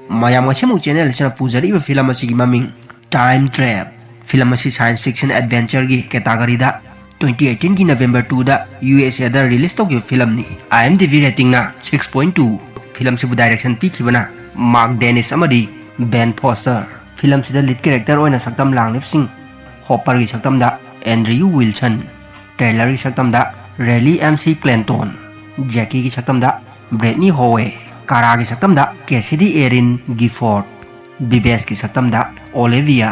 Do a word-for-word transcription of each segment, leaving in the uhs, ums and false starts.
ꯃꯌꯥꯝ ꯉꯁꯤꯃꯨꯛ ꯆꯦꯅꯦꯜ ꯑꯁꯤꯅ ꯄꯨꯖꯔꯛꯏꯕ ꯐꯤꯂꯝ ꯑꯁꯤꯒꯤ ꯃꯃꯤꯡ Time Trap꯫ ꯐꯤꯂꯝ ꯑꯁꯤ science fiction adventureꯒꯤ categoryꯗ twenty eighteenꯒꯤ November twoꯗ USAꯗ release ꯇꯧꯈꯤꯕ ꯐꯤꯂꯝꯅꯤ꯫ IMDb ratingꯅ six point two꯫ ꯐꯤꯂꯝꯁꯤꯕꯨ direction ꯄꯤꯈꯤꯕꯅ Mark Dennis ꯑꯃꯗꯤ Ben Foster꯫ ꯐꯤꯂꯝꯁꯤꯗ lead character ꯑꯣꯏꯅ ꯁꯛꯇꯝ ꯂꯥꯡꯂꯤꯕꯁꯤꯡ ꯍꯣꯄꯔꯒꯤ ꯁꯛꯇꯝꯗ Andrew Wilson, ꯇꯦꯂꯔꯒꯤ ꯁꯛꯇꯝꯗ Riley M C Clanton, ꯖꯦꯀꯤꯒꯤ ꯁꯛꯇꯝꯗ ꯕ꯭ꯔꯦꯠꯅꯤ ꯍꯣꯋꯦ, ꯀꯥꯔꯥꯒꯤ ꯁꯛꯇꯝꯗ ꯀꯦꯁꯤꯗꯤ ꯑꯦꯔꯤꯟ ꯒꯤꯐꯣꯔꯗ, ꯕꯤꯕꯦꯁꯀꯤ ꯁꯛꯇꯝꯗ ꯑꯣꯂꯤꯚꯤꯌꯥ꯫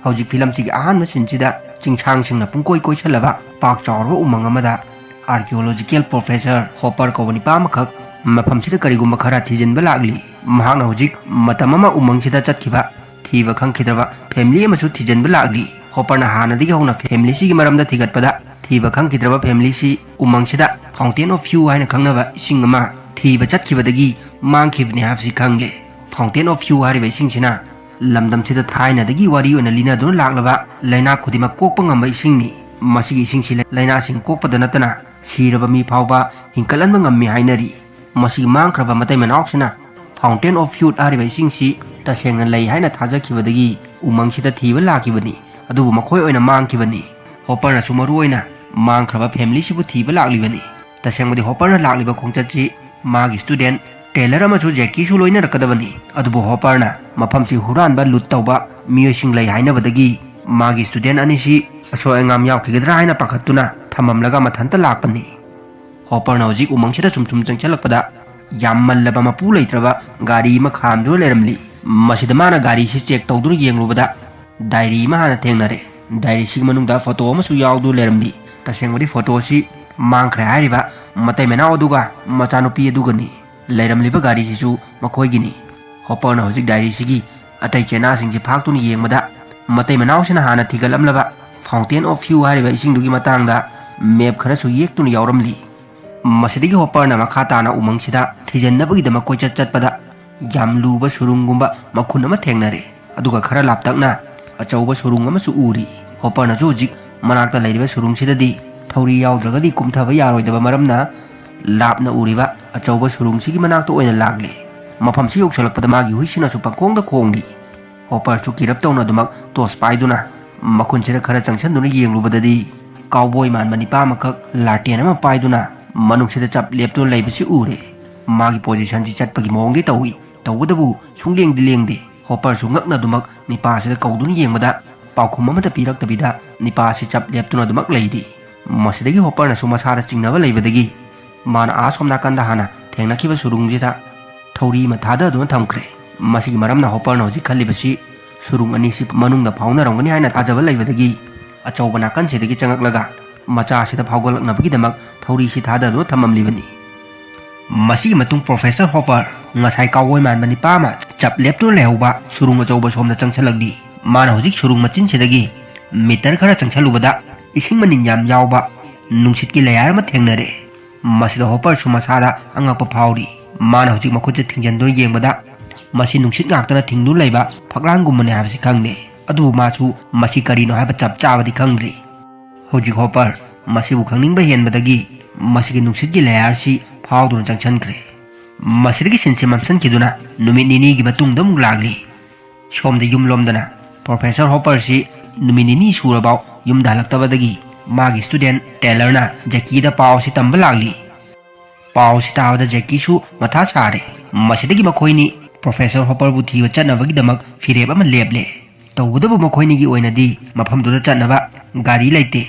ꯍꯧꯖꯤꯛ ꯐꯤꯂꯝꯁꯤꯒꯤ ꯑꯍꯥꯟꯕ ꯁꯤꯟꯁꯤꯗ ꯆꯤꯡꯁꯥꯡꯁꯤꯡꯅ ꯄꯨꯡꯀꯣꯏ ꯀꯣꯏꯁꯜꯂꯕ ꯄꯥꯛ ꯆꯥꯎꯔꯕ ꯎꯃꯪ ꯑꯃꯗ archaeological professor ꯍꯣꯄꯔ ꯀꯧꯕ ꯅꯤꯄꯥ ꯑꯃꯈꯛ ꯃꯐꯝꯁꯤꯗ ꯀꯔꯤꯒꯨꯝꯕ ꯈꯔ ꯊꯤꯖꯤꯟꯕ ꯂꯥꯛꯂꯤ꯫ ꯃꯍꯥꯛꯅ ꯍꯧꯖꯤꯛ ꯃꯇꯝ ꯑꯃ ꯎꯃꯪꯁꯤꯗ ꯆꯠꯈꯤꯕ ꯊꯤꯕ ꯈꯪꯈꯤꯗ꯭ꯔꯕ family ꯑꯃꯁꯨ ꯊꯤꯖꯤꯟꯕ ꯂꯥꯛꯂꯤ꯫ ꯍꯣꯄꯔꯅ ꯍꯥꯟꯅꯗꯒꯤ ꯍꯧꯅ familyꯁꯤꯒꯤ ꯃꯔꯝꯗ ꯊꯤꯒꯠꯄꯗ ꯊꯤꯕ ꯈꯪꯈꯤꯗ꯭ꯔꯕ familyꯁꯤ ꯎꯃꯪꯁꯤꯗ Fountain of Youth ꯍꯥꯏꯅ ꯈꯪꯅꯕ ꯏꯁꯤꯡ ꯑꯃ ꯊꯤꯕ ꯆꯠꯈꯤꯕꯗꯒꯤ ꯃꯥꯡꯈꯤꯕꯅꯤ ꯍꯥꯏꯕꯁꯤ ꯈꯪꯂꯦ꯫ Fountain of Youth ꯍꯥꯏꯔꯤꯕ ꯏꯁꯤꯡꯁꯤꯅ ꯂꯝꯗꯝꯁꯤꯗ ꯊꯥꯏꯅꯗꯒꯤ ꯋꯥꯔꯤ ꯑꯣꯏꯅ ꯂꯤꯅꯗꯨꯅ ꯂꯥꯛꯂꯕ ꯂꯩꯅꯥ ꯈꯨꯗꯤꯡꯃꯛ ꯀꯣꯛꯄ ꯉꯝꯕ ꯏꯁꯤꯡꯅꯤ꯫ ꯃꯁꯤꯒꯤ ꯏꯁꯤꯡꯁꯤ ꯂꯩꯅꯥꯁꯤꯡ ꯀꯣꯛꯄꯗ ꯅꯠꯇꯅ ꯁꯤꯔꯕ ꯃꯤ ꯐꯥꯎꯕ ꯍꯤꯡꯀꯠꯍꯟꯕ ꯉꯝꯃꯤ ꯍꯥꯏꯅꯔꯤ꯫ ꯃꯁꯤꯒꯤ ꯃꯥꯡꯈ꯭ꯔꯕ ꯃꯇꯩ ꯃꯅꯥꯎꯁꯤꯅ Fountain of Youth ꯍꯥꯏꯔꯤꯕ ꯏꯁꯤꯡꯁꯤ ꯇꯁꯦꯡꯅ ꯂꯩ ꯍꯥꯏꯅ ꯊꯥꯖꯈꯤꯕꯗꯒꯤ ꯎꯃꯪꯁꯤꯗ ꯊꯤꯕ ꯂꯥꯛꯈꯤꯕꯅꯤ, ꯑꯗꯨꯕꯨ ꯃꯈꯣꯏ ꯑꯣꯏꯅ ꯃꯥꯡꯈꯤꯕꯅꯤ꯫ ꯍꯣꯄꯔꯅꯁꯨ ꯃꯔꯨ ꯑꯣꯏꯅ ꯃꯥꯡꯈ꯭ꯔꯕ familyꯁꯤꯕꯨ ꯊꯤꯕ ꯂꯥꯛꯂꯤꯕꯅꯤ꯫ ꯇꯁꯦꯡꯕꯗꯤ ꯍꯣꯄꯔꯅ ꯂꯥꯛꯂꯤꯕ ꯈꯣꯡꯆꯠꯁꯤ ꯃꯥꯒꯤ student ꯇꯦꯂꯔ ꯑꯃꯁꯨ ꯖꯦꯀꯤꯁꯨ ꯂꯣꯏꯅꯔꯛꯀꯗꯕꯅꯤ꯫ ꯑꯗꯨꯕꯨ ꯍꯣꯄꯔꯅ ꯃꯐꯝꯁꯤ ꯍꯨꯔꯥꯟꯕ, ꯂꯨꯠ ꯇꯧꯕ ꯃꯤꯑꯣꯏꯁꯤꯡ ꯂꯩ ꯍꯥꯏꯅꯕꯗꯒꯤ ꯃꯥꯒꯤ student ꯑꯅꯤꯁꯤ ꯑꯁꯣꯏ ꯑꯉꯥꯝ ꯌꯥꯎꯈꯤꯒꯗ꯭ꯔꯥ ꯍꯥꯏꯅ ꯄꯥꯈꯠꯇꯨꯅ ꯊꯝꯃꯝꯂꯒ ꯃꯊꯟꯇ ꯂꯥꯛꯄꯅꯤ꯫ ꯍꯣꯄꯔꯅ ꯍꯧꯖꯤꯛ ꯎꯃꯪꯁꯤꯗ ꯁꯨꯝ ꯁꯨꯝ ꯆꯪꯁꯤꯜꯂꯛꯄꯗ ꯌꯥꯝꯃꯜꯂꯕ ꯃꯄꯨ ꯂꯩꯇ꯭ꯔꯕ ꯒꯥꯔꯤ ꯑꯃ ꯈꯥꯝꯗꯨꯅ ꯂꯩꯔꯝꯂꯤ꯫ ꯃꯁꯤꯗ ꯃꯥꯅ ꯒꯥꯔꯤꯁꯤ check ꯇꯧꯗꯨꯅ ꯌꯦꯡꯂꯨꯕꯗ diary ꯑꯃ ꯍꯥꯟꯅ ꯊꯦꯡꯅꯔꯦ꯫ Diaryꯁꯤꯒꯤ ꯃꯅꯨꯡꯗ photo ꯑꯃꯁꯨ ꯌꯥꯎꯗꯨꯅ ꯂꯩꯔꯝꯂꯤ꯫ ꯇꯁꯦꯡꯕꯗꯤ photoꯁꯤ ꯃꯥꯡꯈ꯭ꯔꯦ ꯍꯥꯏꯔꯤꯕ ꯃꯇꯩ ꯃꯅꯥꯎ ꯑꯗꯨꯒ ꯃꯆꯥꯅꯨꯄꯤ ꯑꯗꯨꯒꯅꯤ꯫ ꯂꯩꯔꯝꯂꯤꯕ ꯒꯥꯔꯤꯁꯤꯁꯨ ꯃꯈꯣꯏꯒꯤꯅꯤ꯫ ꯍꯣꯄꯔꯅ ꯍꯧꯖꯤꯛ diaryꯁꯤꯒꯤ ꯑꯇꯩ ꯆꯦꯅꯥꯁꯤꯡꯁꯤ ꯐꯥꯛꯇꯨꯅ ꯌꯦꯡꯕꯗ ꯃꯇꯩ ꯃꯅꯥꯎꯁꯤꯅ ꯍꯥꯟꯅ ꯊꯤꯒꯠꯂꯝꯂꯕ Fountain of Youth ꯍꯥꯏꯔꯤꯕ ꯏꯁꯤꯡꯗꯨꯒꯤ ꯃꯇꯥꯡꯗ map ꯈꯔꯁꯨ ꯌꯦꯛꯇꯨꯅ ꯌꯥꯎꯔꯝꯂꯤ꯫ ꯃꯁꯤꯗꯒꯤ ꯍꯣꯄꯔꯅ ꯃꯈꯥ ꯇꯥꯅ ꯎꯃꯪꯁꯤꯗ ꯊꯤꯖꯤꯟꯅꯕꯒꯤꯗꯃꯛ ꯀꯣꯏꯆꯠ ꯆꯠꯄꯗ ꯌꯥꯝ ꯂꯨꯕ ꯁꯨꯔꯨꯡꯒꯨꯝꯕ ꯃꯈꯨꯟ ꯑꯃ ꯊꯦꯡꯅꯔꯦ꯫ ꯑꯗꯨꯒ ꯈꯔ ꯂꯥꯞꯇꯛꯅ ꯑꯆꯧꯕ ꯁꯨꯔꯨꯡ ꯑꯃꯁꯨ ꯎꯔꯤ꯫ ꯍꯣꯄꯔꯅꯁꯨ ꯍꯧꯖꯤꯛ ꯃꯅꯥꯛꯇ ꯂꯩꯔꯤꯕ ꯁꯨꯔꯨꯡꯁꯤꯗꯗꯤ ꯊꯧꯔꯤ ꯌꯥꯎꯗ꯭ꯔꯒꯗꯤ ꯀꯨꯝꯊꯕ ꯌꯥꯔꯣꯏꯗꯕ ꯃꯔꯝꯅ, ꯂꯥꯞꯅ ꯎꯔꯤꯕ ꯑꯆꯧꯕ ꯁꯨꯔꯨꯡꯁꯤꯒꯤ ꯃꯅꯥꯛꯇ ꯑꯣꯏꯅ ꯂꯥꯛꯂꯦ꯫ ꯃꯐꯝꯁꯤ ꯌꯧꯁꯤꯜꯂꯛꯄꯗ ꯃꯥꯒꯤ ꯍꯨꯏꯁꯤꯅꯁꯨ ꯄꯪꯈꯣꯡꯗ ꯈꯣꯡꯂꯤ꯫ ꯍꯣꯄꯔꯁꯨ ꯀꯤꯔꯞ ꯇꯧꯅ ꯑꯗꯨꯃꯛ ꯇꯣꯔꯆ ꯄꯥꯏꯗꯨꯅ ꯃꯈꯨꯟꯁꯤꯗ ꯈꯔ ꯆꯪꯁꯤꯟꯗꯨꯅ ꯌꯦꯡꯂꯨꯕꯗꯗꯤ, ꯀꯥꯎꯕꯣꯏ ꯃꯥꯟꯕ ꯅꯤꯄꯥ ꯑꯃꯈꯛ ꯂꯥꯇꯦꯟ ꯑꯃ ꯄꯥꯏꯗꯨꯅ ꯃꯅꯨꯡꯁꯤꯗ ꯆꯞ ꯂꯦꯞꯇꯨꯅ ꯂꯩꯕꯁꯤ ꯎꯔꯦ꯫ ꯃꯥꯒꯤ ꯄꯣꯖꯤꯁꯟꯁꯤ ꯆꯠꯄꯒꯤ ꯃꯑꯣꯡꯗꯤ ꯇꯧꯏ, ꯇꯧꯕꯇꯕꯨ ꯁꯨꯡꯂꯦꯡꯗꯤ ꯂꯦꯡꯗꯦ꯫ ꯍꯣꯄꯔꯁꯨ ꯉꯛꯅ ꯑꯗꯨꯃꯛ ꯅꯤꯄꯥꯁꯤꯗ ꯀꯧꯗꯨꯅ ꯌꯦꯡꯕꯗ, ꯄꯥꯎꯈꯨꯝ ꯑꯃꯠꯇ ꯄꯤꯔꯛꯇꯕꯤꯗ ꯅꯤꯄꯥꯁꯤ ꯆꯞ ꯂꯦꯞꯇꯨꯅ ꯑꯗꯨꯃꯛ ꯂꯩꯔꯤ꯫ ꯃꯁꯤꯗꯒꯤ ꯍꯣꯄꯔꯅꯁꯨ ꯃꯁꯥꯗ ꯆꯤꯡꯅꯕ ꯂꯩꯕꯗꯒꯤ, ꯃꯥꯅ ꯑꯥ ꯁꯣꯝ ꯅꯥꯀꯟꯗ ꯍꯥꯟꯅ ꯊꯦꯡꯅꯈꯤꯕ ꯁꯨꯔꯨꯡꯁꯤꯗ ꯊꯧꯔꯤ ꯑꯃ ꯊꯥꯗꯗꯨꯅ ꯊꯝꯈ꯭ꯔꯦ꯫ ꯃꯁꯤꯒꯤ ꯃꯔꯝꯅ ꯍꯣꯄꯔꯅ ꯍꯧꯖꯤꯛ ꯈꯜꯂꯤꯕꯁꯤ, ꯁꯨꯔꯨꯡ ꯑꯅꯤꯁꯤ ꯃꯅꯨꯡꯗ ꯐꯥꯎꯅꯔꯝꯒꯅꯤ ꯍꯥꯏꯅ ꯊꯥꯖꯕ ꯂꯩꯕꯗꯒꯤ, ꯑꯆꯧꯕ ꯅꯥꯀꯟꯁꯤꯗꯒꯤ ꯆꯪꯂꯛꯂꯒ ꯃꯆꯥꯁꯤꯗ ꯐꯥꯎꯒꯠꯂꯛꯅꯕꯒꯤꯗꯃꯛ ꯊꯧꯔꯤꯁꯤ ꯊꯥꯗꯗꯨꯅ ꯊꯝꯃꯝꯂꯤꯕꯅꯤ꯫ ꯃꯁꯤꯒꯤ ꯃꯇꯨꯡ ꯄ꯭ꯔꯣꯐꯦꯁꯔ ꯍꯣꯄꯔ, ꯉꯁꯥꯏ ꯀꯥꯎꯕꯣꯏ ꯃꯥꯟꯕ ꯅꯤꯄꯥ ꯑꯃ ꯆꯞ ꯂꯦꯞꯇꯨꯅ ꯂꯩꯍꯧꯕ ꯁꯨꯔꯨꯡ ꯑꯆꯧꯕ ꯁꯣꯝꯗ ꯆꯪꯁꯤꯜꯂꯛꯂꯤ꯫ ꯃꯥꯅ ꯍꯧꯖꯤꯛ ꯁꯨꯔꯨꯡ ꯃꯆꯤꯟꯁꯤꯗꯒꯤ ꯃꯤꯇꯔ ꯈꯔ ꯆꯪꯁꯤꯜꯂꯨꯕꯗ, ꯏꯁꯤꯡ ꯃꯅꯤꯟ ꯌꯥꯝ ꯌꯥꯎꯕ ꯅꯨꯡꯁꯤꯠꯀꯤ ꯂꯦꯌꯥꯔ ꯑꯃ ꯊꯦꯡꯅꯔꯦ꯫ ꯃꯁꯤꯗ ꯍꯣꯄꯔꯁꯨ ꯃꯁꯥꯗ ꯑꯉꯛꯄ ꯐꯥꯎꯔꯤ꯫ ꯃꯥꯅ ꯍꯧꯖꯤꯛ ꯃꯈꯨꯠꯁꯦ ꯊꯤꯡꯖꯤꯟꯗꯨꯅ ꯌꯦꯡꯕꯗ, ꯃꯁꯤ ꯅꯨꯡꯁꯤꯠ ꯉꯥꯛꯇꯅ ꯊꯤꯡꯗꯨꯅ ꯂꯩꯕ ꯐꯛꯂꯥꯡꯒꯨꯝꯕꯅꯤ ꯍꯥꯏꯕꯁꯤ ꯈꯪꯂꯦ꯫ ꯑꯗꯨꯕꯨ ꯃꯥꯁꯨ ꯃꯁꯤ ꯀꯔꯤꯅꯣ ꯍꯥꯏꯕ ꯆꯞ ꯆꯥꯕꯗꯤ ꯈꯪꯗ꯭ꯔꯤ꯫ ꯍꯧꯖꯤꯛ ꯍꯣꯄꯔ ꯃꯁꯤꯕꯨ ꯈꯪꯅꯤꯡꯕ ꯍꯦꯟꯕꯗꯒꯤ ꯃꯁꯤꯒꯤ ꯅꯨꯡꯁꯤꯠꯀꯤ ꯂꯦꯌꯥꯔꯁꯤ ꯐꯥꯎꯗꯨꯅ ꯆꯪꯁꯤꯟꯈ꯭ꯔꯦ꯫ ꯃꯁꯤꯗꯒꯤ ꯁꯤꯟꯁꯤ ꯃꯝꯁꯤꯟꯈꯤꯗꯨꯅ ꯅꯨꯃꯤꯠ ꯅꯤꯅꯤꯒꯤ ꯃꯇꯨꯡꯗ ꯑꯃꯨꯛ ꯂꯥꯛꯂꯤ꯫ ꯁꯣꯝꯗ ꯌꯨꯝꯂꯣꯝꯗꯅ ꯄ꯭ꯔꯣꯐꯦꯁꯔ ꯍꯣꯄꯔꯁꯤ ꯅꯨꯃꯤꯠ ꯅꯤꯅꯤ ꯁꯨꯔꯕꯥꯎ ꯌꯨꯝꯗ ꯍꯜꯂꯛꯇꯕꯗꯒꯤ, ꯃꯥꯒꯤ ꯁ꯭ꯇꯨꯗꯦꯟ ꯇꯦꯂꯔꯅ ꯖꯦꯀꯤꯗ ꯄꯥꯎ ꯑꯁꯤ ꯇꯝꯕ ꯂꯥꯛꯂꯤ꯫ ꯄꯥꯎ ꯑꯁꯤ ꯇꯥꯕꯗ ꯖꯦꯀꯤꯁꯨ ꯃꯊꯥ ꯁꯥꯔꯦ꯫ ꯃꯁꯤꯗꯒꯤ ꯃꯈꯣꯏꯅꯤ ꯄ꯭ꯔꯣꯐꯦꯁꯔ ꯍꯣꯄꯔꯕꯨ ꯊꯤꯕ ꯆꯠꯅꯕꯒꯤꯗꯃꯛ ꯐꯤꯔꯦꯞ ꯑꯃ ꯂꯦꯞꯂꯦ꯫ ꯇꯧꯕꯇꯕꯨ ꯃꯈꯣꯏꯅꯤꯒꯤ ꯑꯣꯏꯅꯗꯤ ꯃꯐꯝꯗꯨꯗ ꯆꯠꯅꯕ ꯒꯥꯔꯤ ꯂꯩꯇꯦ꯫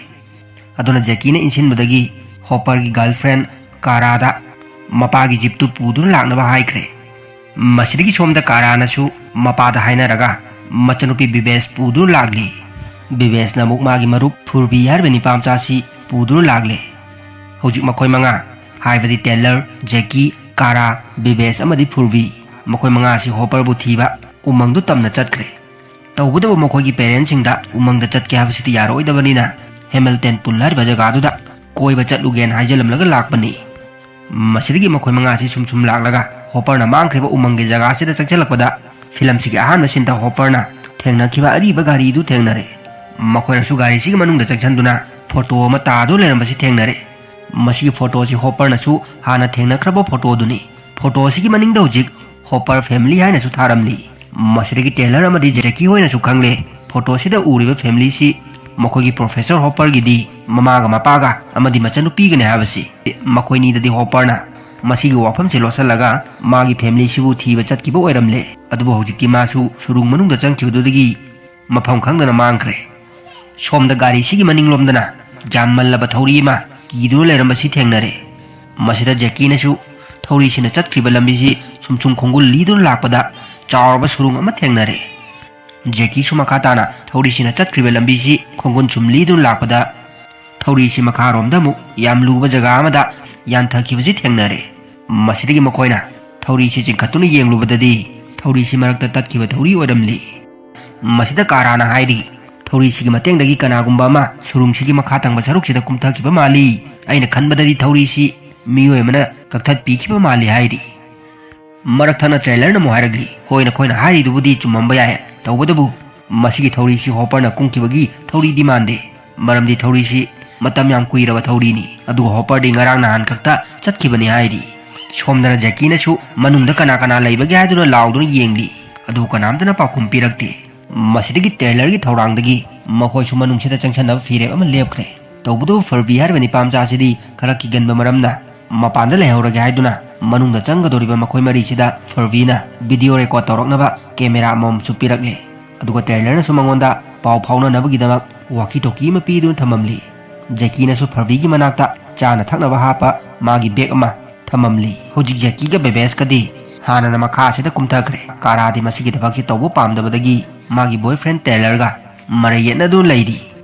ꯑꯗꯨꯅ ꯖꯦꯀꯤꯅ ꯏꯟꯁꯤꯟꯕꯗꯒꯤ ꯍꯣꯄꯔꯒꯤ ꯒꯔꯜꯐ꯭ꯔꯦꯟ ꯀꯥꯔꯥꯗ ꯃꯄꯥꯒꯤ ꯖꯤꯞꯇꯨ ꯄꯨꯗꯨꯅ ꯂꯥꯛꯅꯕ ꯍꯥꯏꯈ꯭ꯔꯦ꯫ ꯃꯁꯤꯗꯒꯤ ꯁꯣꯝꯗ ꯀꯥꯔꯥꯅꯁꯨ ꯃꯄꯥꯗ ꯍꯥꯏꯅꯔꯒ ꯃꯆꯟꯅꯨꯄꯤ ꯕꯤꯕꯦꯁ ꯄꯨꯗꯨꯅ ꯂꯥꯛꯂꯤ꯫ ꯕꯤꯕꯦꯁꯅ ꯑꯃꯨꯛ ꯃꯥꯒꯤ ꯃꯔꯨꯞ ꯐꯨꯔꯕꯤ ꯍꯥꯏꯔꯤꯕ ꯅꯤꯄꯥ ꯃꯆꯥꯁꯤ ꯄꯨꯗꯨꯅ ꯂꯥꯛꯂꯦ꯫ ꯍꯧꯖꯤꯛ ꯃꯈꯣꯏ ꯃꯉꯥ, ꯍꯥꯏꯕꯗꯤ ꯇꯦꯂꯔ, ꯖꯦꯀꯤ, ꯀꯥꯔꯥ, ꯕꯤꯕꯦꯁ ꯑꯃꯗꯤ ꯐꯨꯔꯕꯤ, ꯃꯈꯣꯏ ꯃꯉꯥ ꯑꯁꯤ ꯍꯣꯄꯔꯕꯨ ꯊꯤꯕ ꯎꯃꯪꯗꯨ ꯇꯝꯅ ꯆꯠꯈ꯭ꯔꯦ꯫ ꯇꯧꯕꯇꯕꯨ ꯃꯈꯣꯏꯒꯤ ꯄꯦꯔꯦꯟꯁꯁꯤꯡꯗ ꯎꯃꯪꯗ ꯆꯠꯀꯦ ꯍꯥꯏꯕꯁꯤꯗꯤ ꯌꯥꯔꯣꯏꯗꯕꯅꯤꯅ, ꯍꯦꯃꯤꯜꯇꯟ ꯄꯨꯜ ꯍꯥꯏꯔꯤꯕ ꯖꯒꯥꯗꯨꯗ ꯀꯣꯏꯕ ꯆꯠꯂꯨꯒꯦꯅ ꯍꯥꯏꯖꯤꯜꯂꯝꯂꯒ ꯂꯥꯛꯄꯅꯤ꯫ ꯃꯁꯤꯗꯒꯤ ꯃꯈꯣꯏ ꯃꯉꯥꯁꯤ ꯁꯨꯝ ꯁꯨꯝ ꯂꯥꯛꯂꯒ ꯍꯣꯄꯔꯅ ꯃꯥꯡꯈ꯭ꯔꯤꯕ ꯎꯃꯪꯒꯤ ꯖꯒꯥꯁꯤꯗ ꯆꯪꯁꯤꯜꯂꯛꯄꯗ, ꯐꯤꯂꯝꯁꯤꯒꯤ ꯑꯍꯥꯟꯕ ꯁꯤꯟꯗ ꯍꯣꯄꯔꯅ ꯊꯦꯡꯅꯈꯤꯕ ꯑꯔꯤꯕ ꯒꯥꯔꯤꯗꯨ ꯊꯦꯡꯅꯔꯦ꯫ ꯃꯈꯣꯏꯅꯁꯨ ꯒꯥꯔꯤꯁꯤꯒꯤ ꯃꯅꯨꯡꯗ ꯆꯪꯁꯤꯟꯗꯨꯅ ꯐꯣꯇꯣ ꯑꯃ ꯇꯥꯗꯨꯅ ꯂꯩꯔꯝꯕꯁꯤ ꯊꯦꯡꯅꯔꯦ꯫ ꯃꯁꯤꯒꯤ ꯐꯣꯇꯣꯁꯤ ꯍꯣꯄꯔꯅꯁꯨ ꯍꯥꯟꯅ ꯊꯦꯡꯅꯈ꯭ꯔꯕ ꯐꯣꯇꯣꯗꯨꯅꯤ꯫ ꯐꯣꯇꯣ ꯑꯁꯤꯒꯤ ꯃꯅꯤꯡꯗ ꯍꯧꯖꯤꯛ ꯍꯣꯄꯔ ꯐꯦꯃꯤꯂꯤ ꯍꯥꯏꯅꯁꯨ ꯊꯥꯔꯝꯂꯤ꯫ ꯃꯁꯤꯗꯒꯤ ꯇꯦꯂꯔ ꯑꯃꯗꯤ ꯖꯦꯀꯤ ꯍꯣꯏꯅꯁꯨ ꯈꯪꯂꯦ, ꯐꯣꯇꯣꯁꯤꯗ ꯎꯔꯤꯕ ꯐꯦꯃꯤꯂꯤꯁꯤ ꯃꯈꯣꯏꯒꯤ ꯄ꯭ꯔꯣꯐꯦꯁꯔ ꯍꯣꯄꯔꯒꯤꯗꯤ ꯃꯃꯥꯒ ꯃꯄꯥꯒ ꯑꯃꯗꯤ ꯃꯆꯟꯅꯨꯄꯤꯒꯅꯤ ꯍꯥꯏꯕꯁꯤ꯫ ꯃꯈꯣꯏꯅꯤꯗꯗꯤ ꯍꯣꯄꯔꯅ ꯃꯁꯤꯒꯤ ꯋꯥꯐꯝꯁꯤ ꯂꯣꯠꯁꯤꯜꯂꯒ ꯃꯥꯒꯤ ꯐꯦꯃꯤꯂꯤꯁꯤꯕꯨ ꯊꯤꯕ ꯆꯠꯈꯤꯕ ꯑꯣꯏꯔꯝꯂꯦ꯫ ꯑꯗꯨꯕꯨ ꯍꯧꯖꯤꯛꯇꯤ ꯃꯥꯁꯨ ꯁꯨꯔꯨꯡ ꯃꯅꯨꯡꯗ ꯆꯪꯈꯤꯕꯗꯨꯗꯒꯤ ꯃꯐꯝ ꯈꯪꯗꯅ ꯃꯥꯡꯈ꯭ꯔꯦ꯫ ꯁꯣꯝꯗ ꯒꯥꯔꯤꯁꯤꯒꯤ ꯃꯅꯤꯡꯂꯣꯝꯗꯅ ꯌꯥꯝꯃꯜꯂꯕ ꯊꯧꯔꯤ ꯑꯃ ꯀꯤꯗꯨꯅ ꯂꯩꯔꯝꯕꯁꯤ ꯊꯦꯡꯅꯔꯦ꯫ ꯃꯁꯤꯗ ꯖꯦꯀꯤꯅꯁꯨ ꯊꯧꯔꯤꯁꯤꯅ ꯆꯠꯈ꯭ꯔꯤꯕ ꯂꯝꯕꯤꯁꯤ ꯁꯨꯝ ꯁꯨꯝ ꯈꯣꯡꯒꯨꯜ ꯂꯤꯗꯨꯅ ꯂꯥꯛꯄꯗ ꯆꯥꯎꯔꯕ ꯁꯨꯔꯨꯡ ꯑꯃ ꯊꯦꯡꯅꯔꯦ꯫ ꯖꯦꯀꯤꯁꯨ ꯃꯈꯥ ꯇꯥꯅ ꯊꯧꯔꯤꯁꯤꯅ ꯆꯠꯈ꯭ꯔꯤꯕ ꯂꯝꯕꯤꯁꯤ ꯈꯣꯡꯒꯨꯜ ꯁꯨꯝ ꯂꯤꯗꯨꯅ ꯂꯥꯛꯄꯗ ꯊꯧꯔꯤꯁꯤ ꯃꯈꯥꯔꯣꯝꯗ ꯑꯃꯨꯛ ꯌꯥꯝ ꯂꯨꯕ ꯖꯒꯥ ꯑꯃꯗ ꯌꯥꯟꯊꯈꯤꯕꯁꯤ ꯊꯦꯡꯅꯔꯦ꯫ ꯃꯁꯤꯗꯒꯤ ꯃꯈꯣꯏꯅ ꯊꯧꯔꯤꯁꯤ ꯆꯤꯡꯈꯠꯇꯨꯅ ꯌꯦꯡꯂꯨꯕꯗꯗꯤ ꯊꯧꯔꯤꯁꯤ ꯃꯔꯛꯇ ꯇꯠꯈꯤꯕ ꯊꯧꯔꯤ ꯑꯣꯏꯔꯝꯂꯤ꯫ ꯃꯁꯤꯗ ꯀꯥꯔꯥꯅ ꯍꯥꯏꯔꯤ, "ꯊꯧꯔꯤꯁꯤꯒꯤ ꯃꯇꯦꯡꯗꯒꯤ ꯀꯅꯥꯒꯨꯝꯕ ꯑꯃ ꯁꯨꯔꯨꯡꯁꯤꯒꯤ ꯃꯈꯥ ꯊꯪꯕ ꯁꯔꯨꯛꯁꯤꯗ ꯀꯨꯝꯊꯈꯤꯕ ꯃꯥꯜꯂꯤ꯫ ꯑꯩꯅ ꯈꯟꯕꯗꯗꯤ ꯊꯧꯔꯤꯁꯤ ꯃꯤꯑꯣꯏ ꯑꯃꯅ ꯀꯛꯊꯠꯄꯤꯈꯤꯕ ꯃꯥꯜꯂꯤ" ꯍꯥꯏꯔꯤ꯫ ꯃꯔꯛ ꯊꯠꯅ ꯇ꯭ꯔꯦꯂꯔꯅ ꯑꯃꯨꯛ ꯍꯥꯏꯔꯛꯂꯤ, "ꯍꯣꯏ, ꯅꯈꯣꯏꯅ ꯍꯥꯏꯔꯤꯗꯨꯕꯨꯗꯤ ꯆꯨꯝꯃꯝꯕ ꯌꯥꯏ, ꯇꯧꯕꯇꯕꯨ ꯃꯁꯤꯒꯤ ꯊꯧꯔꯤꯁꯤ ꯍꯣꯄꯔꯅ ꯀꯨꯝꯈꯤꯕꯒꯤ ꯊꯧꯔꯤꯗꯤ ꯃꯥꯟꯗꯦ, ꯃꯔꯝꯗꯤ ꯊꯧꯔꯤꯁꯤ ꯃꯇꯝ ꯌꯥꯝ ꯀꯨꯏꯔꯕ ꯊꯧꯔꯤꯅꯤ, ꯑꯗꯨꯒ ꯍꯣꯄꯔꯗꯤ ꯉꯔꯥꯡ ꯅꯍꯥꯟ ꯈꯛꯇ ꯆꯠꯈꯤꯕꯅꯤ" ꯍꯥꯏꯔꯤ꯫ ꯁꯣꯝꯗꯅ ꯖꯦꯀꯤꯅꯁꯨ ꯃꯅꯨꯡꯗ ꯀꯅꯥ ꯀꯅꯥ ꯂꯩꯕꯒꯦ ꯍꯥꯏꯗꯨꯅ ꯂꯥꯎꯗꯨꯅ ꯌꯦꯡꯂꯤ, ꯑꯗꯨꯕꯨ ꯀꯅꯥꯝꯇꯅ ꯄꯥꯎꯈꯨꯝ ꯄꯤꯔꯛꯇꯦ꯫ ꯃꯁꯤꯗꯒꯤ ꯇ꯭ꯔꯦꯂꯔꯒꯤ ꯊꯧꯔꯥꯡꯗꯒꯤ ꯃꯈꯣꯏꯁꯨ ꯃꯅꯨꯡꯁꯤꯗ ꯆꯪꯁꯟꯅꯕ ꯐꯤꯔꯦꯞ ꯑꯃ ꯂꯦꯞꯈ꯭ꯔꯦ꯫ ꯇꯧꯕꯇꯕꯨ ꯐꯔꯕꯤ ꯍꯥꯏꯔꯤꯕ ꯅꯤꯄꯥ ꯃꯆꯥꯁꯤꯗꯤ ꯈꯔ ꯀꯤꯒꯟꯕ ꯃꯔꯝꯅ ꯃꯄꯥꯟꯗ ꯂꯩꯍꯧꯔꯒꯦ ꯍꯥꯏꯗꯨꯅ ꯃꯅꯨꯡꯗ ꯆꯪꯒꯗꯧꯔꯤꯕ ꯃꯈꯣꯏ ꯃꯔꯤꯁꯤꯗ ꯐꯔꯕꯤꯅ ꯚꯤꯗꯤꯑꯣ ꯔꯦꯀꯣꯔꯗ ꯇꯧꯔꯛꯅꯕ ꯀꯦꯃꯦꯔꯥ ꯑꯃꯃꯝꯁꯨ ꯄꯤꯔꯛꯂꯦ꯫ ꯑꯗꯨꯒ ꯇ꯭ꯔꯦꯂꯔꯅꯁꯨ ꯃꯉꯣꯟꯗ ꯄꯥꯎ ꯐꯥꯎꯅꯅꯕꯒꯤꯗꯃꯛ ꯋꯥꯀꯤ ꯇꯣꯀꯤ ꯑꯃ ꯄꯤꯗꯨꯅ ꯊꯝꯃꯝꯂꯤ꯫ ꯖꯦꯀꯤꯅꯁꯨ ꯐꯔꯕꯤꯒꯤ ꯃꯅꯥꯛꯇ ꯆꯥꯅ ꯊꯛꯅꯕ ꯍꯥꯞꯄ ꯃꯥꯒꯤ ꯕꯦꯒ ꯑꯃ ꯊꯝꯃꯝꯂꯤ꯫ ꯍꯧꯖꯤꯛ ꯖꯦꯀꯤꯒ ꯕꯦꯕꯦꯁꯀꯗꯤ ꯍꯥꯟꯅꯅ ꯃꯈꯥ ꯑꯁꯤꯗ ꯀꯨꯝꯊꯈ꯭ꯔꯦ꯫ ꯀꯥꯔꯥꯗꯤ ꯃꯁꯤꯒꯤ ꯊꯕꯛꯁꯤ ꯇꯧꯕ ꯄꯥꯝꯗꯕꯗꯒꯤ ꯃꯥꯒꯤ ꯕꯣꯏꯐ꯭ꯔꯦꯟ ꯇꯦꯂꯔꯒ ꯃꯔꯩ ꯌꯦꯠꯅꯗꯨꯅ ꯂꯩꯔꯤ꯫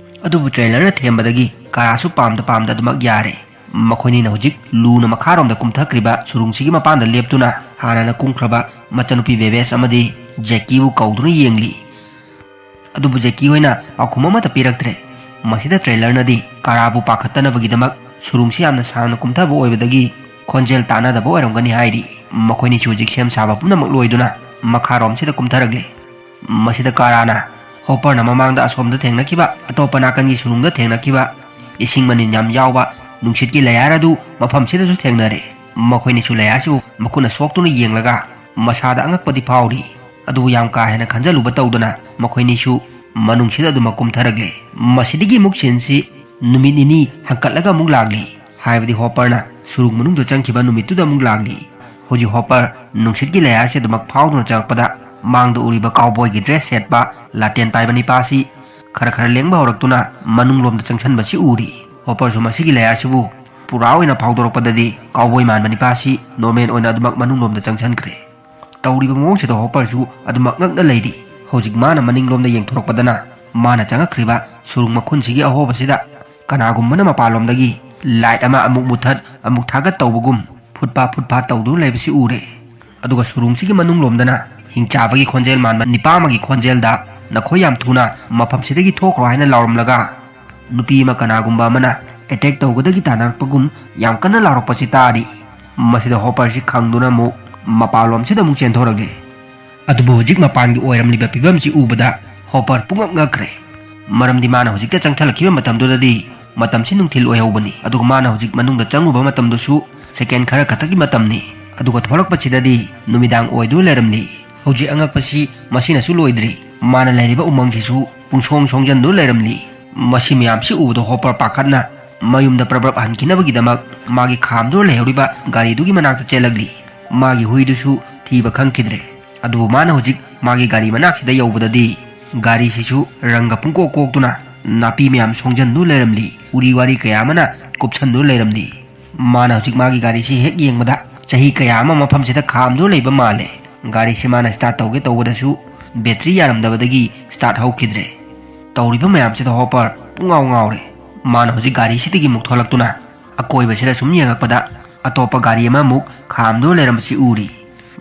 ꯑꯗꯨꯕꯨ ꯇ꯭ꯔꯦꯂꯔꯅ ꯊꯦꯝꯕꯗꯒꯤ ꯀꯥꯔꯥꯁꯨ ꯄꯥꯝꯗ ꯄꯥꯝꯗ ꯑꯗꯨꯃꯛ ꯌꯥꯔꯦ꯫ ꯃꯈꯣꯏꯅꯤꯅ ꯍꯧꯖꯤꯛ ꯂꯨꯅ ꯃꯈꯥꯔꯣꯝꯗ ꯀꯨꯝꯊꯈ꯭ꯔꯤꯕ ꯁꯨꯔꯨꯡꯁꯤꯒꯤ ꯃꯄꯥꯟꯗ ꯂꯦꯞꯇꯨꯅ ꯍꯥꯟꯅꯅ ꯀꯨꯝꯈ꯭ꯔꯕ ꯃꯆꯟꯅꯨꯄꯤ ꯕꯦꯕꯦꯁ ꯑꯃꯗꯤ ꯖꯦꯀꯤꯕꯨ ꯀꯧꯗꯨꯅ ꯌꯦꯡꯂꯤ꯫ ꯑꯗꯨꯕꯨ ꯖꯦꯀꯤ ꯍꯣꯏꯅ ꯄꯥꯎꯈꯨꯝ ꯑꯃꯠꯇ ꯄꯤꯔꯛꯇ꯭ꯔꯦ꯫ ꯃꯁꯤꯗ ꯇ꯭ꯔꯦꯂꯔꯅꯗꯤ ꯀꯥꯔꯥꯕꯨ ꯄꯥꯈꯠꯇꯅꯕꯒꯤꯗꯃꯛ ꯁꯨꯔꯨꯡꯁꯤ ꯌꯥꯝꯅ ꯁꯥꯡꯅ ꯀꯨꯝꯊꯕ ꯑꯣꯏꯕꯗꯒꯤ ꯈꯣꯟꯖꯦꯜ ꯇꯥꯟꯅꯗꯕ ꯑꯣꯏꯔꯝꯒꯅꯤ ꯍꯥꯏꯔꯤ꯫ ꯃꯈꯣꯏꯅꯤꯁꯨ ꯍꯧꯖꯤꯛ ꯁꯦꯝ ꯁꯥꯕ ꯄꯨꯝꯅꯃꯛ ꯂꯣꯏꯗꯨꯅ ꯃꯈꯥꯔꯣꯝꯁꯤꯗ ꯀꯨꯝꯊꯔꯛꯂꯦ꯫ ꯃꯁꯤꯗ ꯀꯥꯔꯥꯅ ꯍꯣꯄꯔꯅ ꯃꯃꯥꯡꯗ ꯑꯁꯣꯝꯗ ꯊꯦꯡꯅꯈꯤꯕ, ꯑꯇꯣꯞꯄ ꯅꯥꯀꯟꯒꯤ ꯁꯨꯔꯨꯡꯗ ꯊꯦꯡꯅꯈꯤꯕ ꯏꯁꯤꯡ ꯃꯅꯤꯟ ꯌꯥꯝ ꯌꯥꯎꯕ ꯅꯨꯡꯁꯤꯠꯀꯤ ꯂꯌꯥꯔ ꯑꯗꯨ ꯃꯐꯝꯁꯤꯗꯁꯨ ꯊꯦꯡꯅꯔꯦ꯫ ꯃꯈꯣꯏꯅꯤꯁꯨ ꯂꯌꯥꯔꯁꯤꯕꯨ ꯃꯈꯨꯠꯅ ꯁꯣꯛꯇꯨꯅ ꯌꯦꯡꯂꯒ ꯃꯁꯥꯗ ꯑꯉꯛꯄꯗꯤ ꯐꯥꯎꯔꯤ꯫ ꯑꯗꯨꯕꯨ ꯌꯥꯝ ꯀꯥ ꯍꯦꯟꯅ ꯈꯟꯖꯜꯂꯨꯕ ꯇꯧꯗꯅ ꯃꯈꯣꯏꯅꯤꯁꯨ ꯃꯅꯨꯡꯁꯤꯗ ꯑꯗꯨꯃꯛ ꯀꯨꯝꯊꯔꯛꯂꯦ꯫ ꯃꯁꯤꯗꯒꯤ ꯑꯃꯨꯛ ꯁꯤꯟꯁꯤ ꯅꯨꯃꯤꯠ ꯅꯤꯅꯤ ꯍꯟꯀꯠꯂꯒ ꯑꯃꯨꯛ ꯂꯥꯛꯂꯤ꯫ ꯍꯥꯏꯕꯗꯤ ꯍꯣꯄꯔꯅ ꯁꯨꯔꯨꯡ ꯃꯅꯨꯡꯗ ꯆꯪꯈꯤꯕ ꯅꯨꯃꯤꯠꯇꯨꯗ ꯑꯃꯨꯛ ꯂꯥꯛꯂꯤ꯫ ꯍꯧꯖꯤꯛ ꯍꯣꯄꯔ ꯅꯨꯡꯁꯤꯠꯀꯤ ꯂꯌꯥꯔꯁꯤ ꯑꯗꯨꯃꯛ ꯐꯥꯎꯗꯨꯅ ꯆꯪꯂꯛꯄꯗ ꯃꯥꯡꯗ ꯎꯔꯤꯕ ꯀꯥꯎꯕꯣꯏꯒꯤ ꯗ꯭ꯔꯦꯁ ꯁꯦꯠꯄ ꯂꯥꯇꯦꯟ ꯄꯥꯏꯕ ꯅꯤꯄꯥꯁꯤ ꯈꯔ ꯈꯔ ꯂꯦꯡꯕ ꯍꯧꯔꯛꯇꯨꯅ ꯃꯅꯨꯡꯂꯣꯝꯗ ꯆꯪꯁꯤꯟꯕꯁꯤ ꯎꯔꯤ꯫ ꯍꯣꯄꯔꯁꯨ ꯃꯁꯤꯒꯤ ꯂꯌꯥꯔꯁꯤꯕꯨ ꯄꯨꯔꯥ ꯑꯣꯏꯅ ꯐꯥꯎꯗꯣꯔꯛꯄꯗꯗꯤ ꯀꯥꯎꯕꯣꯏ ꯃꯥꯟꯕ ꯅꯤꯄꯥꯁꯤ ꯅꯣꯔꯃꯦꯜ ꯑꯣꯏꯅ ꯑꯗꯨꯃꯛ ꯃꯅꯨꯡꯂꯣꯝꯗ ꯆꯪꯁꯤꯟꯈ꯭ꯔꯦ꯫ ꯇꯧꯔꯤꯕ ꯃꯑꯣꯡꯁꯤꯗ ꯍꯣꯄꯔꯁꯨ ꯑꯗꯨꯃꯛ ꯉꯛꯅ ꯂꯩꯔꯤ꯫ ꯍꯧꯖꯤꯛ ꯃꯥꯅ ꯃꯅꯤꯡꯂꯣꯝꯗ ꯌꯦꯡꯊꯣꯔꯛꯄꯗꯅ ꯃꯥꯅ ꯆꯪꯉꯛꯈ꯭ꯔꯤꯕ ꯁꯨꯔꯨꯡ ꯃꯈꯨꯟꯁꯤꯒꯤ ꯑꯍꯣꯕꯁꯤꯗ ꯀꯅꯥꯒꯨꯝꯕꯅ ꯃꯄꯥꯟꯂꯣꯝꯗꯒꯤ ꯂꯥꯏꯠ ꯑꯃ ꯑꯃꯨꯛ ꯃꯨꯊꯠ ꯑꯃꯨꯛ ꯊꯥꯒꯠ ꯇꯧꯕꯒꯨꯝ ꯐꯨꯠ ꯐꯥ ꯐꯨꯠ ꯐꯥ ꯇꯧꯗꯨꯅ ꯂꯩꯕꯁꯤ ꯎꯔꯦ꯫ ꯑꯗꯨꯒ ꯁꯨꯔꯨꯡꯁꯤꯒꯤ ꯃꯅꯨꯡꯂꯣꯝꯗꯅ ꯍꯤꯡꯆꯥꯕꯒꯤ ꯈꯣꯟꯖꯦꯜ ꯃꯥꯟꯕ ꯅꯤꯄꯥ ꯑꯃꯒꯤ ꯈꯣꯟꯖꯦꯜꯗ "ꯅꯈꯣꯏ ꯌꯥꯝ ꯊꯨꯅ ꯃꯐꯝꯁꯤꯗꯒꯤ ꯊꯣꯛꯈ꯭ꯔꯣ" ꯍꯥꯏꯅ ꯂꯥꯎꯔꯝꯂꯒ ꯅꯨꯄꯤ ꯑꯃ ꯀꯅꯥꯒꯨꯝꯕ ꯑꯃꯅ ꯑꯦꯇꯦꯛ ꯇꯧꯒꯗꯒꯤ ꯇꯥꯟꯅꯔꯛꯄꯒꯨꯝ ꯌꯥꯝ ꯀꯟꯅ ꯂꯥꯎꯔꯛꯄꯁꯤ ꯇꯥꯔꯤ꯫ ꯃꯁꯤꯗ ꯍꯣꯄꯔꯁꯤ ꯈꯪꯗꯨꯅ ꯑꯃꯨꯛ ꯃꯄꯥꯟꯂꯣꯝꯁꯤꯗ ꯑꯃꯨꯛ ꯆꯦꯟꯊꯣꯔꯛꯂꯦ꯫ ꯑꯗꯨꯕꯨ ꯍꯧꯖꯤꯛ ꯃꯄꯥꯟꯒꯤ ꯑꯣꯏꯔꯝꯂꯤꯕ ꯐꯤꯕꯝꯁꯤ ꯎꯕꯗ ꯍꯣꯄꯔ ꯄꯨꯡꯉꯛ ꯉꯛꯈ꯭ꯔꯦ꯫ ꯃꯔꯝꯗꯤ ꯃꯥꯅ ꯍꯧꯖꯤꯛꯇ ꯆꯪꯁꯤꯜꯂꯛꯈꯤꯕ ꯃꯇꯝꯗꯨꯗꯗꯤ ꯃꯇꯝꯁꯤ ꯅꯨꯡꯊꯤꯜ ꯑꯣꯏꯍꯧꯕꯅꯤ, ꯑꯗꯨꯒ ꯃꯥꯅ ꯍꯧꯖꯤꯛ ꯃꯅꯨꯡꯗ ꯆꯪꯉꯨꯕ ꯃꯇꯝꯗꯨꯁꯨ ꯁꯦꯀꯦꯟ ꯈꯔ ꯈꯛꯇꯒꯤ ꯃꯇꯝꯅꯤ꯫ ꯑꯗꯨꯒ ꯊꯣꯛꯂꯛꯄꯁꯤꯗꯗꯤ ꯅꯨꯃꯤꯗꯥꯡ ꯑꯣꯏꯗꯨꯅ ꯂꯩꯔꯝꯂꯤ꯫ ꯍꯧꯖꯤꯛ ꯑꯉꯛꯄꯁꯤ ꯃꯁꯤꯅꯁꯨ ꯂꯣꯏꯗ꯭ꯔꯤ꯫ ꯃꯥꯅ ꯂꯩꯔꯤꯕ ꯎꯃꯪꯁꯤꯁꯨ ꯄꯨꯡꯁꯣꯡ ꯁꯣꯡꯖꯟꯗꯨꯅ ꯂꯩꯔꯝꯂꯤ꯫ ꯃꯁꯤ ꯃꯌꯥꯝꯁꯤ ꯎꯕꯗ ꯍꯣꯄꯔ ꯄꯥꯈꯠꯅ ꯃꯌꯨꯝꯗ ꯄ꯭ꯔꯞ ꯄ꯭ꯔꯞ ꯍꯟꯈꯤꯅꯕꯒꯤꯗꯃꯛ ꯃꯥꯒꯤ ꯈꯥꯝꯗꯨꯅ ꯂꯩꯍꯧꯔꯤꯕ ꯒꯥꯔꯤꯗꯨꯒꯤ ꯃꯅꯥꯛꯇ ꯆꯦꯜꯂꯛꯂꯤ꯫ ꯃꯥꯒꯤ ꯍꯨꯏꯗꯨꯁꯨ ꯊꯤꯕ ꯈꯪꯈꯤꯗ꯭ꯔꯦ꯫ ꯑꯗꯨꯕꯨ ꯃꯥꯅ ꯍꯧꯖꯤꯛ ꯃꯥꯒꯤ ꯒꯥꯔꯤ ꯃꯅꯥꯛꯁꯤꯗ ꯌꯧꯕꯗꯗꯤ ꯒꯥꯔꯤꯁꯤꯁꯨ ꯔꯪꯒ ꯄꯨꯡꯀꯣꯛ ꯀꯣꯛꯇꯨꯅ ꯅꯥꯄꯤ ꯃꯌꯥꯝ ꯁꯣꯡꯖꯟꯗꯨꯅ ꯂꯩꯔꯝꯂꯤ꯫ ꯎꯔꯤ ꯋꯥꯔꯤ ꯀꯌꯥ ꯑꯃꯅ ꯀꯨꯞꯁꯟꯗꯨꯅ ꯂꯩꯔꯝꯂꯤ꯫ ꯃꯥꯅ ꯍꯧꯖꯤꯛ ꯃꯥꯒꯤ ꯒꯥꯔꯤꯁꯤ ꯍꯦꯛ ꯌꯦꯡꯕꯗ ꯆꯍꯤ ꯀꯌꯥ ꯑꯃ ꯃꯐꯝꯁꯤꯗ ꯈꯥꯝꯗꯨꯅ ꯂꯩꯕ ꯃꯥꯜꯂꯦ꯫ ꯒꯥꯔꯤꯁꯤ ꯃꯥꯅ ꯁ꯭ꯇꯥꯔꯠ ꯇꯧꯒꯦ ꯇꯧꯕꯗꯁꯨ ꯕꯦꯇ꯭ꯔꯤ ꯌꯥꯔꯝꯗꯕꯗꯒꯤ ꯁ꯭ꯇꯥꯔꯠ ꯍꯧꯈꯤꯗ꯭ꯔꯦ꯫ ꯇꯧꯔꯤꯕ ꯃꯌꯥꯝꯁꯤꯗ ꯍꯣꯄꯔ ꯄꯨꯡꯉꯥꯎ ꯉꯥꯎꯔꯦ꯫ ꯃꯥꯅ ꯍꯧꯖꯤꯛ ꯒꯥꯔꯤꯁꯤꯗꯒꯤ ꯑꯃꯨꯛ ꯊꯣꯛꯂꯛꯇꯨꯅ ꯑꯀꯣꯏꯕꯁꯤꯗ ꯁꯨꯝ ꯌꯦꯡꯉꯛꯄꯗ ꯑꯇꯣꯞꯄ ꯒꯥꯔꯤ ꯑꯃꯃꯨꯛ ꯈꯥꯝꯗꯨꯅ ꯂꯩꯔꯝꯕꯁꯤ ꯎꯔꯤ꯫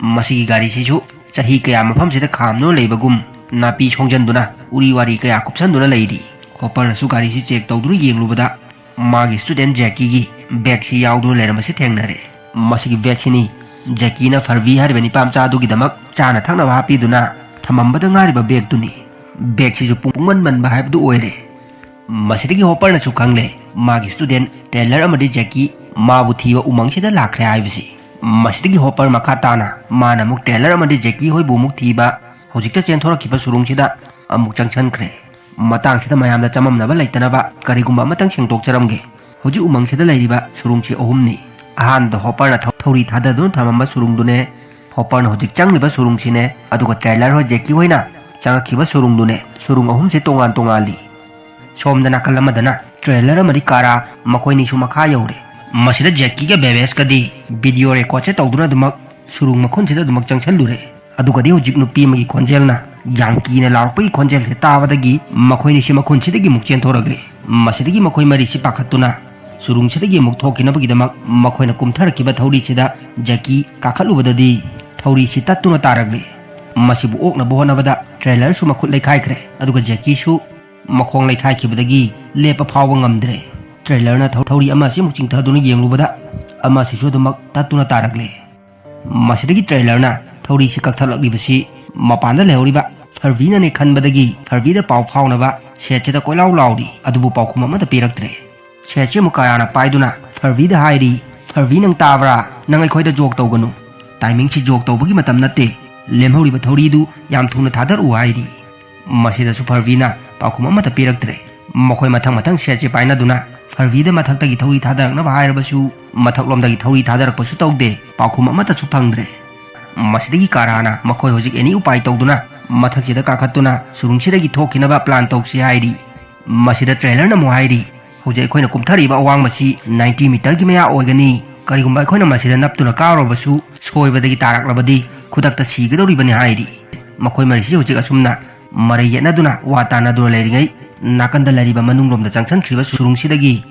ꯃꯁꯤꯒꯤ ꯒꯥꯔꯤꯁꯤꯁꯨ ꯆꯍꯤ ꯀꯌꯥ ꯃꯐꯝꯁꯤꯗ ꯈꯥꯝꯗꯨꯅ ꯂꯩꯕꯒꯨꯝ ꯅꯥꯄꯤ ꯁꯣꯡꯖꯟꯗꯨꯅ ꯎꯔꯤ ꯋꯥꯔꯤ ꯀꯌꯥ ꯀꯨꯞꯁꯟꯗꯨꯅ ꯂꯩꯔꯤ꯫ ꯍꯣꯄꯔꯅꯁꯨ ꯒꯥꯔꯤꯁꯤ ꯆꯦꯛ ꯇꯧꯗꯨꯅ ꯌꯦꯡꯂꯨꯕꯗ ꯃꯥꯒꯤ ꯁ꯭ꯇꯨꯗꯦꯟꯠ ꯖꯦꯀꯤꯒꯤ ꯕꯦꯒꯁꯤ ꯌꯥꯎꯗꯨꯅ ꯂꯩꯔꯝꯕꯁꯤ ꯊꯦꯡꯅꯔꯦ꯫ ꯃꯁꯤꯒꯤ ꯕꯦꯒꯁꯤꯅꯤ ꯖꯦꯀꯤꯅ ꯐꯔꯕꯤ ꯍꯥꯏꯔꯤꯕ ꯅꯤꯄꯥ ꯃꯆꯥ ꯑꯗꯨꯒꯤꯗꯃꯛ ꯆꯥꯅ ꯊꯛꯅꯕ ꯍꯥꯞꯄꯤꯗꯨꯅ ꯊꯝꯃꯝꯕꯗ ꯉꯥꯏꯔꯤꯕ ꯕꯦꯒꯇꯨꯅꯤ꯫ ꯕꯦꯒꯁꯤꯁꯨ ꯄꯨꯡꯃꯟ ꯃꯟꯕ ꯍꯥꯏꯕꯗꯨ ꯑꯣꯏꯔꯦ꯫ ꯃꯁꯤꯗꯒꯤ ꯍꯣꯄꯔꯅꯁꯨ ꯈꯪꯂꯦ, ꯃꯥꯒꯤ ꯁ꯭ꯇꯨꯗꯦꯟ ꯇ꯭ꯔꯦꯂꯔ ꯑꯃꯗꯤ ꯖꯦꯀꯤ ꯃꯥꯕꯨ ꯊꯤꯕ ꯎꯃꯪꯁꯤꯗ ꯂꯥꯛꯈ꯭ꯔꯦ ꯍꯥꯏꯕꯁꯤ꯫ ꯃꯁꯤꯗꯒꯤ ꯍꯣꯄꯔ ꯃꯈꯥ ꯇꯥꯅ ꯃꯥꯅ ꯑꯃꯨꯛ ꯇ꯭ꯔꯦꯂꯔ ꯑꯃꯗꯤ ꯖꯦꯀꯤ ꯍꯣꯏꯕꯨ ꯑꯃꯨꯛ ꯊꯤꯕ ꯍꯧꯖꯤꯛꯇ ꯆꯦꯟꯊꯣꯔꯛꯈꯤꯕ ꯁꯨꯔꯨꯡꯁꯤꯗ ꯑꯃꯨꯛ ꯆꯪꯁꯤꯟꯈ꯭ꯔꯦ꯫ ꯃꯇꯥꯡꯁꯤꯗ ꯃꯌꯥꯝꯗ ꯆꯃꯝꯅꯕ ꯂꯩꯇꯅꯕ ꯀꯔꯤꯒꯨꯝꯕ ꯑꯃꯇꯪ ꯁꯦꯡꯗꯣꯛꯆꯔꯝꯒꯦ꯫ ꯍꯧꯖꯤꯛ ꯎꯃꯪꯁꯤꯗ ꯂꯩꯔꯤꯕ ꯁꯨꯔꯨꯡꯁꯤ ꯑꯍꯨꯝꯅꯤ꯫ ꯑꯍꯥꯟꯕꯗ ꯍꯣꯄꯔꯅ ꯊꯧ-, ꯊꯧꯔꯤ ꯊꯥꯗꯗꯨꯅ ꯊꯝꯃꯝꯕ ꯁꯨꯔꯨꯡꯗꯨꯅꯦ, ꯍꯣꯄꯔꯅ ꯍꯧꯖꯤꯛ ꯆꯪꯂꯤꯕ ꯁꯨꯔꯨꯡꯁꯤꯅꯦ, ꯑꯗꯨꯒ ꯇ꯭ꯔꯦꯂꯔ ꯍꯣꯏ ꯖꯦꯀꯤ ꯍꯣꯏꯅ ꯆꯪꯉꯛꯈꯤꯕ ꯁꯨꯔꯨꯡꯗꯨꯅꯦ꯫ ꯁꯨꯔꯨꯡ ꯑꯍꯨꯝꯁꯦ ꯇꯣꯉꯥꯟ ꯇꯣꯉꯥꯜꯂꯤ꯫ ꯁꯣꯝꯗ ꯅꯥꯀꯜ ꯑꯃꯗꯅ ꯇ꯭ꯔꯦꯂꯔ ꯑꯃꯗꯤ ꯀꯥꯔꯥ, ꯃꯈꯣꯏꯅꯤꯁꯨ ꯃꯈꯥ ꯌꯧꯔꯦ꯫ ꯃꯁꯤꯗ ꯖꯦꯀꯤꯒ ꯕꯦꯕꯦꯁꯀꯗꯤ ꯚꯤꯗꯤꯑꯣ ꯔꯦꯀꯣꯔꯗꯁꯦ ꯇꯧꯗꯨꯅ ꯑꯗꯨꯃꯛ ꯁꯨꯔꯨꯡ ꯃꯈꯨꯟꯁꯤꯗ ꯑꯗꯨꯃꯛ ꯆꯪꯁꯤꯜꯂꯨꯔꯦ꯫ ꯑꯗꯨꯒꯗꯤ ꯍꯧꯖꯤꯛ ꯅꯨꯄꯤ ꯑꯃꯒꯤ ꯈꯣꯟꯖꯦꯜꯅ ꯌꯥꯝ ꯀꯤꯅ ꯂꯥꯎꯔꯛꯄꯒꯤ ꯈꯣꯟꯖꯦꯜꯁꯦ ꯇꯥꯕꯗꯒꯤ ꯃꯈꯣꯏꯅꯤꯁꯤ ꯃꯈꯨꯟꯁꯤꯗꯒꯤ ꯑꯃꯨꯛ ꯆꯦꯟꯊꯣꯔꯛꯂꯦ꯫ ꯃꯁꯤꯗꯒꯤ ꯃꯈꯣꯏ ꯃꯔꯤꯁꯤ ꯄꯥꯈꯠꯇꯨꯅ ꯁꯨꯔꯨꯡꯁꯤꯗꯒꯤ ꯑꯃꯨꯛ ꯊꯣꯛꯈꯤꯅꯕꯒꯤꯗꯃꯛ ꯃꯈꯣꯏꯅ ꯀꯨꯝꯊꯔꯛꯈꯤꯕ ꯊꯧꯔꯤꯁꯤꯗ ꯖꯦꯀꯤ ꯀꯥꯈꯠꯂꯨꯕꯗꯗꯤ ꯊꯧꯔꯤꯁꯤ ꯇꯠꯇꯨꯅ ꯇꯥꯔꯛꯂꯦ꯫ ꯃꯁꯤꯕꯨ ꯑꯣꯛꯅꯕ ꯍꯣꯠꯅꯕꯗ ꯇ꯭ꯔꯦꯂꯔꯁꯨ ꯃꯈꯨꯠ ꯂꯩꯈꯥꯏꯈ꯭ꯔꯦ, ꯑꯗꯨꯒ ꯖꯦꯀꯤꯁꯨ ꯃꯈꯣꯡ ꯂꯩꯈꯥꯏꯈꯤꯕꯗꯒꯤ ꯂꯦꯞꯄ ꯐꯥꯎꯕ ꯉꯝꯗ꯭ꯔꯦ꯫ ꯇ꯭ꯔꯦꯂꯔꯅ ꯊꯧ-, ꯊꯧꯔꯤ ꯑꯃ ꯑꯁꯤꯃꯨꯛ ꯆꯤꯡꯊꯗꯨꯅ ꯌꯦꯡꯂꯨꯕꯗ ꯑꯃꯁꯤꯁꯨ ꯑꯗꯨꯃꯛ ꯇꯠꯇꯨꯅ ꯇꯥꯔꯛꯂꯦ꯫ ꯃꯁꯤꯗꯒꯤ ꯇ꯭ꯔꯦꯂꯔꯅ ꯊꯧꯔꯤꯁꯤ ꯀꯛꯊꯠꯂꯛꯂꯤꯕꯁꯤ ꯃꯄꯥꯟꯗ ꯂꯩꯍꯧꯔꯤꯕ ꯐꯔꯕꯤꯅꯅꯦ ꯈꯟꯕꯗꯒꯤ ꯐꯔꯕꯤꯗ ꯄꯥꯎ ꯐꯥꯎꯅꯕ ꯁꯦꯠꯁꯤꯗ ꯀꯣꯏꯂꯥꯎ ꯂꯥꯎꯔꯤ, ꯑꯗꯨꯕꯨ ꯄꯥꯎꯈꯨꯝ ꯑꯃꯠꯇ ꯄꯤꯔꯛꯇ꯭ꯔꯦ꯫ ꯁꯦꯠꯁꯤ ꯑꯃꯨꯛ ꯀꯥꯔꯥꯅ ꯄꯥꯏꯗꯨꯅ ꯐꯔꯕꯤꯗ ꯍꯥꯏꯔꯤ, "ꯐꯔꯕꯤ, ꯅꯪ ꯇꯥꯕ꯭ꯔꯥ? ꯅꯪ ꯑꯩꯈꯣꯏꯗ ꯖꯣꯛ ꯇꯧꯒꯅꯨ꯫ ꯇꯥꯏꯃꯤꯡꯁꯤ ꯖꯣꯛ ꯇꯧꯕꯒꯤ ꯃꯇꯝ ꯅꯠꯇꯦ꯫ ꯂꯦꯝꯍꯧꯔꯤꯕ ꯊꯧꯔꯤꯗꯨ ꯌꯥꯝ ꯊꯨꯅ ꯊꯥꯗꯔꯛꯎ" ꯍꯥꯏꯔꯤ꯫ ꯃꯁꯤꯗꯁꯨ ꯐꯔꯕꯤꯅ ꯄꯥꯎꯈꯨꯝ ꯑꯃꯠꯇ ꯄꯤꯔꯛꯇ꯭ꯔꯦ꯫ ꯃꯈꯣꯏ ꯃꯊꯪ ꯃꯊꯪ ꯁꯦꯠꯁꯦ ꯄꯥꯏꯅꯗꯨꯅ ꯐꯔꯕꯤꯗ ꯃꯊꯛꯇꯒꯤ ꯊꯧꯔꯤ ꯊꯥꯗꯔꯛꯅꯕ ꯍꯥꯏꯔꯕꯁꯨ ꯃꯊꯛꯂꯣꯝꯗꯒꯤ ꯊꯧꯔꯤ ꯊꯥꯗꯔꯛꯄꯁꯨ ꯇꯧꯗꯦ, ꯄꯥꯎꯈꯨꯝ ꯑꯃꯠꯇꯁꯨ ꯐꯪꯗ꯭ꯔꯦ꯫ ꯃꯁꯤꯗꯒꯤ ꯀꯥꯔꯥꯅ ꯃꯈꯣꯏ ꯍꯧꯖꯤꯛ ꯑꯦꯅꯤ ꯎꯄꯥꯏ ꯇꯧꯗꯨꯅ ꯃꯊꯛꯁꯤꯗ ꯀꯥꯈꯠꯇꯨꯅ ꯁꯨꯔꯨꯡꯁꯤꯗꯒꯤ ꯊꯣꯛꯈꯤꯅꯕ ꯄ꯭ꯂꯥꯟ ꯇꯧꯁꯤ ꯍꯥꯏꯔꯤ꯫ ꯃꯁꯤꯗ ꯇ꯭ꯔꯦꯂꯔꯅ ꯑꯃꯨꯛ ꯍꯥꯏꯔꯤ, "ꯍꯧꯖꯤꯛ ꯑꯩꯈꯣꯏꯅ ꯀꯨꯝꯊꯔꯤꯕ ꯑꯋꯥꯡꯕꯁꯤ ꯅꯥꯏꯟꯇꯤ ꯃꯤꯇꯔꯒꯤ ꯃꯌꯥ ꯑꯣꯏꯒꯅꯤ꯫ ꯀꯔꯤꯒꯨꯝꯕ ꯑꯩꯈꯣꯏꯅ ꯃꯁꯤꯗ ꯅꯞꯇꯨꯅ ꯀꯥꯔꯨꯔꯕꯁꯨ ꯁꯣꯏꯕꯗꯒꯤ ꯇꯥꯔꯛꯂꯕꯗꯤ ꯈꯨꯗꯛꯇ ꯁꯤꯒꯗꯧꯔꯤꯕꯅꯤ" ꯍꯥꯏꯔꯤ꯫ ꯃꯈꯣꯏ ꯃꯔꯤꯁꯤ ꯍꯧꯖꯤꯛ ꯑꯁꯨꯝꯅ ꯃꯔꯩ ꯌꯦꯠꯅꯗꯨꯅ ꯋꯥ ꯇꯥꯅꯗꯨꯅ ꯂꯩꯔꯤꯉꯩ, ꯅꯥꯀꯟꯗ ꯂꯩꯔꯤꯕ ꯃꯅꯨꯡꯂꯣꯝꯗ ꯆꯪꯁꯤꯟꯈ꯭ꯔꯤꯕ ꯁꯨꯔꯨꯡꯁꯤꯗꯒꯤ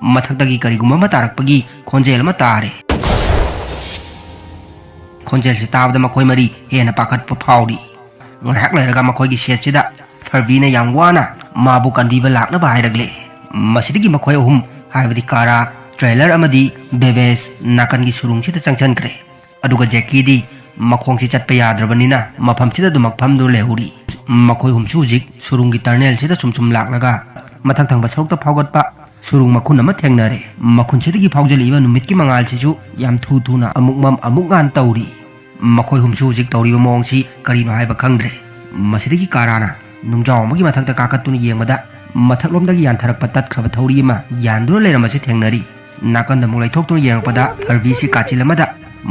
ꯃꯊꯛꯇꯒꯤ ꯀꯔꯤꯒꯨꯝꯕ ꯑꯃ ꯇꯥꯔꯛꯄꯒꯤ ꯈꯣꯟꯖꯦꯜ ꯑꯃ ꯇꯥꯔꯦ꯫ ꯈꯣꯟꯖꯦꯜꯁꯤ ꯇꯥꯕꯗ ꯃꯈꯣꯏ ꯃꯔꯤ ꯍꯦꯟꯅ ꯄꯥꯈꯠꯄ ꯐꯥꯎꯔꯤ꯫ ꯉꯥꯏꯍꯥꯛ ꯂꯩꯔꯒ ꯃꯈꯣꯏꯒꯤ ꯁꯦꯠꯁꯤꯗ ꯐꯔꯕꯤꯅ ꯌꯥꯝ ꯋꯥꯅ ꯃꯥꯕꯨ ꯀꯟꯕꯤꯕ ꯂꯥꯛꯅꯕ ꯍꯥꯏꯔꯛꯂꯦ꯫ ꯃꯁꯤꯗꯒꯤ ꯃꯈꯣꯏ ꯑꯍꯨꯝ, ꯍꯥꯏꯕꯗꯤ ꯀꯥꯔꯥ, ꯇ꯭ꯔꯦꯂꯔ ꯑꯃꯗꯤ ꯕꯦꯕꯦꯁ ꯅꯥꯀꯟꯒꯤ ꯁꯨꯔꯨꯡꯁꯤꯗ ꯆꯪꯁꯤꯟꯈ꯭ꯔꯦ꯫ ꯑꯗꯨꯒ ꯖꯦꯀꯤꯗꯤ ꯃꯈꯣꯡꯁꯤ ꯆꯠꯄ ꯌꯥꯗ꯭ꯔꯕꯅꯤꯅ ꯃꯐꯝꯁꯤꯗ ꯑꯗꯨꯃꯛ ꯐꯝꯗꯨꯅ ꯂꯩꯍꯧꯔꯤ꯫ ꯃꯈꯣꯏ ꯑꯍꯨꯝꯁꯨ ꯍꯧꯖꯤꯛ ꯁꯨꯔꯨꯡꯒꯤ ꯇꯔꯅꯦꯜꯁꯤꯗ ꯁꯨꯝ ꯁꯨꯝ ꯂꯥꯛꯂꯒ ꯃꯊꯛ ꯊꯪꯕ ꯁꯔꯨꯛꯇ ꯐꯥꯎꯒꯠꯄ ꯁꯨꯔꯨꯡ ꯃꯈꯨꯟ ꯑꯃ ꯊꯦꯡꯅꯔꯦ꯫ ꯃꯈꯨꯟꯁꯤꯗꯒꯤ ꯐꯥꯎꯖꯜꯂꯛꯏꯕ ꯅꯨꯃꯤꯠꯀꯤ ꯃꯉꯥꯜꯁꯤꯁꯨ ꯌꯥꯝ ꯊꯨ ꯊꯨꯅ ꯑꯃꯨꯛ ꯃꯝ ꯑꯃꯨꯛ ꯉꯥꯟ ꯇꯧꯔꯤ꯫ ꯃꯈꯣꯏ ꯑꯍꯨꯝꯁꯨ ꯍꯧꯖꯤꯛ ꯇꯧꯔꯤꯕ ꯃꯑꯣꯡꯁꯤ ꯀꯔꯤꯅꯣ ꯍꯥꯏꯕ ꯈꯪꯗ꯭ꯔꯦ꯫ ꯃꯁꯤꯗꯒꯤ ꯀꯥꯔꯥꯅ ꯅꯨꯡꯖꯥꯎ ꯑꯃꯒꯤ ꯃꯊꯛꯇ ꯀꯥꯈꯠꯇꯨꯅ ꯌꯦꯡꯕꯗ ꯃꯊꯛꯂꯣꯝꯗꯒꯤ ꯌꯥꯟꯊꯔꯛꯄ ꯇꯠꯈ꯭ꯔꯕ ꯊꯧꯔꯤ ꯑꯃ ꯌꯥꯟꯗꯨꯅ ꯂꯩꯔꯝꯕꯁꯤ ꯊꯦꯡꯅꯔꯤ꯫ ꯅꯥꯀꯟꯗ ꯑꯃꯨꯛ ꯂꯩꯊꯣꯛꯇꯨꯅ ꯌꯦꯡꯉꯛꯄꯗ ꯐꯔꯕꯤꯁꯤ ꯀꯥꯆꯤꯜ ꯑꯃꯗ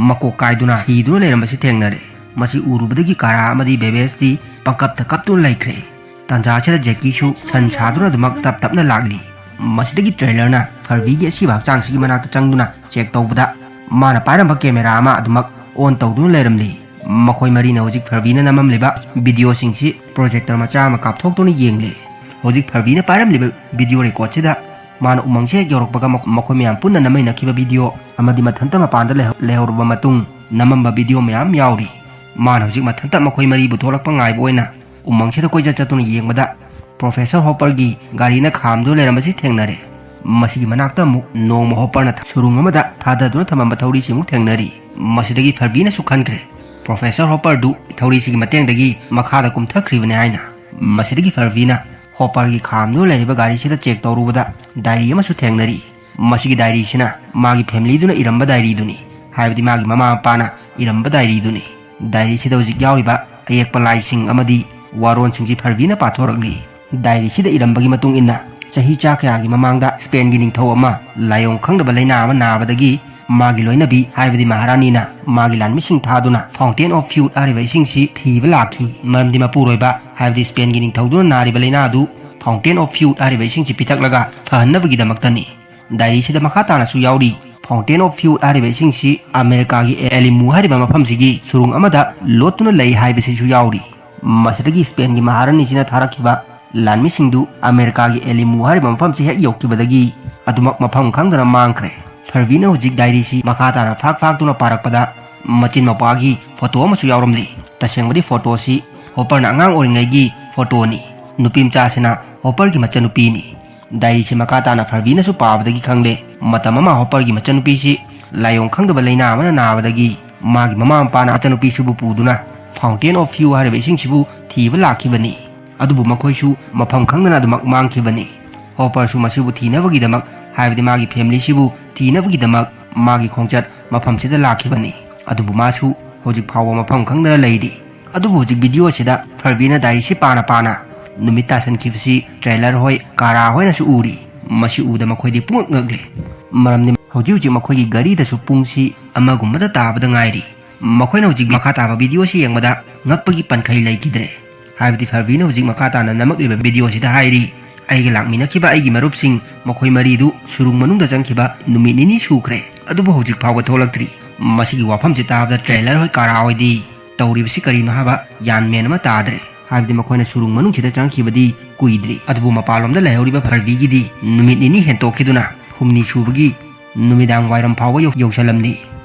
ꯃꯀꯣꯛ ꯀꯥꯏꯗꯨꯅ ꯁꯤꯗꯨꯅ ꯂꯩꯔꯝꯕꯁꯤ ꯊꯦꯡꯅꯔꯦ꯫ ꯃꯁꯤ ꯎꯔꯨꯕꯗꯒꯤ ꯀꯥꯔꯥ ꯑꯃꯗꯤ ꯕꯦꯕꯦꯁꯇꯤ ꯄꯪꯀꯞꯇ ꯀꯞꯇꯨꯅ ꯂꯩꯈ꯭ꯔꯦ꯫ ꯇꯥꯟꯖꯥ ꯑꯁꯤꯗ ꯖꯦꯀꯤꯁꯨ ꯁꯟ ꯁꯥꯗꯨꯅ ꯑꯗꯨꯃꯛ ꯇꯞ ꯇꯞꯅ ꯂꯥꯛꯂꯤ꯫ ꯃꯁꯤꯗꯒꯤ ꯇ꯭ꯔꯦꯂꯔꯅ ꯐꯔꯕꯤꯒꯤ ꯑꯁꯤꯕ ꯍꯛꯆꯥꯡꯁꯤꯒꯤ ꯃꯅꯥꯛꯇ ꯆꯪꯗꯨꯅ ꯆꯦꯛ ꯇꯧꯕꯗ ꯃꯥꯅ ꯄꯥꯏꯔꯝꯕ ꯀꯦꯃꯦꯔꯥ ꯑꯃ ꯑꯗꯨꯃꯛ ꯑꯣꯟ ꯇꯧꯗꯨꯅ ꯂꯩꯔꯝꯂꯤ꯫ ꯃꯈꯣꯏ ꯃꯔꯤꯅ ꯍꯧꯖꯤꯛ ꯐꯔꯕꯤꯅ ꯅꯝꯃꯝꯂꯤꯕ ꯚꯤꯗꯤꯑꯣꯁꯤꯡꯁꯤ ꯄ꯭ꯔꯣꯖꯦꯛꯇꯔ ꯃꯆꯥ ꯑꯃ ꯀꯥꯞꯊꯣꯛꯇꯨꯅ ꯌꯦꯡꯂꯤ꯫ ꯍꯧꯖꯤꯛ ꯐꯔꯕꯤꯅ ꯄꯥꯏꯔꯝꯂꯤꯕ ꯚꯤꯗꯤꯑꯣ ꯔꯦꯀꯣꯔꯠꯁꯤꯗ ꯃꯥꯅ ꯎꯃꯪꯁꯦ ꯍꯦꯛ ꯌꯧꯔꯛꯄꯒ ꯃꯈꯣ-, ꯃꯈꯣꯏ ꯃꯌꯥꯝ ꯄꯨꯟꯅ ꯅꯝꯃꯩꯅꯈꯤꯕ ꯚꯤꯗꯤꯑꯣ ꯑꯃꯗꯤ ꯃꯊꯟꯇ ꯃꯄꯥꯟꯗ ꯂꯩꯍꯧ-, ꯂꯩꯍꯧꯔꯕ ꯃꯇꯨꯡ ꯅꯝꯃꯝꯕ ꯚꯤꯗꯤꯑꯣ ꯃꯌꯥꯝ ꯌꯥꯎꯔꯤ꯫ ꯃꯥꯅ ꯍꯧꯖꯤꯛ ꯃꯊꯟꯇ ꯃꯈꯣꯏ ꯃꯔꯤꯕꯨ ꯊꯣꯛꯂꯛꯄ ꯉꯥꯏꯕ ꯑꯣꯏꯅ ꯎꯃꯪꯁꯤꯗ ꯀꯣꯏꯆꯠ ꯆꯠꯇꯨꯅ ꯌꯦꯡꯕꯗ ꯄ꯭ꯔꯣꯐꯦꯁꯔ ꯍꯣꯄꯔꯒꯤ ꯒꯥꯔꯤꯅ ꯈꯥꯝꯗꯨꯅ ꯂꯩꯔꯝꯕꯁꯤ ꯊꯦꯡꯅꯔꯦ꯫ ꯃꯁꯤꯒꯤ ꯃꯅꯥꯛꯇ ꯑꯃꯨꯛ ꯅꯣꯡꯃ ꯍꯣꯄꯔꯅ ꯁꯨꯔꯨꯡ ꯑꯃꯗ ꯊꯥꯗꯗꯨꯅ ꯊꯝꯃꯝꯕ ꯊꯧꯔꯤꯁꯤꯃꯨꯛ ꯊꯦꯡꯅꯔꯤ꯫ ꯃꯁꯤꯗꯒꯤ ꯐꯔꯕꯤꯅꯁꯨ ꯈꯟꯈ꯭ꯔꯦ, ꯄ꯭ꯔꯣꯐꯦꯁꯔ ꯍꯣꯄꯔꯗꯨ ꯊꯧꯔꯤꯁꯤꯒꯤ ꯃꯇꯦꯡꯗꯒꯤ ꯃꯈꯥꯗ ꯀꯨꯝꯊꯈ꯭ꯔꯤꯕꯅꯤ ꯍꯥꯏꯅ꯫ ꯃꯁꯤꯗꯒꯤ ꯐꯔꯕꯤꯅ ꯍꯣꯄꯔꯒꯤ ꯈꯥꯝꯗꯨꯅ ꯂꯩꯔꯤꯕ ꯒꯥꯔꯤꯁꯤꯗ ꯆꯦꯛ ꯇꯧꯔꯨꯕꯗ ꯗꯥꯏꯔꯤ ꯑꯃꯁꯨ ꯊꯦꯡꯅꯔꯤ꯫ ꯃꯁꯤꯒꯤ ꯗꯥꯏꯔꯤꯁꯤꯅ ꯃꯥꯒꯤ ꯐꯦꯃꯤꯂꯤꯗꯨꯅ ꯏꯔꯝꯕ ꯗꯥꯏꯔꯤꯗꯨꯅꯤ, ꯍꯥꯏꯕꯗꯤ ꯃꯥꯒꯤ ꯃꯃꯥ ꯃꯄꯥꯅ ꯏꯔꯝꯕ ꯗꯥꯏꯔꯤꯗꯨꯅꯤ꯫ ꯗꯥꯏꯔꯤꯁꯤꯗ ꯍꯧꯖꯤꯛ ꯌꯥꯎꯔꯤꯕ ꯑꯌꯦꯛꯄ ꯂꯥꯏꯁꯤꯡ ꯑꯃꯗꯤ ꯋꯥꯔꯣꯜꯁꯤꯡꯁꯤ ꯐꯔꯕꯤꯅ ꯄꯥꯊꯣꯔꯛꯂꯤ꯫ ꯗꯥꯏꯔꯤꯁꯤꯗ ꯏꯔꯝꯕꯒꯤ ꯃꯇꯨꯡ ꯏꯟꯅ, ꯆꯍꯤ ꯆꯥ ꯀꯌꯥꯒꯤ ꯃꯃꯥꯡꯗ ꯁ꯭ꯄꯦꯟꯒꯤ ꯅꯤꯡꯊꯧ ꯑꯃ ꯂꯥꯏꯑꯣꯡ ꯈꯪꯗꯕ ꯂꯩꯅꯥ ꯑꯃ ꯅꯥꯕꯗꯒꯤ ꯃꯥꯒꯤ ꯂꯣꯏꯅꯕꯤ, ꯍꯥꯏꯕꯗꯤ ꯃꯍꯥꯔꯥꯅꯤꯅ ꯃꯥꯒꯤ ꯂꯥꯟꯃꯤꯁꯤꯡ ꯊꯥꯗꯨꯅ Fountain of Youth ꯍꯥꯏꯔꯤꯕ ꯏꯁꯤꯡꯁꯤ ꯊꯤꯕ ꯂꯥꯛꯈꯤ꯫ ꯃꯔꯝꯗꯤ ꯃꯄꯨꯔꯣꯏꯕ, ꯍꯥꯏꯕꯗꯤ ꯁ꯭ꯄꯦꯟꯒꯤ ꯅꯤꯡꯊꯧꯗꯨꯅ ꯅꯥꯔꯤꯕ ꯂꯩꯅꯥ ꯑꯗꯨ Fountain of Youth ꯍꯥꯏꯔꯤꯕ ꯏꯁꯤꯡꯁꯤ ꯄꯤꯊꯛꯂꯒ ꯐꯍꯟꯅꯕꯒꯤꯗꯃꯛꯇꯅꯤ꯫ ꯗꯥꯏꯔꯤꯁꯤꯗ ꯃꯈꯥ ꯇꯥꯅꯁꯨ ꯌꯥꯎꯔꯤ, Fountain of Youth ꯍꯥꯏꯔꯤꯕ ꯏꯁꯤꯡꯁꯤ ꯑꯃꯦꯔꯤꯀꯥꯒꯤ ꯑꯦꯂꯤꯃꯨ ꯍꯥꯏꯔꯤꯕ ꯃꯐꯝꯁꯤꯒꯤ ꯁꯨꯔꯨꯡ ꯑꯃꯗ ꯂꯣꯠꯇꯨꯅ ꯂꯩ ꯍꯥꯏꯕꯁꯤꯁꯨ ꯌꯥꯎꯔꯤ꯫ ꯃꯁꯤꯗꯒꯤ ꯁ꯭ꯄꯦꯟꯒꯤ ꯃꯍꯥꯔꯥꯅꯤꯁꯤꯅ ꯊꯥꯔꯛꯈꯤꯕ ꯂꯥꯟꯃꯤꯁꯤꯡꯗꯨ ꯑꯃꯦꯔꯤꯀꯥꯒꯤ ꯑꯦꯂꯤꯃꯨ ꯍꯥꯏꯔꯤꯕ ꯃꯐꯝꯁꯤ ꯍꯦꯛ ꯌꯧꯈꯤꯕꯗꯒꯤ ꯑꯗꯨꯃꯛ ꯃꯐꯝ ꯈꯪꯗꯅ ꯃꯥꯡꯈ꯭ꯔꯦ꯫ ꯐꯔꯕꯤꯅ ꯍꯧꯖꯤꯛ ꯗꯥꯏꯔꯤꯁꯤ ꯃꯈꯥ ꯇꯥꯅ ꯐꯥꯛ ꯐꯥꯛꯇꯨꯅ ꯄꯥꯔꯛꯄꯗ ꯃꯆꯤꯟ ꯃꯧꯄ꯭ꯋꯥꯒꯤ ꯐꯣꯇꯣ ꯑꯃꯁꯨ ꯌꯥꯎꯔꯝꯂꯤ꯫ ꯇꯁꯦꯡꯕꯗꯤ ꯐꯣꯇꯣꯁꯤ ꯍꯣꯄꯔꯅ ꯑꯉꯥꯡ ꯑꯣꯏꯔꯤꯉꯩꯒꯤ ꯐꯣꯇꯣꯅꯤ꯫ ꯅꯨꯄꯤ ꯃꯆꯥꯁꯤꯅ ꯍꯣꯄꯔꯒꯤ ꯃꯆꯟꯅꯨꯄꯤꯅꯤ꯫ ꯗꯥꯏꯔꯤꯁꯤ ꯃꯈꯥ ꯇꯥꯅ ꯐꯔꯕꯤꯅꯁꯨ ꯄꯥꯕꯗꯒꯤ ꯈꯪꯂꯦ, ꯃꯇꯝ ꯑꯃ ꯍꯣꯄꯔꯒꯤ ꯃꯆꯟꯅꯨꯄꯤꯁꯤ ꯂꯥꯏꯑꯣꯡ ꯈꯪꯗꯕ ꯂꯩꯅꯥ ꯑꯃꯅ ꯅꯥꯕꯗꯒꯤ ꯃꯥꯒꯤ ꯃꯃꯥ ꯃꯄꯥꯅ ꯑꯆꯥꯅꯨꯄꯤꯁꯤꯕꯨ ꯄꯨꯗꯨꯅ Fountain of Youth ꯍꯥꯏꯔꯤꯕ ꯏꯁꯤꯡꯁꯤꯕꯨ ꯊꯤꯕ ꯂꯥꯛꯈꯤꯕꯅꯤ꯫ ꯑꯗꯨꯕꯨ ꯃꯈꯣꯏꯁꯨ ꯃꯐꯝ ꯈꯪꯗꯅ ꯑꯗꯨꯃꯛ ꯃꯥꯡꯈꯤꯕꯅꯤ꯫ ꯍꯣꯄꯔꯁꯨ ꯃꯁꯤꯕꯨ ꯊꯤꯅꯕꯒꯤꯗꯃꯛ, ꯍꯥꯏꯕꯗꯤ ꯃꯥꯒꯤ ꯐꯦꯃꯤꯂꯤꯁꯤꯕꯨ ꯊꯤꯅꯕꯒꯤꯗꯃꯛ ꯃꯥꯒꯤ ꯈꯣꯡꯆꯠ ꯃꯐꯝꯁꯤꯗ ꯂꯥꯛꯈꯤꯕꯅꯤ꯫ ꯑꯗꯨꯕꯨ ꯃꯥꯁꯨ ꯍꯧꯖꯤꯛ ꯐꯥꯎꯕ ꯃꯐꯝ ꯈꯪꯗꯅ ꯂꯩꯔꯤ꯫ ꯑꯗꯨꯕꯨ ꯍꯧꯖꯤꯛ ꯚꯤꯗꯤꯑꯣ ꯑꯁꯤꯗ ꯐꯔꯕꯤꯅ ꯗꯥꯏꯔꯤꯁꯤ ꯄꯥꯅ ꯄꯥꯅ ꯅꯨꯃꯤꯠ ꯇꯥꯁꯟꯈꯤꯕꯁꯤ ꯇ꯭ꯔꯦꯂꯔ ꯍꯣꯏ, ꯀꯥꯔꯥ ꯍꯣꯏꯅꯁꯨ ꯎꯔꯤ꯫ ꯃꯁꯤ ꯎꯕꯗ ꯃꯈꯣꯏꯗꯤ ꯄꯨꯡꯉꯛ ꯉꯛꯂꯦ꯫ ꯃꯔꯝꯗꯤ ꯍꯧꯖꯤꯛ ꯍꯧꯖꯤꯛ ꯃꯈꯣꯏꯒꯤ ꯘꯔꯤꯗꯁꯨ ꯄꯨꯡꯁꯤ ꯑꯃꯒꯨꯝꯕꯗ ꯇꯥꯕꯗ ꯉꯥꯏꯔꯤ꯫ ꯃꯈꯣꯏꯅ ꯍꯧꯖꯤꯛ ꯃꯈꯥ ꯇꯥꯕ ꯚꯤꯗꯤꯑꯣꯁꯤ ꯌꯦꯡꯕꯗ ꯉꯛꯄꯒꯤ ꯄꯟꯈꯩ ꯂꯩꯈꯤꯗ꯭ꯔꯦ꯫ ꯍꯥꯏꯕꯗꯤ ꯐꯔꯕꯤꯅ ꯍꯧꯖꯤꯛ ꯃꯈꯥ ꯇꯥꯅ ꯅꯝꯃꯛꯂꯤꯕ ꯚꯤꯗꯤꯑꯣꯁꯤꯗ ꯍꯥꯏꯔꯤ, "ꯑꯩꯒ ꯂꯥꯛꯃꯤꯟꯅꯈꯤꯕ ꯑꯩꯒꯤ ꯃꯔꯨꯞꯁꯤꯡ, ꯃꯈꯣꯏ ꯃꯔꯤꯗꯨ ꯁꯨꯔꯨꯡ ꯃꯅꯨꯡꯗ ꯆꯪꯈꯤꯕ ꯅꯨꯃꯤꯠ ꯅꯤꯅꯤ ꯁꯨꯈ꯭ꯔꯦ, ꯑꯗꯨꯕꯨ ꯍꯧꯖꯤꯛ ꯐꯥꯎꯕ ꯊꯣꯛꯂꯛꯇ꯭ꯔꯤ꯫" ꯃꯁꯤꯒꯤ ꯋꯥꯐꯝꯁꯤ ꯇꯥꯕꯗ ꯇ꯭ꯔꯦꯂꯔ ꯍꯣꯏ, ꯀꯥꯔꯥ ꯍꯣꯏꯗꯤ ꯇꯧꯔꯤꯕꯁꯤ ꯀꯔꯤꯅꯣ ꯍꯥꯏꯕ ꯒ꯭ꯌꯥꯟ ꯃꯦꯟ ꯑꯃ ꯇꯥꯗ꯭ꯔꯦ꯫ ꯍꯥꯏꯕꯗꯤ ꯃꯈꯣꯏꯅ ꯁꯨꯔꯨꯡ ꯃꯅꯨꯡꯁꯤꯗ ꯆꯪꯈꯤꯕꯗꯤ ꯀꯨꯏꯗ꯭ꯔꯤ, ꯑꯗꯨꯕꯨ ꯃꯄꯥꯟꯂꯣꯝꯗ ꯂꯩꯍꯧꯔꯤꯕ ꯐꯔꯕꯤꯒꯤꯗꯤ ꯅꯨꯃꯤꯠ ꯅꯤꯅꯤ ꯍꯦꯟꯇꯣꯛꯈꯤꯗꯨꯅ ꯍꯨꯝꯅꯤ ꯁꯨꯕꯒꯤ ꯅꯨꯃꯤꯗꯥꯡ ꯋꯥꯏꯔꯝ ꯐꯥꯎꯕ ꯌꯧ-, ꯌꯧꯁꯜꯂꯝꯂꯤ꯫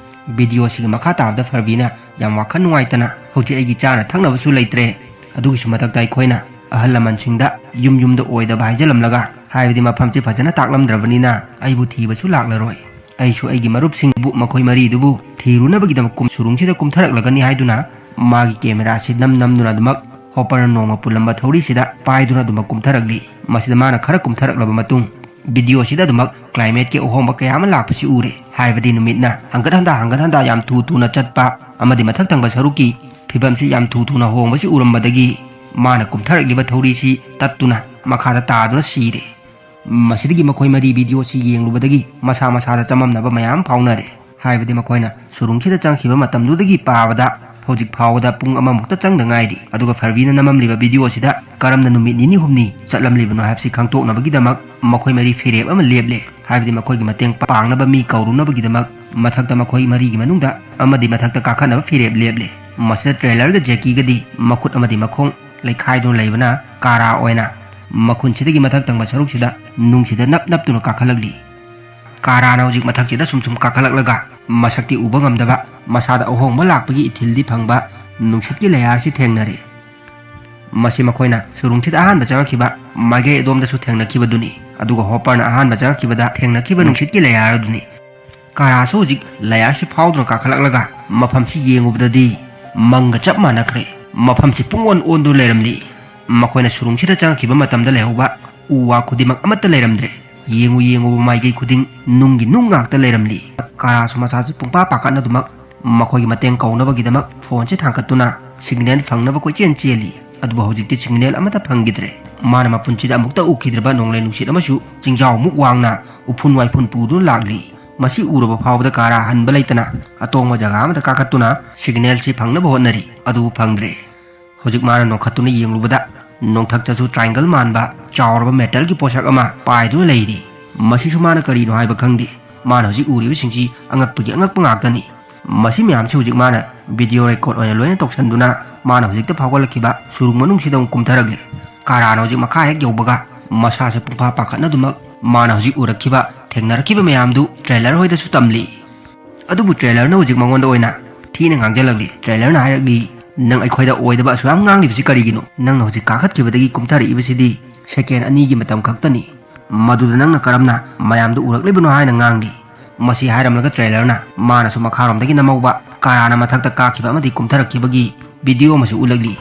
ꯚꯤꯗꯤꯑꯣ ꯑꯁꯤꯒꯤ ꯃꯈꯥ ꯇꯥꯕꯗ ꯐꯔꯕꯤꯅ ꯌꯥꯝ ꯋꯥꯈꯜ ꯅꯨꯡꯉꯥꯏꯇꯅ, "ꯍꯧꯖꯤꯛ ꯑꯩꯒꯤ ꯆꯥꯅ ꯊꯛꯅꯕꯁꯨ ꯂꯩꯇ꯭ꯔꯦ, ꯑꯗꯨꯒꯤꯁꯨ ꯃꯊꯛꯇ ꯑꯩꯈꯣꯏꯅ ꯑꯍꯜ ꯂꯃꯟꯁꯤꯡꯗ ꯌꯨꯝ ꯌꯨꯝꯗ ꯑꯣꯏꯗꯕ ꯍꯥꯏꯖꯜꯂꯝꯂꯒ, ꯍꯥꯏꯕꯗꯤ ꯃꯐꯝꯁꯤ ꯐꯖꯅ ꯇꯥꯛꯂꯝꯗ꯭ꯔꯕꯅꯤꯅ ꯑꯩꯕꯨ ꯊꯤꯕꯁꯨ ꯂꯥꯛꯂꯔꯣꯏ꯫ ꯑꯩꯁꯨ ꯑꯩꯒꯤ ꯃꯔꯨꯞꯁꯤꯡꯕꯨ, ꯃꯈꯣꯏ ꯃꯔꯤꯗꯨꯕꯨ ꯊꯤꯔꯨꯅꯕꯒꯤꯗꯃꯛ ꯀꯨꯝ-, ꯁꯨꯔꯨꯡꯁꯤꯗ ꯀꯨꯝꯊꯔꯛꯂꯒꯅꯤ" ꯍꯥꯏꯗꯨꯅ ꯃꯥꯒꯤ ꯀꯦꯃꯦꯔꯥꯁꯤ ꯅꯝ ꯅꯝꯗꯨꯅ ꯑꯗꯨꯃꯛ ꯍꯣꯄꯔꯅ ꯅꯣꯡꯃ ꯄꯨꯜꯂꯝꯕ ꯊꯧꯔꯤꯁꯤꯗ ꯄꯥꯏꯗꯨꯅ ꯑꯗꯨꯃꯛ ꯀꯨꯝꯊꯔꯛꯂꯤ꯫ ꯃꯁꯤꯗ ꯃꯥꯅ ꯈꯔ ꯀꯨꯝꯊꯔꯛꯂꯕ ꯃꯇꯨꯡ, ꯚꯤꯗꯤꯑꯣꯁꯤꯗ ꯑꯗꯨꯃꯛ ꯀ꯭ꯂꯥꯏꯃꯦꯠꯀꯤ ꯑꯍꯣꯡꯕ ꯀꯌꯥ ꯑꯃ ꯂꯥꯛꯄꯁꯤ ꯎꯔꯦ꯫ ꯍꯥꯏꯕꯗꯤ ꯅꯨꯃꯤꯠꯅ ꯍꯪꯒꯠ ꯍꯟꯗ, ꯍꯪꯒꯠ ꯍꯟꯗ ꯌꯥꯝ ꯊꯨ ꯊꯨꯅ ꯆꯠꯄ ꯑꯃꯗꯤ ꯃꯊꯛ ꯊꯪꯕ ꯁꯔꯨꯛꯀꯤ ꯐꯤꯕꯝꯁꯤ ꯌꯥꯝ ꯊꯨ ꯊꯨꯅ ꯍꯣꯡꯕꯁꯤ ꯎꯔꯝꯕꯗꯒꯤ ꯃꯥꯅ ꯀꯨꯝꯊꯔꯛꯂꯤꯕ ꯊꯧꯔꯤꯁꯤ ꯇꯠꯇꯨꯅ ꯃꯈꯥꯗ ꯇꯥꯗꯨꯅ ꯁꯤꯔꯦ꯫ ꯃꯁꯤꯗꯒꯤ ꯃꯈꯣꯏ ꯃꯔꯤ ꯚꯤꯗꯤꯑꯣꯁꯤ ꯌꯦꯡꯂꯨꯕꯗꯒꯤ ꯃꯁꯥ ꯃꯁꯥꯗ ꯆꯃꯝꯅꯕ ꯃꯌꯥꯝ ꯐꯥꯎꯅꯔꯦ꯫ ꯍꯥꯏꯕꯗꯤ ꯃꯈꯣꯏꯅ ꯁꯨꯔꯨꯡꯁꯤꯗ ꯆꯪꯈꯤꯕ ꯃꯇꯝꯗꯨꯗꯒꯤ ꯄꯥꯕꯗ ꯍꯧꯖꯤꯛ ꯐꯥꯎꯕꯗ ꯄꯨꯡ ꯑꯃꯃꯨꯛꯇ ꯆꯪꯗ ꯉꯥꯏꯔꯤ꯫ ꯑꯗꯨꯒ ꯐꯔꯕꯤꯅ ꯅꯝꯃꯝꯂꯤꯕ ꯚꯤꯗꯤꯑꯣꯁꯤꯗ ꯀꯔꯝꯅ ꯅꯨꯃꯤꯠ ꯅꯤꯅꯤ ꯍꯨꯝꯅꯤ ꯆꯠꯂꯝꯂꯤꯕꯅꯣ ꯍꯥꯏꯕꯁꯤ ꯈꯪꯗꯣꯛꯅꯕꯒꯤꯗꯃꯛ ꯃꯈꯣꯏ ꯃꯔꯤ ꯐꯤꯔꯦꯞ ꯑꯃ ꯂꯦꯞꯂꯦ꯫ ꯍꯥꯏꯕꯗꯤ ꯃꯈꯣꯏꯒꯤ ꯃꯇꯦꯡ ꯄꯥꯡꯅꯕ ꯃꯤ ꯀꯧꯔꯨꯅꯕꯒꯤꯗꯃꯛ ꯃꯊꯛꯇ ꯃꯈꯣꯏ ꯃꯔꯤꯒꯤ ꯃꯅꯨꯡꯗ ꯑꯃꯗꯤ ꯃꯊꯛꯇ ꯀꯥꯈꯠꯅꯕ ꯐꯤꯔꯦꯞ ꯂꯦꯞꯂꯦ꯫ ꯃꯁꯤꯗ ꯇ꯭ꯔꯦꯂꯔꯒ ꯖꯦꯀꯤꯒꯗꯤ ꯃꯈꯨꯠ ꯑꯃꯗꯤ ꯃꯈꯣꯡ ꯂꯩꯈꯥꯏꯗꯨꯅ ꯂꯩꯕꯅ ꯀꯥꯔꯥ ꯑꯣꯏꯅ ꯃꯈꯨꯟꯁꯤꯗꯒꯤ ꯃꯊꯛ ꯊꯪꯕ ꯁꯔꯨꯛꯁꯤꯗ ꯅꯨꯡꯁꯤꯗ ꯅꯞ ꯅꯞꯇꯨꯅ ꯀꯥꯈꯠꯂꯛꯂꯤ꯫ ꯀꯥꯔꯥꯅ ꯍꯧꯖꯤꯛ ꯃꯊꯛꯁꯤꯗ ꯁꯨꯝ ꯁꯨꯝ ꯀꯥꯈꯠꯂꯛꯂꯒ ꯃꯁꯛꯇꯤ ꯎꯕ ꯉꯝꯗꯕ, ꯃꯁꯥꯗ ꯑꯍꯣꯡꯕ ꯂꯥꯛꯄꯒꯤ ꯏꯊꯤꯜꯗꯤ ꯐꯪꯕ ꯅꯨꯡꯁꯤꯠꯀꯤ ꯂꯩꯍꯥꯔꯁꯤ ꯊꯦꯡꯅꯔꯦ꯫ ꯃꯁꯤ ꯃꯈꯣꯏꯅ ꯁꯨꯔꯨꯡꯁꯤꯗ ꯑꯍꯥꯟꯕ ꯆꯪꯉꯛꯈꯤꯕ ꯃꯥꯏꯀꯩ ꯑꯗꯣꯝꯗꯁꯨ ꯊꯦꯡꯅꯈꯤꯕꯗꯨꯅꯤ꯫ ꯑꯗꯨꯒ ꯍꯣꯄꯔꯅ ꯑꯍꯥꯟꯕ ꯆꯪꯉꯛꯈꯤꯕꯗ ꯊꯦꯡꯅꯈꯤꯕ ꯅꯨꯡꯁꯤꯠꯀꯤ ꯂꯩꯍꯥꯔ ꯑꯗꯨꯅꯤ꯫ ꯀꯥꯔꯥꯁꯨ ꯍꯧꯖꯤꯛ ꯂꯌꯥꯔꯁꯤ ꯐꯥꯎꯗꯨꯅ ꯀꯥꯈꯠꯂꯛꯂꯒ ꯃꯐꯝꯁꯤ ꯌꯦꯡꯉꯨꯕꯗꯗꯤ ꯃꯪꯒ ꯆꯞ ꯃꯥꯟꯅꯈ꯭ꯔꯦ꯫ ꯃꯐꯝꯁꯤ ꯄꯨꯡꯑꯣꯟ ꯑꯣꯟꯗꯨꯅ ꯂꯩꯔꯝꯂꯤ꯫ ꯃꯈꯣꯏꯅ ꯁꯨꯔꯨꯡꯁꯤꯗ ꯆꯪꯉꯛꯈꯤꯕ ꯃꯇꯝꯗ ꯂꯩꯍꯧꯕ ꯎ ꯋꯥ ꯈꯨꯗꯤꯡꯃꯛ ꯑꯃꯠꯇ ꯂꯩꯔꯝꯗ꯭ꯔꯦ꯫ ꯌꯦꯡꯉꯨ ꯌꯦꯡꯉꯨꯕ ꯃꯥꯏꯀꯩ ꯈꯨꯗꯤꯡ ꯅꯨꯡꯒꯤ ꯅꯨꯡ ꯉꯥꯛꯇ ꯂꯩꯔꯝꯂꯤ꯫ ꯀꯥꯔꯥꯁꯨ ꯃꯁꯥꯁꯨ ꯄꯨꯡꯄꯥ ꯄꯥꯈꯠꯅꯗꯨꯃꯛ ꯃꯈꯣꯏꯒꯤ ꯃꯇꯦꯡ ꯀꯧꯅꯕꯒꯤꯗꯃꯛ ꯐꯣꯟꯁꯦ ꯊꯥꯡꯒꯠꯇꯨꯅ ꯁꯤꯒꯅꯦꯜ ꯐꯪꯅꯕ ꯀꯣꯏꯆꯦꯟ ꯆꯦꯜꯂꯤ꯫ ꯑꯗꯨꯕꯨ ꯍꯧꯖꯤꯛꯇꯤ ꯁꯤꯒꯅꯦꯜ ꯑꯃꯠꯇ ꯐꯪꯈꯤꯗ꯭ꯔꯦ꯫ ꯃꯥꯅ ꯃꯄꯨꯟꯁꯤꯗ ꯑꯃꯨꯛꯇ ꯎꯈꯤꯗ꯭ꯔꯕ ꯅꯣꯡꯂꯩ ꯅꯨꯡꯁꯤꯠ ꯑꯃꯁꯨ ꯆꯤꯡꯖꯥꯎꯃꯨꯛ ꯋꯥꯡꯅ ꯎꯐꯨꯟ ꯋꯥꯏꯐꯨꯟ ꯄꯨꯗꯨꯅ ꯂꯥꯛꯂꯤ꯫ ꯃꯁꯤ ꯎꯔꯕ ꯐꯥꯎꯕꯗ ꯀꯥꯔꯥ ꯍꯟꯕ ꯂꯩꯇꯅ ꯑꯇꯣꯡꯕ ꯖꯒꯥ ꯑꯃꯗ ꯀꯥꯈꯠꯇꯨꯅ ꯁꯤꯒꯅꯦꯜꯁꯤ ꯐꯪꯅꯕ ꯍꯣꯠꯅꯔꯤ꯫ ꯑꯗꯨꯕꯨ ꯐꯪꯗ꯭ꯔꯦ꯫ ꯍꯧꯖꯤꯛ ꯃꯥꯅ ꯅꯣꯡꯈꯠꯇꯨꯅ ꯌꯦꯡꯂꯨꯕꯗ ꯅꯣꯡꯊꯛꯇꯁꯨ ꯇ꯭ꯔꯥꯏꯡꯒꯜ ꯃꯥꯟꯕ ꯆꯥꯎꯔꯕ ꯃꯦꯇꯜꯒꯤ ꯄꯣꯠꯁꯛ ꯑꯃ ꯄꯥꯏꯗꯨꯅ ꯂꯩꯔꯤ꯫ ꯃꯁꯤꯁꯨ ꯃꯥꯅ ꯀꯔꯤꯅꯣ ꯍꯥꯏꯕ ꯈꯪꯗꯦ꯫ ꯃꯥꯅ ꯍꯧꯖꯤꯛ ꯎꯔꯤꯕꯁꯤꯡꯁꯤ ꯑꯉꯛꯄꯒꯤ ꯑꯉꯛꯄ ꯉꯥꯛꯇꯅꯤ꯫ ꯃꯁꯤ ꯃꯌꯥꯝꯁꯤ ꯍꯧꯖꯤꯛ ꯃꯥꯅ ꯚꯤꯗꯤꯑꯣ ꯔꯦꯀꯣꯔꯠ ꯑꯣꯏꯅ ꯂꯣꯏꯅ ꯇꯧꯁꯟꯗꯨꯅ ꯃꯥꯅ ꯍꯧꯖꯤꯛꯇ ꯐꯥꯎꯒꯠꯂꯛꯈꯤꯕ ꯁꯨꯔꯨꯡ ꯃꯅꯨꯡꯁꯤꯗ ꯑꯃꯨꯛ ꯀꯨꯝꯊꯔꯛꯂꯦ꯫ ꯀꯥꯔꯥꯅ ꯍꯧꯖꯤꯛ ꯃꯈꯥ ꯍꯦꯛ ꯌꯧꯕꯒ ꯃꯁꯥꯁꯦ ꯄꯨꯡꯐꯥ ꯄꯥꯈꯠꯅꯗꯨꯃꯛ ꯃꯥꯅ ꯍꯧꯖꯤꯛ ꯎꯔꯛꯈꯤꯕ, ꯊꯦꯡꯅꯔꯛꯈꯤꯕ ꯃꯌꯥꯝꯗꯨ ꯇ꯭ꯔꯦꯂꯔ ꯍꯣꯏꯗꯁꯨ ꯇꯝꯂꯤ꯫ ꯑꯗꯨꯕꯨ ꯇ꯭ꯔꯦꯂꯔꯅ ꯍꯧꯖꯤꯛ ꯃꯉꯣꯟꯗ ꯑꯣꯏꯅ ꯊꯤꯅ ꯉꯥꯡꯖꯜꯂꯛꯂꯤ꯫ ꯇ꯭ꯔꯦꯂꯔꯅ ꯍꯥꯏꯔꯛꯂꯤ, "ꯅꯪ ꯑꯩꯈꯣꯏꯗ ꯑꯣꯏꯗꯕ ꯑꯁꯨꯌꯥꯝ ꯉꯥꯡꯂꯤꯕꯁꯤ ꯀꯔꯤꯒꯤꯅꯣ? ꯅꯪꯅ ꯍꯧꯖꯤꯛ ꯀꯥꯈꯠꯈꯤꯕꯗꯒꯤ ꯀꯨꯝꯊꯔꯛꯏꯕꯁꯤꯗꯤ ꯁꯦꯀꯦꯟ ꯑꯅꯤꯒꯤ ꯃꯇꯝ ꯈꯛꯇꯅꯤ꯫ ꯃꯗꯨꯗ ꯅꯪꯅ ꯀꯔꯝꯅ ꯃꯌꯥꯝꯗꯨ ꯎꯔꯛꯂꯤꯕꯅꯣ?" ꯍꯥꯏꯅ ꯉꯥꯡꯂꯤ꯫ ꯃꯁꯤ ꯍꯥꯏꯔꯝꯂꯒ ꯇ꯭ꯔꯦꯂꯔꯅ ꯃꯥꯅꯁꯨ ꯃꯈꯥꯔꯣꯝꯗꯒꯤ ꯅꯝꯍꯧꯕ ꯀꯥꯔꯥꯅ ꯃꯊꯛꯇ ꯀꯥꯈꯤꯕ ꯑꯃꯗꯤ ꯀꯨꯝꯊꯔꯛꯈꯤꯕꯒꯤ ꯚꯤꯗꯤꯑꯣ ꯑꯃꯁꯨ ꯎꯠꯂꯛꯂꯤ꯫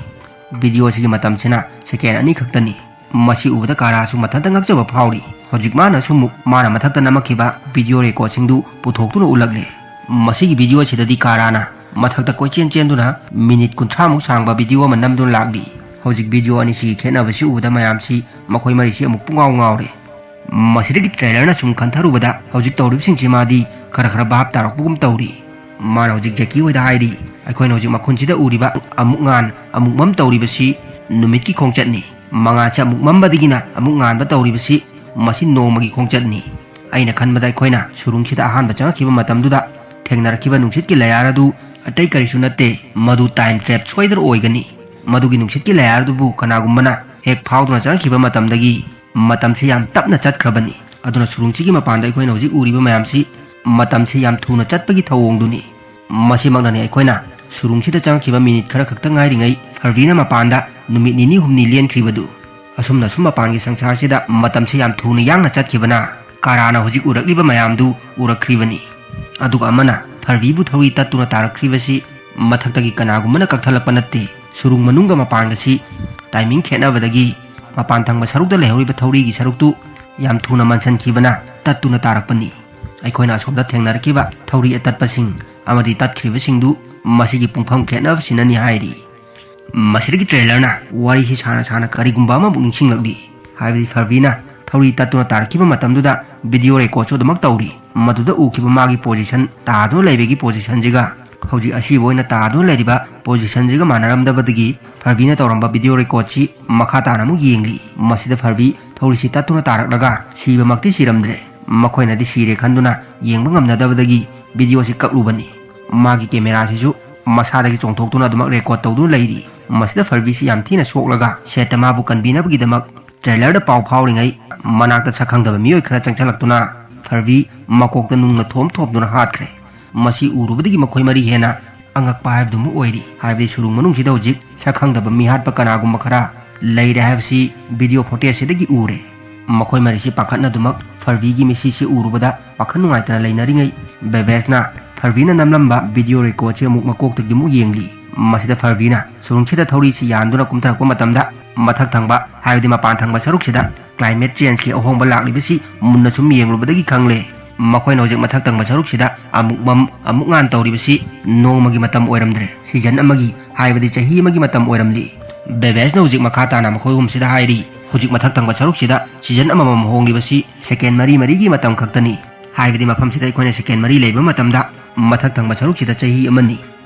ꯚꯤꯗꯤꯑꯣ ꯑꯁꯤꯒꯤ ꯃꯇꯝꯁꯤꯅ ꯁꯦꯀꯦꯟ ꯑꯅꯤ ꯈꯛꯇꯅꯤ꯫ ꯃꯁꯤ ꯎꯕꯗ ꯀꯥꯔꯥꯁꯨ ꯃꯊꯟꯇ ꯉꯛꯆꯕ ꯐꯥꯎꯔꯤ꯫ ꯍꯧꯖꯤꯛ ꯃꯥꯅꯁꯨ ꯑꯃꯨꯛ ꯃꯥꯅ ꯃꯊꯛꯇ ꯅꯝꯃꯛꯈꯤꯕ ꯚꯤꯗꯤꯑꯣ ꯔꯦꯀꯣꯔꯠꯁꯤꯡꯗꯨ ꯄꯨꯊꯣꯛꯇꯨꯅ ꯎꯠꯂꯛꯂꯦ꯫ ꯃꯁꯤꯒꯤ ꯚꯤꯗꯤꯑꯣ ꯑꯁꯤꯗꯗꯤ ꯀꯥꯔꯥꯅ ꯃꯊꯛꯇ ꯀꯣꯏꯆꯦꯟ ꯆꯦꯟꯗꯨꯅ ꯃꯤꯅꯤꯠ ꯀꯨꯟꯊ꯭ꯔꯥꯃꯨꯛ ꯁꯥꯡꯕ ꯚꯤꯗꯤꯑꯣ ꯑꯃ ꯅꯝꯗꯨꯅ ꯂꯥꯛꯂꯤ꯫ ꯍꯧꯖꯤꯛ ꯚꯤꯗꯤꯑꯣ ꯑꯅꯤꯁꯤꯒꯤ ꯈꯦꯠꯅꯕꯁꯤ ꯎꯕꯗ ꯃꯌꯥꯝꯁꯤ ꯃꯈꯣꯏ ꯃꯔꯤꯁꯤ ꯑꯃꯨꯛ ꯄꯨꯡꯉꯥꯎ ꯉꯥꯎꯔꯦ꯫ ꯃꯁꯤꯗꯒꯤ ꯇ꯭ꯔꯦꯂꯔꯅ ꯁꯨꯝ ꯈꯟꯊꯔꯨꯕꯗ ꯍꯧꯖꯤꯛ ꯇꯧꯔꯤꯕꯁꯤꯡꯁꯤ ꯃꯥꯗꯤ ꯈꯔ ꯈꯔ ꯚꯥꯞ ꯇꯥꯔꯛꯄꯒꯨꯝ ꯇꯧꯔꯤ꯫ ꯃꯥꯅ ꯍꯧꯖꯤꯛ ꯖꯦꯀꯤ ꯍꯣꯏꯗ ꯍꯥꯏꯔꯤ, "ꯑꯩꯈꯣꯏꯅ ꯍꯧꯖꯤꯛ ꯃꯈꯨꯟꯁꯤꯗ ꯎꯔꯤꯕ ꯑꯃꯨꯛ ꯉꯥꯟ ꯑꯃꯨꯛ ꯃꯝ ꯇꯧꯔꯤꯕꯁꯤ ꯅꯨꯃꯤꯠꯀꯤ ꯈꯣꯡꯆꯠꯅꯤ꯫ ꯃꯉꯥꯜꯁꯦ ꯑꯃꯨꯛ ꯃꯝꯕꯗꯒꯤꯅ ꯑꯃꯨꯛ ꯉꯥꯟꯕ ꯇꯧꯔꯤꯕꯁꯤ ꯃꯁꯤ ꯅꯣꯡꯃꯒꯤ ꯈꯣꯡꯆꯠꯅꯤ꯫ ꯑꯩꯅ ꯈꯟꯕꯗ ꯑꯩꯈꯣꯏꯅ ꯁꯨꯔꯨꯡꯁꯤꯗ ꯑꯍꯥꯟꯕ ꯆꯪꯉꯛꯈꯤꯕ ꯃꯇꯝꯗꯨꯗ ꯊꯦꯡꯅꯔꯛꯈꯤꯕ ꯅꯨꯡꯁꯤꯠꯀꯤ ꯂꯌꯥꯔ ꯑꯗꯨ ꯑꯇꯩ ꯀꯔꯤꯁꯨ ꯅꯠꯇꯦ, ꯃꯗꯨ ꯇꯥꯏꯝ ꯇ꯭ꯔꯦꯞ ꯁꯣꯏꯗꯅ ꯑꯣꯏꯒꯅꯤ꯫ ꯃꯗꯨꯒꯤ ꯅꯨꯡꯁꯤꯠꯀꯤ ꯂꯌꯥꯔ ꯑꯗꯨꯕꯨ ꯀꯅꯥꯒꯨꯝꯕꯅ ꯍꯦꯛ ꯐꯥꯎꯗꯨꯅ ꯆꯪꯉꯛꯈꯤꯕ ꯃꯇꯝꯗꯒꯤ ꯃꯇꯝꯁꯤ ꯌꯥꯝ ꯇꯞꯅ ꯆꯠꯈ꯭ꯔꯕꯅꯤ꯫ ꯑꯗꯨꯅ ꯁꯨꯔꯨꯡꯁꯤꯒꯤ ꯃꯄꯥꯟꯗ ꯑꯩꯈꯣꯏꯅ ꯍꯧꯖꯤꯛ ꯎꯔꯤꯕ ꯃꯌꯥꯝꯁꯤ ꯃꯇꯝꯁꯤ ꯌꯥꯝ ꯊꯨꯅ ꯆꯠꯄꯒꯤ ꯊꯧꯑꯣꯡꯗꯨꯅꯤ꯫ ꯃꯁꯤꯃꯛꯅꯅꯤ ꯑꯩꯈꯣꯏꯅ ꯁꯨꯔꯨꯡꯁꯤꯗ ꯆꯪꯉꯛꯈꯤꯕ ꯃꯤꯅꯤꯠ ꯈꯔ ꯈꯛꯇ ꯉꯥꯏꯔꯤꯉꯩ ꯐꯔꯕꯤꯅ ꯃꯄꯥꯟꯗ ꯅꯨꯃꯤꯠ ꯅꯤꯅꯤ ꯍꯨꯝꯅꯤ ꯂꯦꯟꯈ꯭ꯔꯤꯕꯗꯨ꯫ ꯑꯁꯨꯝꯅ ꯁꯨꯝ ꯃꯄꯥꯟꯒꯤ ꯁꯪꯁꯥꯔꯁꯤꯗ ꯃꯇꯝꯁꯤ ꯌꯥꯝ ꯊꯨꯅ ꯌꯥꯡꯅ ꯆꯠꯈꯤꯕꯅ ꯀꯥꯔꯥꯅ ꯍꯧꯖꯤꯛ ꯎꯔꯛꯂꯤꯕ ꯃꯌꯥꯝꯗꯨ ꯎꯔꯛꯈ꯭ꯔꯤꯕꯅꯤ꯫ ꯑꯗꯨꯒ ꯑꯃꯅ ꯐꯔꯕꯤꯕꯨ ꯊꯧꯔꯤ ꯇꯠꯇꯨꯅ ꯇꯥꯔꯛꯈ꯭ꯔꯤꯕꯁꯤ ꯃꯊꯛꯇꯒꯤ ꯀꯅꯥꯒꯨꯝꯕꯅ ꯀꯛꯊꯠꯂꯛꯄ ꯅꯠꯇꯦ꯫ ꯁꯨꯔꯨꯡ ꯃꯅꯨꯡꯒ ꯃꯄꯥꯟꯒꯁꯤ ꯇꯥꯏꯃꯤꯡ ꯈꯦꯠꯅꯕꯗꯒꯤ ꯃꯄꯥꯟ ꯊꯪꯕ ꯁꯔꯨꯛꯇ ꯂꯩꯍꯧꯔꯤꯕ ꯊꯧꯔꯤꯒꯤ ꯁꯔꯨꯛꯇꯨ ꯌꯥꯝ ꯊꯨꯅ ꯃꯟꯁꯤꯟꯈꯤꯕꯅ ꯇꯠꯇꯨꯅ ꯇꯥꯔꯛꯄꯅꯤ꯫ ꯑꯩꯈꯣꯏꯅ ꯑꯁꯣꯝꯗ ꯊꯦꯡꯅꯔꯛꯈꯤꯕ ꯊꯧꯔꯤ ꯑꯇꯠꯄꯁꯤꯡ ꯑꯃꯗꯤ ꯇꯠꯈ꯭ꯔꯤꯕꯁꯤꯡꯗꯨ ꯃꯁꯤꯒꯤ ꯄꯨꯡꯐꯝ ꯈꯦꯠꯅꯕꯁꯤꯅꯅꯤ ꯍꯥꯏꯔꯤ꯫ ꯃꯁꯤꯗꯒꯤ ꯇ꯭ꯔꯦꯂꯔꯅ ꯋꯥꯔꯤꯁꯤ ꯁꯥꯅ ꯁꯥꯅ ꯀꯔꯤꯒꯨꯝꯕ ꯑꯃꯃꯨꯛ ꯅꯤꯡꯁꯤꯡꯂꯛꯂꯤ꯫ ꯍꯥꯏꯕꯗꯤ ꯐꯔꯕꯤꯅ ꯊꯧꯔꯤ ꯇꯠꯇꯨꯅ ꯇꯥꯔꯛꯈꯤꯕ ꯃꯇꯝꯗꯨꯗ ꯚꯤꯗꯤꯑꯣ ꯔꯦꯀꯣꯔꯗꯁꯨ ꯑꯗꯨꯃꯛ ꯇꯧꯔꯤ꯫ ꯃꯗꯨꯗ ꯎꯈꯤꯕ ꯃꯥꯒꯤ ꯄꯣꯖꯤꯁꯟ, ꯇꯥꯗꯨꯅ ꯂꯩꯕꯒꯤ ꯄꯣꯖꯤꯁꯟꯁꯤꯒ ꯍꯧꯖꯤꯛ ꯑꯁꯤꯕ ꯑꯣꯏꯅ ꯇꯥꯗꯨꯅ ꯂꯩꯔꯤꯕ ꯄꯣꯖꯤꯁꯟꯁꯤꯒ ꯃꯥꯟꯅꯔꯝꯗꯕꯗꯒꯤ ꯐꯔꯕꯤꯅ ꯇꯧꯔꯝꯕ ꯚꯤꯗꯤꯑꯣ ꯔꯦꯀꯣꯔꯗꯁꯤ ꯃꯈꯥ ꯇꯥꯅ ꯑꯃꯨꯛ ꯌꯦꯡꯂꯤ꯫ ꯃꯁꯤꯗ ꯐꯔꯕꯤ ꯊꯧꯔꯤꯁꯤ ꯇꯠꯇꯨꯅ ꯇꯥꯔꯛꯂꯒ ꯁꯤꯕꯃꯛꯇꯤ ꯁꯤꯔꯝꯗ꯭ꯔꯦ꯫ ꯃꯈꯣꯏꯅꯗꯤ ꯁꯤꯔꯦ ꯈꯟꯗꯨꯅ ꯌꯦꯡꯕ ꯉꯝꯅꯗꯕꯗꯒꯤ ꯚꯤꯗꯤꯑꯣꯁꯤ ꯀꯛꯂꯨꯕꯅꯤ꯫ ꯃꯥꯒꯤ ꯀꯦꯃꯦꯔꯥꯁꯤꯁꯨ ꯃꯁꯥꯗꯒꯤ ꯆꯣꯡꯊꯣꯛꯇꯨꯅ ꯑꯗꯨꯃꯛ ꯔꯦꯀꯣꯔꯗ ꯇꯧꯗꯨꯅ ꯂꯩꯔꯤ꯫ ꯃꯁꯤꯗ ꯐꯔꯕꯤꯁꯤ ꯌꯥꯝ ꯊꯤꯅ ꯁꯣꯛꯂꯒ ꯁꯦꯠꯇ ꯃꯥꯕꯨ ꯀꯟꯕꯤꯅꯕꯒꯤꯗꯃꯛ ꯇ꯭ꯔꯦꯂꯔꯗ ꯄꯥꯎ ꯐꯥꯎꯔꯤꯉꯩ ꯃꯅꯥꯛꯇ ꯁꯛ ꯈꯪꯗꯕ ꯃꯤꯑꯣꯏ ꯈꯔ ꯆꯪꯁꯤꯜꯂꯛꯇꯨꯅ ꯐꯔꯕꯤ ꯃꯀꯣꯛꯇ ꯅꯨꯡꯅ ꯊꯣꯝ ꯊꯣꯝꯗꯨꯅ ꯍꯥꯠꯈ꯭ꯔꯦ꯫ ꯃꯁꯤ ꯎꯔꯨꯕꯗꯒꯤ ꯃꯈꯣꯏ ꯃꯔꯤ ꯍꯦꯟꯅ ꯑꯉꯛꯄ ꯍꯥꯏꯕꯗꯨꯃꯛ ꯑꯣꯏꯔꯤ꯫ ꯍꯥꯏꯕꯗꯤ ꯁꯨꯔꯨꯡ ꯃꯅꯨꯡꯁꯤꯗ ꯍꯧꯖꯤꯛ ꯁꯛ ꯈꯪꯗꯕ ꯃꯤꯍꯥꯠꯄ ꯀꯅꯥꯒꯨꯝꯕ ꯈꯔ ꯂꯩꯔꯦ ꯍꯥꯏꯕꯁꯤ ꯚꯤꯗꯤꯑꯣ ꯐꯣꯇꯦꯖꯁꯤꯗꯒꯤ ꯎꯔꯦ꯫ ꯃꯈꯣꯏ ꯃꯔꯤꯁꯤ ꯄꯥꯈꯠꯅꯗꯨꯃꯛ ꯐꯔꯕꯤꯒꯤ ꯃꯤꯁꯤꯁꯤ ꯎꯔꯨꯕꯗ ꯋꯥꯈꯜ ꯅꯨꯡꯉꯥꯏꯇꯅ ꯂꯩꯅꯔꯤꯉꯩ ꯕꯦꯕꯦꯁꯅ ꯐꯔꯕꯤꯅ ꯅꯝꯂꯝꯕ ꯚꯤꯗꯤꯑꯣ ꯔꯦꯀꯣꯔꯗꯁꯤ ꯑꯃꯨꯛ ꯃꯀꯣꯛꯇꯒꯤ ꯑꯃꯨꯛ ꯌꯦꯡꯂꯤ꯫ ꯃꯁꯤꯗ ꯐꯔꯕꯤꯅ ꯁꯨꯔꯨꯡꯁꯤꯗ ꯊꯧꯔꯤꯁꯤ ꯌꯥꯟꯗꯨꯅ ꯀꯨꯝꯊꯔꯛꯄ ꯃꯇꯝꯗ ꯃꯊꯛ ꯊꯪꯕ, ꯍꯥꯏꯕꯗꯤ ꯃꯄꯥꯟ ꯊꯪꯕ ꯁꯔꯨꯛꯁꯤꯗ ꯀ꯭ꯂꯥꯏꯃꯦꯠ ꯆꯦꯟꯖꯀꯤ ꯑꯍꯣꯡꯕ ꯂꯥꯛꯂꯤꯕꯁꯤ ꯃꯨꯟꯅ ꯁꯨꯝ ꯌꯦꯡꯂꯨꯕꯗꯒꯤ ꯈꯪꯂꯦ꯫ ꯃꯈꯣꯏꯅ ꯍꯧꯖꯤꯛ ꯃꯊꯛ ꯊꯪꯕ ꯁꯔꯨꯛꯁꯤꯗ ꯑꯃꯨꯛ ꯃꯝ, ꯑꯃꯨꯛ ꯉꯥꯟ ꯇꯧꯔꯤꯕꯁꯤ ꯅꯣꯡꯃꯒꯤ ꯃꯇꯝ ꯑꯣꯏꯔꯝꯗ꯭ꯔꯦ, ꯁꯤꯖꯟ ꯑꯃꯒꯤ, ꯍꯥꯏꯕꯗꯤ ꯆꯍꯤ ꯑꯃꯒꯤ ꯃꯇꯝ ꯑꯣꯏꯔꯝꯂꯤ꯫ ꯕꯦꯕꯦꯁꯅ ꯍꯧꯖꯤꯛ ꯃꯈꯥ ꯇꯥꯅ ꯃꯈꯣꯏ ꯑꯍꯨꯝꯁꯤꯗ ꯍꯥꯏꯔꯤ, ꯍꯧꯖꯤꯛ ꯃꯊꯛ ꯊꯪꯕ ꯁꯔꯨꯛꯁꯤꯗ ꯁꯤꯖꯟ ꯑꯃꯃꯝ ꯍꯣꯡꯂꯤꯕꯁꯤ ꯁꯦꯀꯦꯟ ꯃꯔꯤ ꯃꯔꯤꯒꯤ ꯃꯇꯝ ꯈꯛꯇꯅꯤ꯫ ꯍꯥꯏꯕꯗꯤ ꯃꯐꯝꯁꯤꯗ ꯑꯩꯈꯣꯏꯅ ꯁꯦꯀꯦꯟ ꯃꯔꯤ ꯂꯩꯕ ꯃꯇꯝꯗ ꯃꯊꯛ ꯊꯪꯕ ꯁꯔꯨꯛꯁꯤꯗ ꯆꯍꯤ ꯑꯃꯅꯤ꯫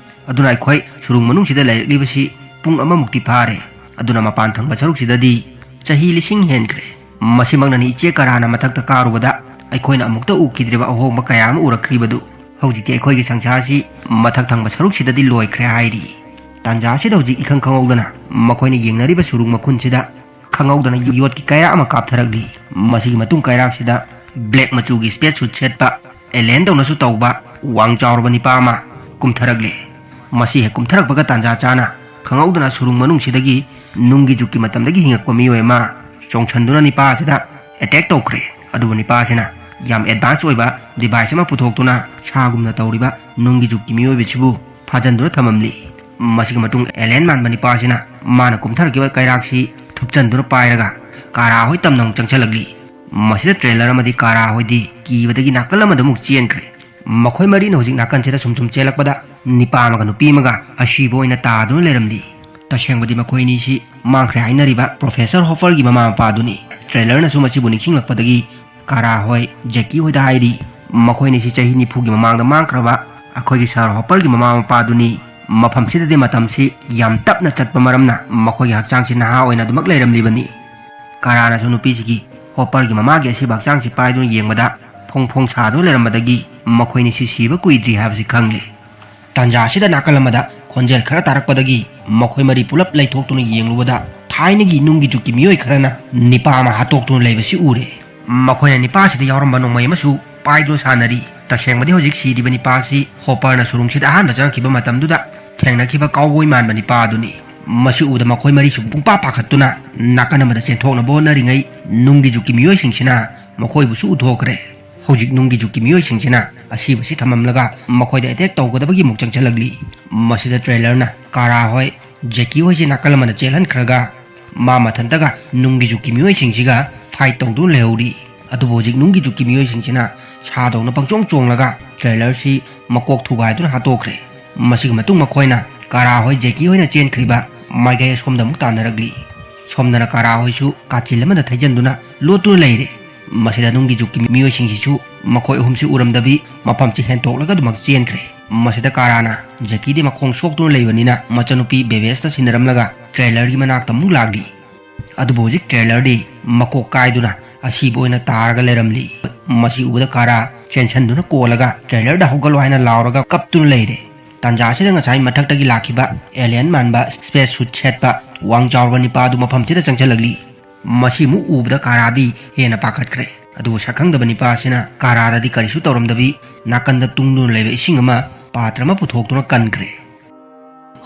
ꯑꯗꯨꯅ ꯑꯩꯈꯣꯏ ꯁꯨꯔꯨꯡ ꯃꯅꯨꯡꯁꯤꯗ ꯂꯩꯔꯛꯂꯤꯕꯁꯤ ꯄꯨꯡ ꯑꯃꯃꯨꯛꯇꯤ ꯐꯥꯔꯦ꯫ ꯑꯗꯨꯅ ꯃꯄꯥꯟ ꯊꯪꯕ ꯁꯔꯨꯛꯁꯤꯗꯗꯤ ꯆꯍꯤ ꯂꯤꯁꯤꯡ ꯍꯦꯟꯈ꯭ꯔꯦ꯫ ꯃꯁꯤꯃꯛꯅꯅꯤ ꯏꯆꯦ ꯀꯔꯥꯅ ꯃꯊꯛꯇ ꯀꯥꯔꯨꯕꯗ ꯑꯩꯈꯣꯏꯅ ꯑꯃꯨꯛꯇ ꯎꯈꯤꯗ꯭ꯔꯤꯕ ꯑꯍꯣꯡꯕ ꯀꯌꯥ ꯑꯃ ꯎꯔꯛꯈ꯭ꯔꯤꯕꯗꯨ꯫ ꯍꯧꯖꯤꯛꯇꯤ ꯑꯩꯈꯣꯏꯒꯤ ꯁꯪꯁꯥꯔꯁꯤ ꯃꯊꯛ ꯊꯪꯕ ꯁꯔꯨꯛꯁꯤꯗꯗꯤ ꯂꯣꯏꯈ꯭ꯔꯦ ꯍꯥꯏꯔꯤ꯫ ꯇꯥꯟꯖꯥ ꯑꯁꯤꯗ ꯍꯧꯖꯤꯛ ꯏꯈꯪ ꯈꯪꯍꯧꯗꯅ ꯃꯈꯣꯏꯅ ꯌꯦꯡꯅꯔꯤꯕ ꯁꯨꯔꯨꯡ ꯃꯈꯨꯟꯁꯤꯗ ꯈꯪꯍꯧꯗꯅ ꯌꯣꯠꯀꯤ ꯀꯩꯔꯥꯛ ꯑꯃ ꯀꯥꯞꯊꯔꯛꯂꯤ꯫ ꯃꯁꯤꯒꯤ ꯃꯇꯨꯡ ꯀꯩꯔꯥꯛꯁꯤꯗ ꯕ꯭ꯂꯦꯛ ꯃꯆꯨꯒꯤ ꯁ꯭ꯄꯦꯁ ꯁꯨꯠ ꯁꯦꯠꯄ, ꯑꯦꯂꯦꯟ ꯇꯧꯅꯁꯨ ꯇꯧꯕ, ꯋꯥꯡ ꯆꯥꯎꯔꯕ ꯅꯤꯄꯥ ꯑꯃ ꯀꯨꯝꯊꯔꯛꯂꯤ꯫ ꯃꯁꯤ ꯍꯦꯛ ꯀꯨꯝꯊꯔꯛꯄꯒ ꯇꯥꯟꯖꯥ ꯆꯥꯅ ꯈꯪꯍꯧꯗꯅ ꯁꯨꯔꯨꯡ ꯃꯅꯨꯡꯁꯤꯗꯒꯤ ꯅꯨꯡꯒꯤ ꯖꯨꯛꯀꯤ ꯃꯇꯝꯗꯒꯤ ꯍꯤꯡꯉꯛꯄ ꯃꯤꯑꯣꯏ ꯑꯃ ꯆꯣꯡꯁꯟꯗꯨꯅ ꯅꯤꯄꯥ ꯑꯁꯤꯗ ꯑꯦꯇꯦꯛ ꯇꯧꯈ꯭ꯔꯦ꯫ ꯑꯗꯨꯕꯨ ꯅꯤꯄꯥ ꯑꯁꯤꯅ ꯌꯥꯝ ꯑꯦꯗꯚꯥꯟꯁ ꯑꯣꯏꯕ ꯗꯤꯚꯥꯏꯁ ꯑꯃ ꯄꯨꯊꯣꯛꯇꯨꯅ ꯁꯥꯒꯨꯝꯅ ꯇꯧꯔꯤꯕ ꯅꯨꯡꯒꯤ ꯖꯨꯛꯀꯤ ꯃꯤꯑꯣꯏꯕꯁꯤꯕꯨ ꯐꯥꯖꯤꯟꯗꯨꯅ ꯊꯝꯃꯝꯂꯤ꯫ ꯃꯁꯤꯒꯤ ꯃꯇꯨꯡ alien ꯃꯥꯟꯕ ꯅꯤꯄꯥ ꯑꯁꯤꯅ ꯃꯥꯅ ꯀꯨꯝꯊꯔꯛꯈꯤꯕ ꯀꯩꯔꯥꯛꯁꯤ ꯊꯨꯞꯆꯟꯗꯨꯅ ꯄꯥꯏꯔꯒ ꯀꯥꯔꯥ ꯍꯣꯏ ꯇꯝꯅ ꯑꯃꯨꯛ ꯆꯪꯁꯤꯜꯂꯛꯂꯤ꯫ ꯃꯁꯤꯗ ꯇ꯭ꯔꯦꯂꯔ ꯑꯃꯗꯤ ꯀꯥꯔꯥ ꯍꯣꯏꯗꯤ ꯀꯤꯕꯗꯒꯤ ꯅꯥꯀꯜ ꯑꯃꯗ ꯑꯃꯨꯛ ꯆꯦꯟꯈ꯭ꯔꯦ꯫ ꯃꯈꯣꯏ ꯃꯔꯤꯅ ꯍꯧꯖꯤꯛ ꯅꯥꯀꯟꯁꯤꯗ ꯁꯨꯝ ꯁꯨꯝ ꯆꯦꯜꯂꯛꯄꯗ ꯅꯤꯄꯥ ꯑꯃꯒ ꯅꯨꯄꯤ ꯑꯃꯒ ꯑꯁꯤꯕ ꯑꯣꯏꯅ ꯇꯥꯗꯨꯅ ꯂꯩꯔꯝꯂꯤ꯫ ꯇꯁꯦꯡꯕꯗꯤ ꯃꯈꯣꯏ ꯑꯅꯤꯁꯤ ꯃꯥꯡꯈ꯭ꯔꯦ ꯍꯥꯏꯅꯔꯤꯕ ꯄ꯭ꯔꯣꯐꯦꯁꯔ ꯍꯣꯄꯔꯒꯤ ꯃꯃꯥ ꯃꯄꯥꯗꯨꯅꯤ꯫ ꯇ꯭ꯔꯦꯂꯔꯅꯁꯨ ꯃꯁꯤꯕꯨ ꯅꯤꯡꯁꯤꯡꯂꯛꯄꯗꯒꯤ ꯀꯥꯔꯥ ꯍꯣꯏ ꯖꯦꯀꯤ ꯍꯣꯏꯗ ꯍꯥꯏꯔꯤ, ꯃꯈꯣꯏ ꯑꯅꯤꯁꯤ ꯆꯍꯤ ꯅꯤꯐꯨꯒꯤ ꯃꯃꯥꯡꯗ ꯃꯥꯡꯈ꯭ꯔꯕ ꯑꯩꯈꯣꯏꯒꯤ ꯁꯥꯔ ꯍꯣꯄꯔꯒꯤ ꯃꯃꯥ ꯃꯄꯥꯗꯨꯅꯤ꯫ ꯃꯐꯝꯁꯤꯗꯗꯤ ꯃꯇꯝꯁꯤ ꯌꯥꯝ ꯇꯞꯅ ꯆꯠꯄ ꯃꯔꯝꯅ ꯃꯈꯣꯏꯒꯤ ꯍꯛꯆꯥꯡꯁꯤ ꯅꯍꯥ ꯑꯣꯏꯅ ꯑꯗꯨꯃꯛ ꯂꯩꯔꯝꯂꯤꯕꯅꯤ꯫ ꯀꯥꯔꯥꯅꯁꯨ ꯅꯨꯄꯤꯁꯤꯒꯤ ꯍꯣꯄꯔꯒꯤ ꯃꯃꯥꯒꯤ ꯑꯁꯤꯕ ꯍꯛꯆꯥꯡꯁꯤ ꯄꯥꯏꯗꯨꯅ ꯌꯦꯡꯕꯗ ꯐꯣꯡ ꯐꯣꯡ ꯁꯥꯗꯨꯅ ꯂꯩꯔꯝꯕꯗꯒꯤ ꯃꯈꯣꯏꯅꯤꯁꯤ ꯁꯤꯕ ꯀꯨꯏꯗ꯭ꯔꯤ ꯍꯥꯏꯕꯁꯤ ꯈꯪꯂꯦ꯫ ꯇꯥꯟꯖꯥ ꯑꯁꯤꯗ ꯅꯥꯀꯜ ꯑꯃꯗ ꯈꯣꯟꯖꯦꯜ ꯈꯔ ꯇꯥꯔꯛꯄꯗꯒꯤ ꯃꯈꯣꯏ ꯃꯔꯤ ꯄꯨꯂꯞ ꯂꯩꯊꯣꯛꯇꯨꯅ ꯌꯦꯡꯂꯨꯕꯗ ꯊꯥꯏꯅꯒꯤ ꯅꯨꯡꯒꯤ ꯖꯨꯛꯀꯤ ꯃꯤꯑꯣꯏ ꯈꯔꯅ ꯅꯤꯄꯥ ꯑꯃ ꯍꯥꯠꯇꯣꯛꯇꯨꯅ ꯂꯩꯕꯁꯤ ꯎꯔꯦ꯫ ꯃꯈꯣꯏꯅ ꯅꯤꯄꯥꯁꯤꯗ ꯌꯥꯎꯔꯝꯕ ꯅꯣꯡꯃꯩ ꯑꯃꯁꯨ ꯄꯥꯏꯗꯨꯅ ꯁꯥꯟꯅꯔꯤ꯫ ꯇꯁꯦꯡꯕꯗꯤ ꯍꯧꯖꯤꯛ ꯁꯤꯔꯤꯕ ꯅꯤꯄꯥ ꯑꯁꯤ ꯍꯣꯄꯔꯅ ꯁꯨꯔꯨꯡꯁꯤꯗ ꯑꯍꯥꯟꯕ ꯆꯪꯉꯛꯈꯤꯕ ꯃꯇꯝꯗꯨꯗ ꯊꯦꯡꯅꯈꯤꯕ ꯀꯥꯎꯕꯣꯏ ꯃꯥꯟꯕ ꯅꯤꯄꯥ ꯑꯗꯨꯅꯤ꯫ ꯃꯁꯤ ꯎꯕꯗ ꯃꯈꯣꯏ ꯃꯔꯤꯁꯨ ꯄꯨꯡꯄꯥ ꯄꯥꯈꯠꯇꯨꯅ ꯅꯥꯀꯟ ꯑꯃꯗ ꯆꯦꯟꯊꯣꯛꯅꯕ ꯍꯣꯠꯅꯔꯤꯉꯩ ꯅꯨꯡꯒꯤ ꯖꯨꯛꯀꯤ ꯃꯤꯑꯣꯏꯁꯤꯡꯁꯤꯅ ꯃꯈꯣꯏꯕꯨꯁꯨ ꯎꯊꯣꯛꯈ꯭ꯔꯦ꯫ ꯍꯧꯖꯤꯛ ꯅꯨꯡꯒꯤ ꯖꯨꯛꯀꯤ ꯃꯤꯑꯣꯏꯁꯤꯡꯁꯤꯅ ꯑꯁꯤꯕꯁꯤ ꯊꯝꯃꯝꯂꯒ ꯃꯈꯣꯏꯗ ꯑꯦꯇꯦꯛ ꯇꯧꯒꯗꯕꯒꯤ ꯑꯃꯨꯛ ꯆꯪꯁꯤꯜꯂꯛꯂꯤ꯫ ꯃꯁꯤꯗ ꯇ꯭ꯔꯦꯂꯔꯅ ꯀꯥꯔꯥ ꯍꯣꯏ, ꯖꯦꯀꯤ ꯍꯣꯏꯁꯦ ꯅꯥꯀꯜ ꯑꯃꯗ ꯆꯦꯜꯍꯟꯈ꯭ꯔꯒ ꯃꯥ ꯃꯊꯟꯇꯒ ꯅꯨꯡꯒꯤ ꯖꯨꯛꯀꯤ ꯃꯤꯑꯣꯏꯁꯤꯡꯁꯤꯒ ꯐꯥꯏꯠ ꯇꯧꯗꯨꯅ ꯂꯩꯍꯧꯔꯤ꯫ ꯑꯗꯨꯕꯨ ꯍꯧꯖꯤꯛ ꯅꯨꯡꯒꯤ ꯖꯨꯛꯀꯤ ꯃꯤꯑꯣꯏꯁꯤꯡꯁꯤꯅ ꯁꯥꯗꯧꯅ ꯄꯪꯆꯣꯡ ꯆꯣꯡꯂꯒ ꯇ꯭ꯔꯦꯂꯔꯁꯤ ꯃꯀꯣꯛ ꯊꯨꯒꯥꯏꯗꯨꯅ ꯍꯥꯠꯇꯣꯛꯈ꯭ꯔꯦ꯫ ꯃꯁꯤꯒꯤ ꯃꯇꯨꯡ ꯃꯈꯣꯏꯅ ꯀꯥꯔꯥ ꯍꯣꯏ ꯖꯦꯀꯤ ꯍꯣꯏꯅ ꯆꯦꯟꯈ꯭ꯔꯤꯕ ꯃꯥꯏꯀꯩ ꯑꯁꯣꯝꯗ ꯑꯃꯨꯛ ꯇꯥꯟꯅꯔꯛꯂꯤ꯫ ꯁꯣꯝꯗꯅ ꯀꯥꯔꯥ ꯍꯣꯏꯁꯨ ꯀꯥꯆꯤꯜ ꯑꯃꯗ ꯊꯩꯖꯤꯟꯗꯨꯅ ꯂꯣꯠꯇꯨꯅ ꯂꯩꯔꯦ꯫ ꯃꯁꯤꯗ ꯅꯨꯡꯒꯤ ꯖꯨꯛꯀꯤ ꯃꯤꯑꯣꯏꯁꯤꯡꯁꯤꯁꯨ ꯃꯈꯣꯏ ꯑꯍꯨꯝꯁꯤ ꯎꯔꯝꯗꯕꯤ ꯃꯐꯝꯁꯤ ꯍꯦꯟꯇꯣꯛꯂꯒ ꯑꯗꯨꯃꯛ ꯆꯦꯟꯈ꯭ꯔꯦ꯫ ꯃꯁꯤꯗ ꯀꯥꯔꯥꯅ ꯖꯦꯀꯤꯗꯤ ꯃꯈꯣꯡ ꯁꯣꯛꯇꯨꯅ ꯂꯩꯕꯅꯤꯅ ꯃꯆꯟꯅꯨꯄꯤ ꯕꯦꯕꯦꯁꯇ ꯁꯤꯟꯅꯔꯝꯂꯒ ꯇ꯭ꯔꯦꯂꯔꯒꯤ ꯃꯅꯥꯛꯇ ꯑꯃꯨꯛ ꯂꯥꯛꯂꯤ꯫ ꯑꯗꯨꯕꯨ ꯍꯧꯖꯤꯛ ꯇ꯭ꯔꯦꯂꯔꯗꯤ ꯃꯀꯣꯛ ꯀꯥꯏꯗꯨꯅ ꯑꯁꯤꯕ ꯑꯣꯏꯅ ꯇꯥꯔꯒ ꯂꯩꯔꯝꯂꯤ꯫ ꯃꯁꯤ ꯎꯕꯗ ꯀꯥꯔꯥ ꯆꯦꯟꯁꯟꯗꯨꯅ ꯀꯣꯜꯂꯒ ꯇ꯭ꯔꯦꯂꯔꯗ ꯍꯧꯒꯠꯂꯣ ꯍꯥꯏꯅ ꯂꯥꯎꯔꯒ ꯀꯞꯇꯨꯅ ꯂꯩꯔꯦ꯫ ꯇꯥꯟꯖꯥ ꯑꯁꯤꯗ ꯉꯁꯥꯏ ꯃꯊꯛꯇꯒꯤ ꯂꯥꯛꯈꯤꯕ alien ꯃꯥꯟꯕ space suit ꯁꯦꯠꯄ ꯋꯥꯡ ꯆꯥꯎꯔꯕ ꯅꯤꯄꯥ ꯑꯗꯨ ꯃꯐꯝꯁꯤꯗ ꯆꯪꯁꯤꯜꯂꯛꯂꯤ꯫ ꯃꯁꯤ ꯑꯃꯨꯛ ꯎꯕꯗ ꯀꯥꯔꯥꯗꯤ ꯍꯦꯟꯅ ꯄꯥꯈꯠꯈ꯭ꯔꯦ꯫ ꯑꯗꯨꯕꯨ ꯁꯛꯈꯪꯗꯕ ꯅꯤꯄꯥ ꯑꯁꯤꯅ ꯀꯥꯔꯥꯗꯗꯤ ꯀꯔꯤꯁꯨ ꯇꯧꯔꯝꯗꯕꯤ ꯅꯥꯀꯟꯗ ꯇꯨꯡꯗꯨꯅ ꯂꯩꯕ ꯏꯁꯤꯡ ꯑꯃ ꯄꯥꯇ꯭ꯔ ꯑꯃ ꯄꯨꯊꯣꯛꯇꯨꯅ ꯀꯟꯈ꯭ꯔꯦ꯫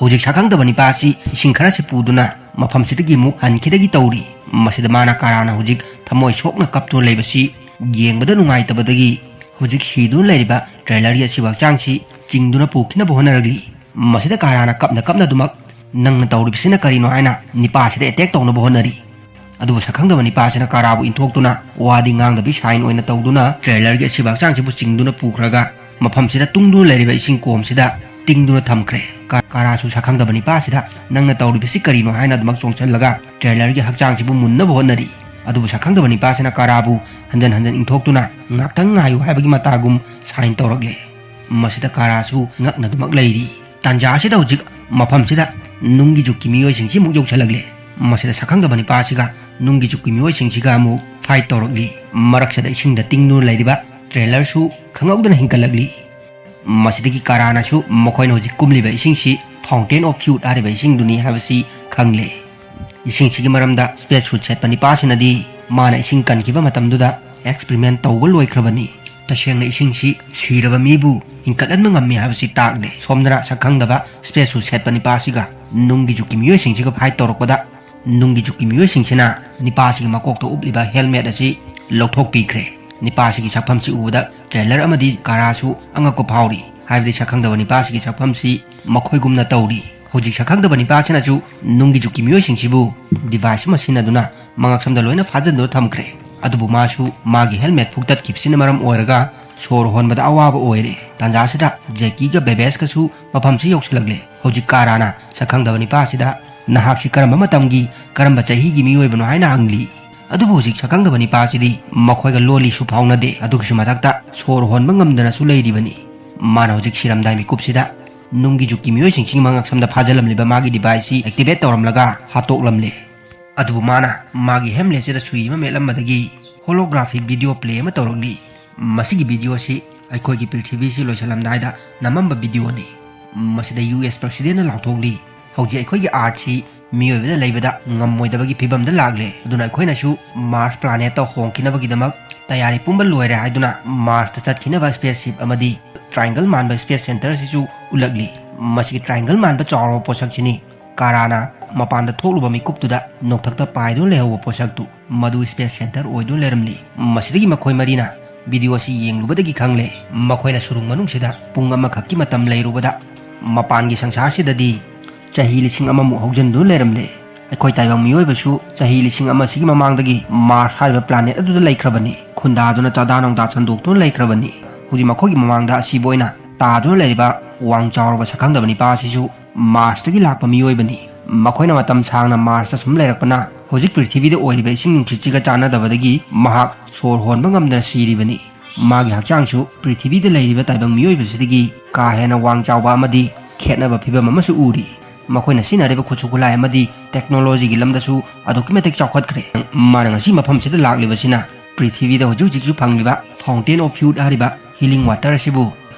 ꯍꯧꯖꯤꯛ ꯁꯛꯈꯪꯗꯕ ꯅꯤꯄꯥ ꯑꯁꯤ ꯏꯁꯤꯡ ꯈꯔꯁꯤ ꯄꯨꯗꯨꯅ ꯃꯐꯝꯁꯤꯗꯒꯤ ꯑꯃꯨꯛ ꯍꯟꯈꯤꯗꯒꯤ ꯇꯧꯔꯤ꯫ ꯃꯁꯤꯗ ꯃꯥꯅ ꯀꯥꯔꯥꯅ ꯍꯧꯖꯤꯛ ꯊꯃꯣꯏ ꯁꯣꯛꯅ ꯀꯞꯇꯨꯅ ꯂꯩꯕꯁꯤ ꯌꯦꯡꯕꯗ ꯅꯨꯡꯉꯥꯏꯇꯕꯗꯒꯤ ꯍꯧꯖꯤꯛ ꯁꯤꯗꯨꯅ ꯂꯩꯔꯤꯕ trailerꯒꯤ ꯑꯁꯤꯕ ꯍꯛꯆꯥꯡꯁꯤ ꯆꯤꯡꯗꯨꯅ ꯄꯨꯈꯤꯅꯕ ꯍꯣꯠꯅꯔꯛꯂꯤ꯫ ꯃꯁꯤꯗ ꯀꯥꯔꯥꯅ ꯀꯞꯅ ꯀꯞꯅ ꯑꯗꯨꯃꯛ "ꯅꯪꯅ ꯇꯧꯔꯤꯕꯁꯤꯅ ꯀꯔꯤꯅꯣ?" ꯍꯥꯏꯅ ꯅꯤꯄꯥꯁꯤꯗ attack ꯇꯧꯅꯕ ꯍꯣꯠꯅꯔꯤ꯫ ꯑꯗꯨꯕꯨ ꯁꯛꯈꯪꯗꯕ ꯅꯤꯄꯥꯁꯤꯅ ꯀꯥꯔꯥꯕꯨ ꯏꯟꯊꯣꯛꯇꯨꯅ ꯋꯥꯗꯤ ꯉꯥꯡꯗꯕꯤ sign ꯑꯣꯏꯅ ꯇꯧꯗꯨꯅ trailerꯒꯤ ꯑꯁꯤꯕ ꯍꯛꯆꯥꯡꯁꯤꯕꯨ ꯆꯤꯡꯗꯨꯅ ꯄꯨꯈ꯭ꯔꯒ ꯃꯐꯝꯁꯤꯗ ꯇꯨꯡꯗꯨꯅ ꯂꯩꯔꯤꯕ ꯏꯁꯤꯡ ꯀꯣꯝꯁꯤꯗ ꯇꯤꯡꯗꯨꯅ ꯊꯝꯈ꯭ꯔꯦ꯫ ꯀꯥ-, ꯀꯥꯔꯥꯁꯨ ꯁꯛꯈꯪꯗꯕ ꯅꯤꯄꯥꯁꯤꯗ "ꯅꯪꯅ ꯇꯧꯔꯤꯕꯁꯤ ꯀꯔꯤꯅꯣ?" ꯍꯥꯏꯅ ꯑꯗꯨꯃꯛ ꯆꯣꯡꯁꯤꯜꯂꯒ trailerꯒꯤ ꯍꯛꯆꯥꯡꯁꯤꯕꯨ ꯃꯨꯟꯅꯕ ꯍꯣꯠꯅꯔꯤ꯫ ꯑꯗꯨꯕꯨ ꯁꯛꯈꯪꯗꯕ ꯅꯤꯄꯥꯁꯤꯅ ꯀꯥꯔꯥꯕꯨ ꯍꯟꯖꯟ ꯍꯟꯖꯟ ꯏꯟꯊꯣꯛꯇꯨꯅ "ꯉꯥꯛꯇꯪ ꯉꯥꯏꯌꯨ" ꯍꯥꯏꯕꯒꯤ ꯃꯇꯥꯒꯨꯝ sign ꯇꯧꯔꯛꯂꯦ꯫ ꯃꯁꯤꯗ ꯀꯥꯔꯥꯁꯨ ꯉꯛꯅꯗꯨꯃꯛ ꯂꯩꯔꯤ꯫ ꯇꯥꯟꯖꯥ ꯑꯁꯤꯗ ꯍꯧꯖꯤꯛ ꯃꯐꯝꯁꯤꯗ ꯅꯨꯡꯒꯤ ꯖꯨꯛꯀꯤ ꯃꯤꯑꯣꯏꯁꯤꯡꯁꯤ ꯑꯃꯨꯛ ꯌꯧꯁꯤꯜꯂꯛꯂꯦ꯫ ꯃꯁꯤꯗ ꯁꯛꯈꯪꯗꯕ ꯅꯤꯄꯥꯁꯤꯒ ꯅꯨꯡꯒꯤ ꯖꯨꯛꯀꯤ ꯃꯤꯑꯣꯏꯁꯤꯡꯁꯤꯒ ꯑꯃꯨꯛ fight ꯇꯧꯔꯛꯂꯤ꯫ ꯃꯔꯛꯁꯤꯗ ꯏꯁꯤꯡꯗ ꯇꯤꯡꯗꯨꯅ ꯂꯩꯔꯤꯕ trailerꯁꯨ ꯈꯪꯍꯧꯗꯅ ꯍꯤꯡꯀꯠꯂꯛꯂꯤ꯫ ꯃꯁꯤꯗꯒꯤ ꯀꯥꯔꯥꯅꯁꯨ ꯃꯈꯣꯏꯅ ꯍꯧꯖꯤꯛ ꯀꯨꯝꯂꯤꯕ ꯏꯁꯤꯡꯁꯤ Fountain of Youth ꯍꯥꯏꯔꯤꯕ ꯏꯁꯤꯡꯗꯨꯅꯤ ꯍꯥꯏꯕꯁꯤ ꯈꯪꯂꯦ꯫ ꯏꯁꯤꯡꯁꯤꯒꯤ ꯃꯔꯝꯗ space suit ꯁꯦꯠꯄ ꯅꯤꯄꯥꯁꯤꯅꯗꯤ ꯃꯥꯅ ꯏꯁꯤꯡ ꯀꯟꯈꯤꯕ ꯃꯇꯝꯗꯨꯗ experiment ꯇꯧꯕ ꯂꯣꯏꯈ꯭ꯔꯕꯅꯤ꯫ ꯇꯁꯦꯡꯅ ꯏꯁꯤꯡꯁꯤ ꯁꯤꯔꯕ ꯃꯤꯕꯨ ꯍꯤꯡꯀꯠꯍꯟꯕ ꯉꯝꯃꯤ ꯍꯥꯏꯕꯁꯤ ꯇꯥꯛꯂꯦ꯫ ꯁꯣꯝꯗꯅ ꯁꯛꯈꯪꯗꯕ space suit ꯁꯦꯠꯄ ꯅꯤꯄꯥꯁꯤꯒ ꯅꯨꯡꯒꯤ ꯖꯨꯛꯀꯤ ꯃꯤꯑꯣꯏꯁꯤꯡꯁꯤꯒ fight ꯇꯧꯔꯛꯄꯗ ꯅꯨꯡꯒꯤ ꯖꯨꯛꯀꯤ ꯃꯤꯑꯣꯏꯁꯤꯡꯁꯤꯅ ꯅꯤꯄꯥꯁꯤꯒꯤ ꯃꯀꯣꯛꯇ ꯎꯞꯂꯤꯕ helmet ꯑꯁꯤ ꯂꯧꯊꯣꯛꯄꯤꯈ꯭ꯔꯦ꯫ ꯅꯤꯄꯥꯁꯤꯒꯤ ꯁꯛꯐꯝꯁꯤ ꯎꯕꯗ trailer ꯑꯃꯗꯤ ꯀꯥꯔꯥꯁꯨ ꯑꯉꯛꯄ ꯐꯥꯎꯔꯤ꯫ ꯍꯥꯏꯕꯗꯤ ꯁꯛꯈꯪꯗꯕ ꯅꯤꯄꯥꯁꯤꯒꯤ ꯁꯛꯐꯝꯁꯤ ꯃꯈꯣꯏꯒꯨꯝꯅ ꯇꯧꯔꯤ꯫ ꯍꯧꯖꯤꯛ ꯁꯛꯈꯪꯗꯕ ꯅꯤꯄꯥꯁꯤꯅꯁꯨ ꯅꯨꯡꯒꯤ ꯖꯨꯛꯀꯤ ꯃꯤꯑꯣꯏꯁꯤꯡꯁꯤꯕꯨ device ꯑꯃ ꯁꯤꯖꯤꯟꯅꯗꯨꯅ ꯃꯉꯛꯁꯝꯗ ꯂꯣꯏꯅ ꯐꯥꯖꯤꯟꯗꯨꯅ ꯊꯝꯈ꯭ꯔꯦ꯫ ꯑꯗꯨꯕꯨ ꯃꯥꯁꯨ ꯃꯥꯒꯤ helmet ꯐꯨꯛꯇꯠꯈꯤꯕꯁꯤꯅ ꯃꯔꯝ ꯑꯣꯏꯔꯒ ꯁꯣꯔ ꯍꯣꯟꯕꯗ ꯑꯋꯥꯕ ꯑꯣꯏꯔꯦ꯫ ꯇꯥꯟꯖꯥꯁꯤꯗ ꯖꯦꯀꯤꯒ ꯕꯦꯕꯦꯁꯀꯁꯨ ꯃꯐꯝꯁꯤ ꯌꯧꯁꯤꯜꯂꯛꯂꯦ꯫ ꯍꯧꯖꯤꯛ ꯀꯥꯔꯥꯅ ꯁꯛꯈꯪꯗꯕ ꯅꯤꯄꯥꯁꯤꯗ "ꯅꯍꯥꯛꯁꯤ ꯀꯔꯝꯕ ꯃꯇꯝꯒꯤ, ꯀꯔꯝꯕ ꯆꯍꯤꯒꯤ ꯃꯤꯑꯣꯏꯕꯅꯣ?" ꯍꯥꯏꯅ ꯍꯪꯂꯤ꯫ ꯑꯗꯨꯕꯨ ꯍꯧꯖꯤꯛ ꯁꯛꯈꯪꯗꯕ ꯅꯤꯄꯥꯁꯤꯗꯤ ꯃꯈꯣꯏꯒ ꯂꯣꯜꯂꯤꯁꯨ ꯐꯥꯎꯅꯗꯦ꯫ ꯑꯗꯨꯒꯤꯁꯨ ꯃꯊꯛꯇ ꯁꯣꯔ ꯍꯣꯟꯕ ꯉꯝꯗꯅꯁꯨ ꯂꯩꯔꯤꯕꯅꯤ꯫ ꯃꯥꯅ ꯍꯧꯖꯤꯛ ꯁꯤꯔꯝꯗꯥꯏ ꯃꯤꯀꯨꯞꯁꯤꯗ ꯅꯨꯡꯒꯤ ꯖꯨꯛꯀꯤ ꯃꯤꯑꯣꯏꯁꯤꯡꯁꯤꯒꯤ ꯃꯉꯛꯁꯝꯗ ꯐꯥꯖꯤꯜꯂꯝꯂꯤꯕ ꯃꯥꯒꯤ deviceꯁꯤ activate ꯇꯧꯔꯝꯂꯒ ꯍꯥꯠꯇꯣꯛꯂꯝꯂꯦ꯫ ꯑꯗꯨꯕꯨ ꯃꯥꯅ ꯃꯥꯒꯤ helmetꯁꯤꯗ ꯁꯨꯏ ꯑꯃ ꯃꯦꯠꯂꯝꯕꯗꯒꯤ holographic video play ꯑꯃ ꯇꯧꯔꯛꯂꯤ꯫ ꯃꯁꯤꯒꯤ videoꯁꯤ ꯑꯩꯈꯣꯏꯒꯤ ꯄ꯭ꯔꯤꯊꯤꯕꯤꯁꯤ ꯂꯣꯏꯁꯤꯜꯂꯝꯗꯥꯏꯗ ꯅꯝꯃꯝꯕ videoꯅꯤ꯫ ꯃꯁꯤꯗ U S presidentꯅ ꯂꯥꯎꯊꯣꯛꯂꯤ, "ꯍꯧꯖꯤꯛ ꯑꯩꯈꯣꯏꯒꯤ Earthꯁꯤ ꯃꯤꯑꯣꯏꯕꯅ ꯂꯩꯕꯗ ꯉꯝꯃꯣꯏꯗꯕꯒꯤ ꯐꯤꯕꯝꯗ ꯂꯥꯛꯂꯦ꯫ ꯑꯗꯨꯅ ꯑꯩꯈꯣꯏꯅꯁꯨ Mars planetꯇ ꯍꯣꯡꯈꯤꯅꯕꯒꯤꯗꯃꯛ ꯇꯌꯥꯔꯤ ꯄꯨꯝꯕ ꯂꯣꯏꯔꯦ" ꯍꯥꯏꯗꯨꯅ Marsꯇ ꯆꯠꯈꯤꯅꯕ spaceship ꯑꯃꯗꯤ triangle ꯃꯥꯟꯕ space centre ꯑꯁꯤꯁꯨ ꯎꯠꯂꯛꯂꯤ꯫ ꯃꯁꯤꯒꯤ triangle ꯃꯥꯟꯕ ꯆꯥꯎꯔꯕ ꯄꯣꯠꯁꯛꯁꯤꯅꯤ ꯀꯥꯔꯥꯅ ꯃꯄꯥꯟꯗ ꯊꯣꯛꯂꯨꯕ ꯃꯤꯀꯨꯞꯇꯨꯗ ꯅꯣꯡꯊꯛꯇ ꯄꯥꯏꯗꯨꯅ ꯂꯩꯍꯧꯕ ꯄꯣꯠꯁꯛꯇꯨ꯫ ꯃꯗꯨ space centre ꯑꯣꯏꯗꯨꯅ ꯂꯩꯔꯝꯂꯤ꯫ ꯃꯁꯤꯗꯒꯤ ꯃꯈꯣꯏ ꯃꯔꯤꯅ ꯚꯤꯗꯤꯑꯣ ꯑꯁꯤ ꯌꯦꯡꯂꯨꯕꯗꯒꯤ ꯈꯪꯂꯦ, ꯃꯈꯣꯏꯅ ꯁꯨꯔꯨꯡ ꯃꯅꯨꯡꯁꯤꯗ ꯄꯨꯡ ꯑꯃꯈꯛꯀꯤ ꯃꯇꯝ ꯂꯩꯔꯨꯕꯗ ꯃꯄꯥꯟꯒꯤ ꯁꯪꯁꯥꯔꯁꯤꯗꯗꯤ ꯆꯍꯤ ꯂꯤꯁꯤꯡ ꯑꯃꯃꯨꯛ ꯍꯧꯖꯤꯟꯗꯨꯅ ꯂꯩꯔꯝꯂꯦ꯫ ꯑꯩꯈꯣꯏ ꯇꯥꯏꯕꯪ ꯃꯤꯑꯣꯏꯕꯁꯨ ꯆꯍꯤ ꯂꯤꯁꯤꯡ ꯑꯃꯁꯤꯒꯤ ꯃꯃꯥꯡꯗꯒꯤ ꯃꯥꯔꯁ ꯍꯥꯏꯔꯤꯕ ꯄ꯭ꯂꯥꯅꯦꯠ ꯑꯗꯨꯗ ꯂꯩꯈ꯭ꯔꯕꯅꯤ꯫ ꯈꯨꯟꯗꯥꯗꯨꯅ ꯆꯥꯗꯥ ꯅꯧꯗꯥ ꯁꯟꯗꯣꯛꯇꯨꯅ ꯂꯩꯈ꯭ꯔꯕꯅꯤ꯫ ꯍꯧꯖꯤꯛ ꯃꯈꯣꯏꯒꯤ ꯃꯃꯥꯡꯗ ꯑꯁꯤꯕ ꯑꯣꯏꯅ ꯇꯥꯗꯨꯅ ꯂꯩꯔꯤꯕ ꯋꯥꯡ ꯆꯥꯎꯔꯕ ꯁꯛꯈꯪꯗꯕ ꯅꯤꯄꯥ ꯑꯁꯤꯁꯨ ꯃꯥꯔꯁꯇꯒꯤ ꯂꯥꯛꯄ ꯃꯤꯑꯣꯏꯕꯅꯤ꯫ ꯃꯈꯣꯏꯅ ꯃꯇꯝ ꯁꯥꯡꯅ ꯃꯥꯔꯁꯇ ꯁꯨꯝ ꯂꯩꯔꯛꯄꯅ ꯍꯧꯖꯤꯛ ꯄ꯭ꯔꯤꯊꯤꯕꯤꯗ ꯑꯣꯏꯔꯤꯕ ꯏꯁꯤꯡ ꯅꯨꯡꯁꯤꯠꯁꯤꯒ ꯆꯥꯟꯅꯗꯕꯗꯒꯤ ꯃꯍꯥꯛ ꯁꯣꯔ ꯍꯣꯟꯕ ꯉꯝꯗꯅ ꯁꯤꯔꯤꯕꯅꯤ꯫ ꯃꯥꯒꯤ ꯍꯛꯆꯥꯡꯁꯨ ꯄ꯭ꯔꯤꯊꯤꯕꯤꯗ ꯂꯩꯔꯤꯕ ꯇꯥꯏꯕꯪ ꯃꯤꯑꯣꯏꯕꯁꯤꯗꯒꯤ ꯀꯥ ꯍꯦꯟꯅ ꯋꯥꯡ ꯆꯥꯎꯕ ꯑꯃꯗꯤ ꯈꯦꯠꯅꯕ ꯐꯤꯕꯝ ꯑꯃꯁꯨ ꯎꯔꯤ꯫ ꯃꯈꯣꯏꯅ ꯁꯤꯖꯤꯟꯅꯔꯤꯕ ꯈꯨꯠꯁꯨ ꯈꯨꯠꯂꯥꯏ ꯑꯃꯗꯤ ꯇꯦꯛꯅꯣꯂꯣꯖꯤꯒꯤ ꯂꯝꯗꯁꯨ ꯑꯗꯨꯛꯀꯤ ꯃꯇꯤꯛ ꯆꯥꯎꯈꯠꯈ꯭ꯔꯦ꯫ ꯃꯥꯅ ꯉꯁꯤ ꯃꯐꯝꯁꯤꯗ ꯂꯥꯛꯂꯤꯕꯁꯤꯅ ꯄ꯭ꯔꯤꯊꯤꯕꯤꯗ ꯍꯧꯖꯤꯛ ꯍꯧꯖꯤꯛꯁꯨ ꯐꯪꯂꯤꯕ Fountain of Youth ꯍꯥꯏꯔꯤꯕ ꯍꯤꯂꯤꯡ ꯋꯥꯇꯔ ꯑꯁꯤꯕꯨ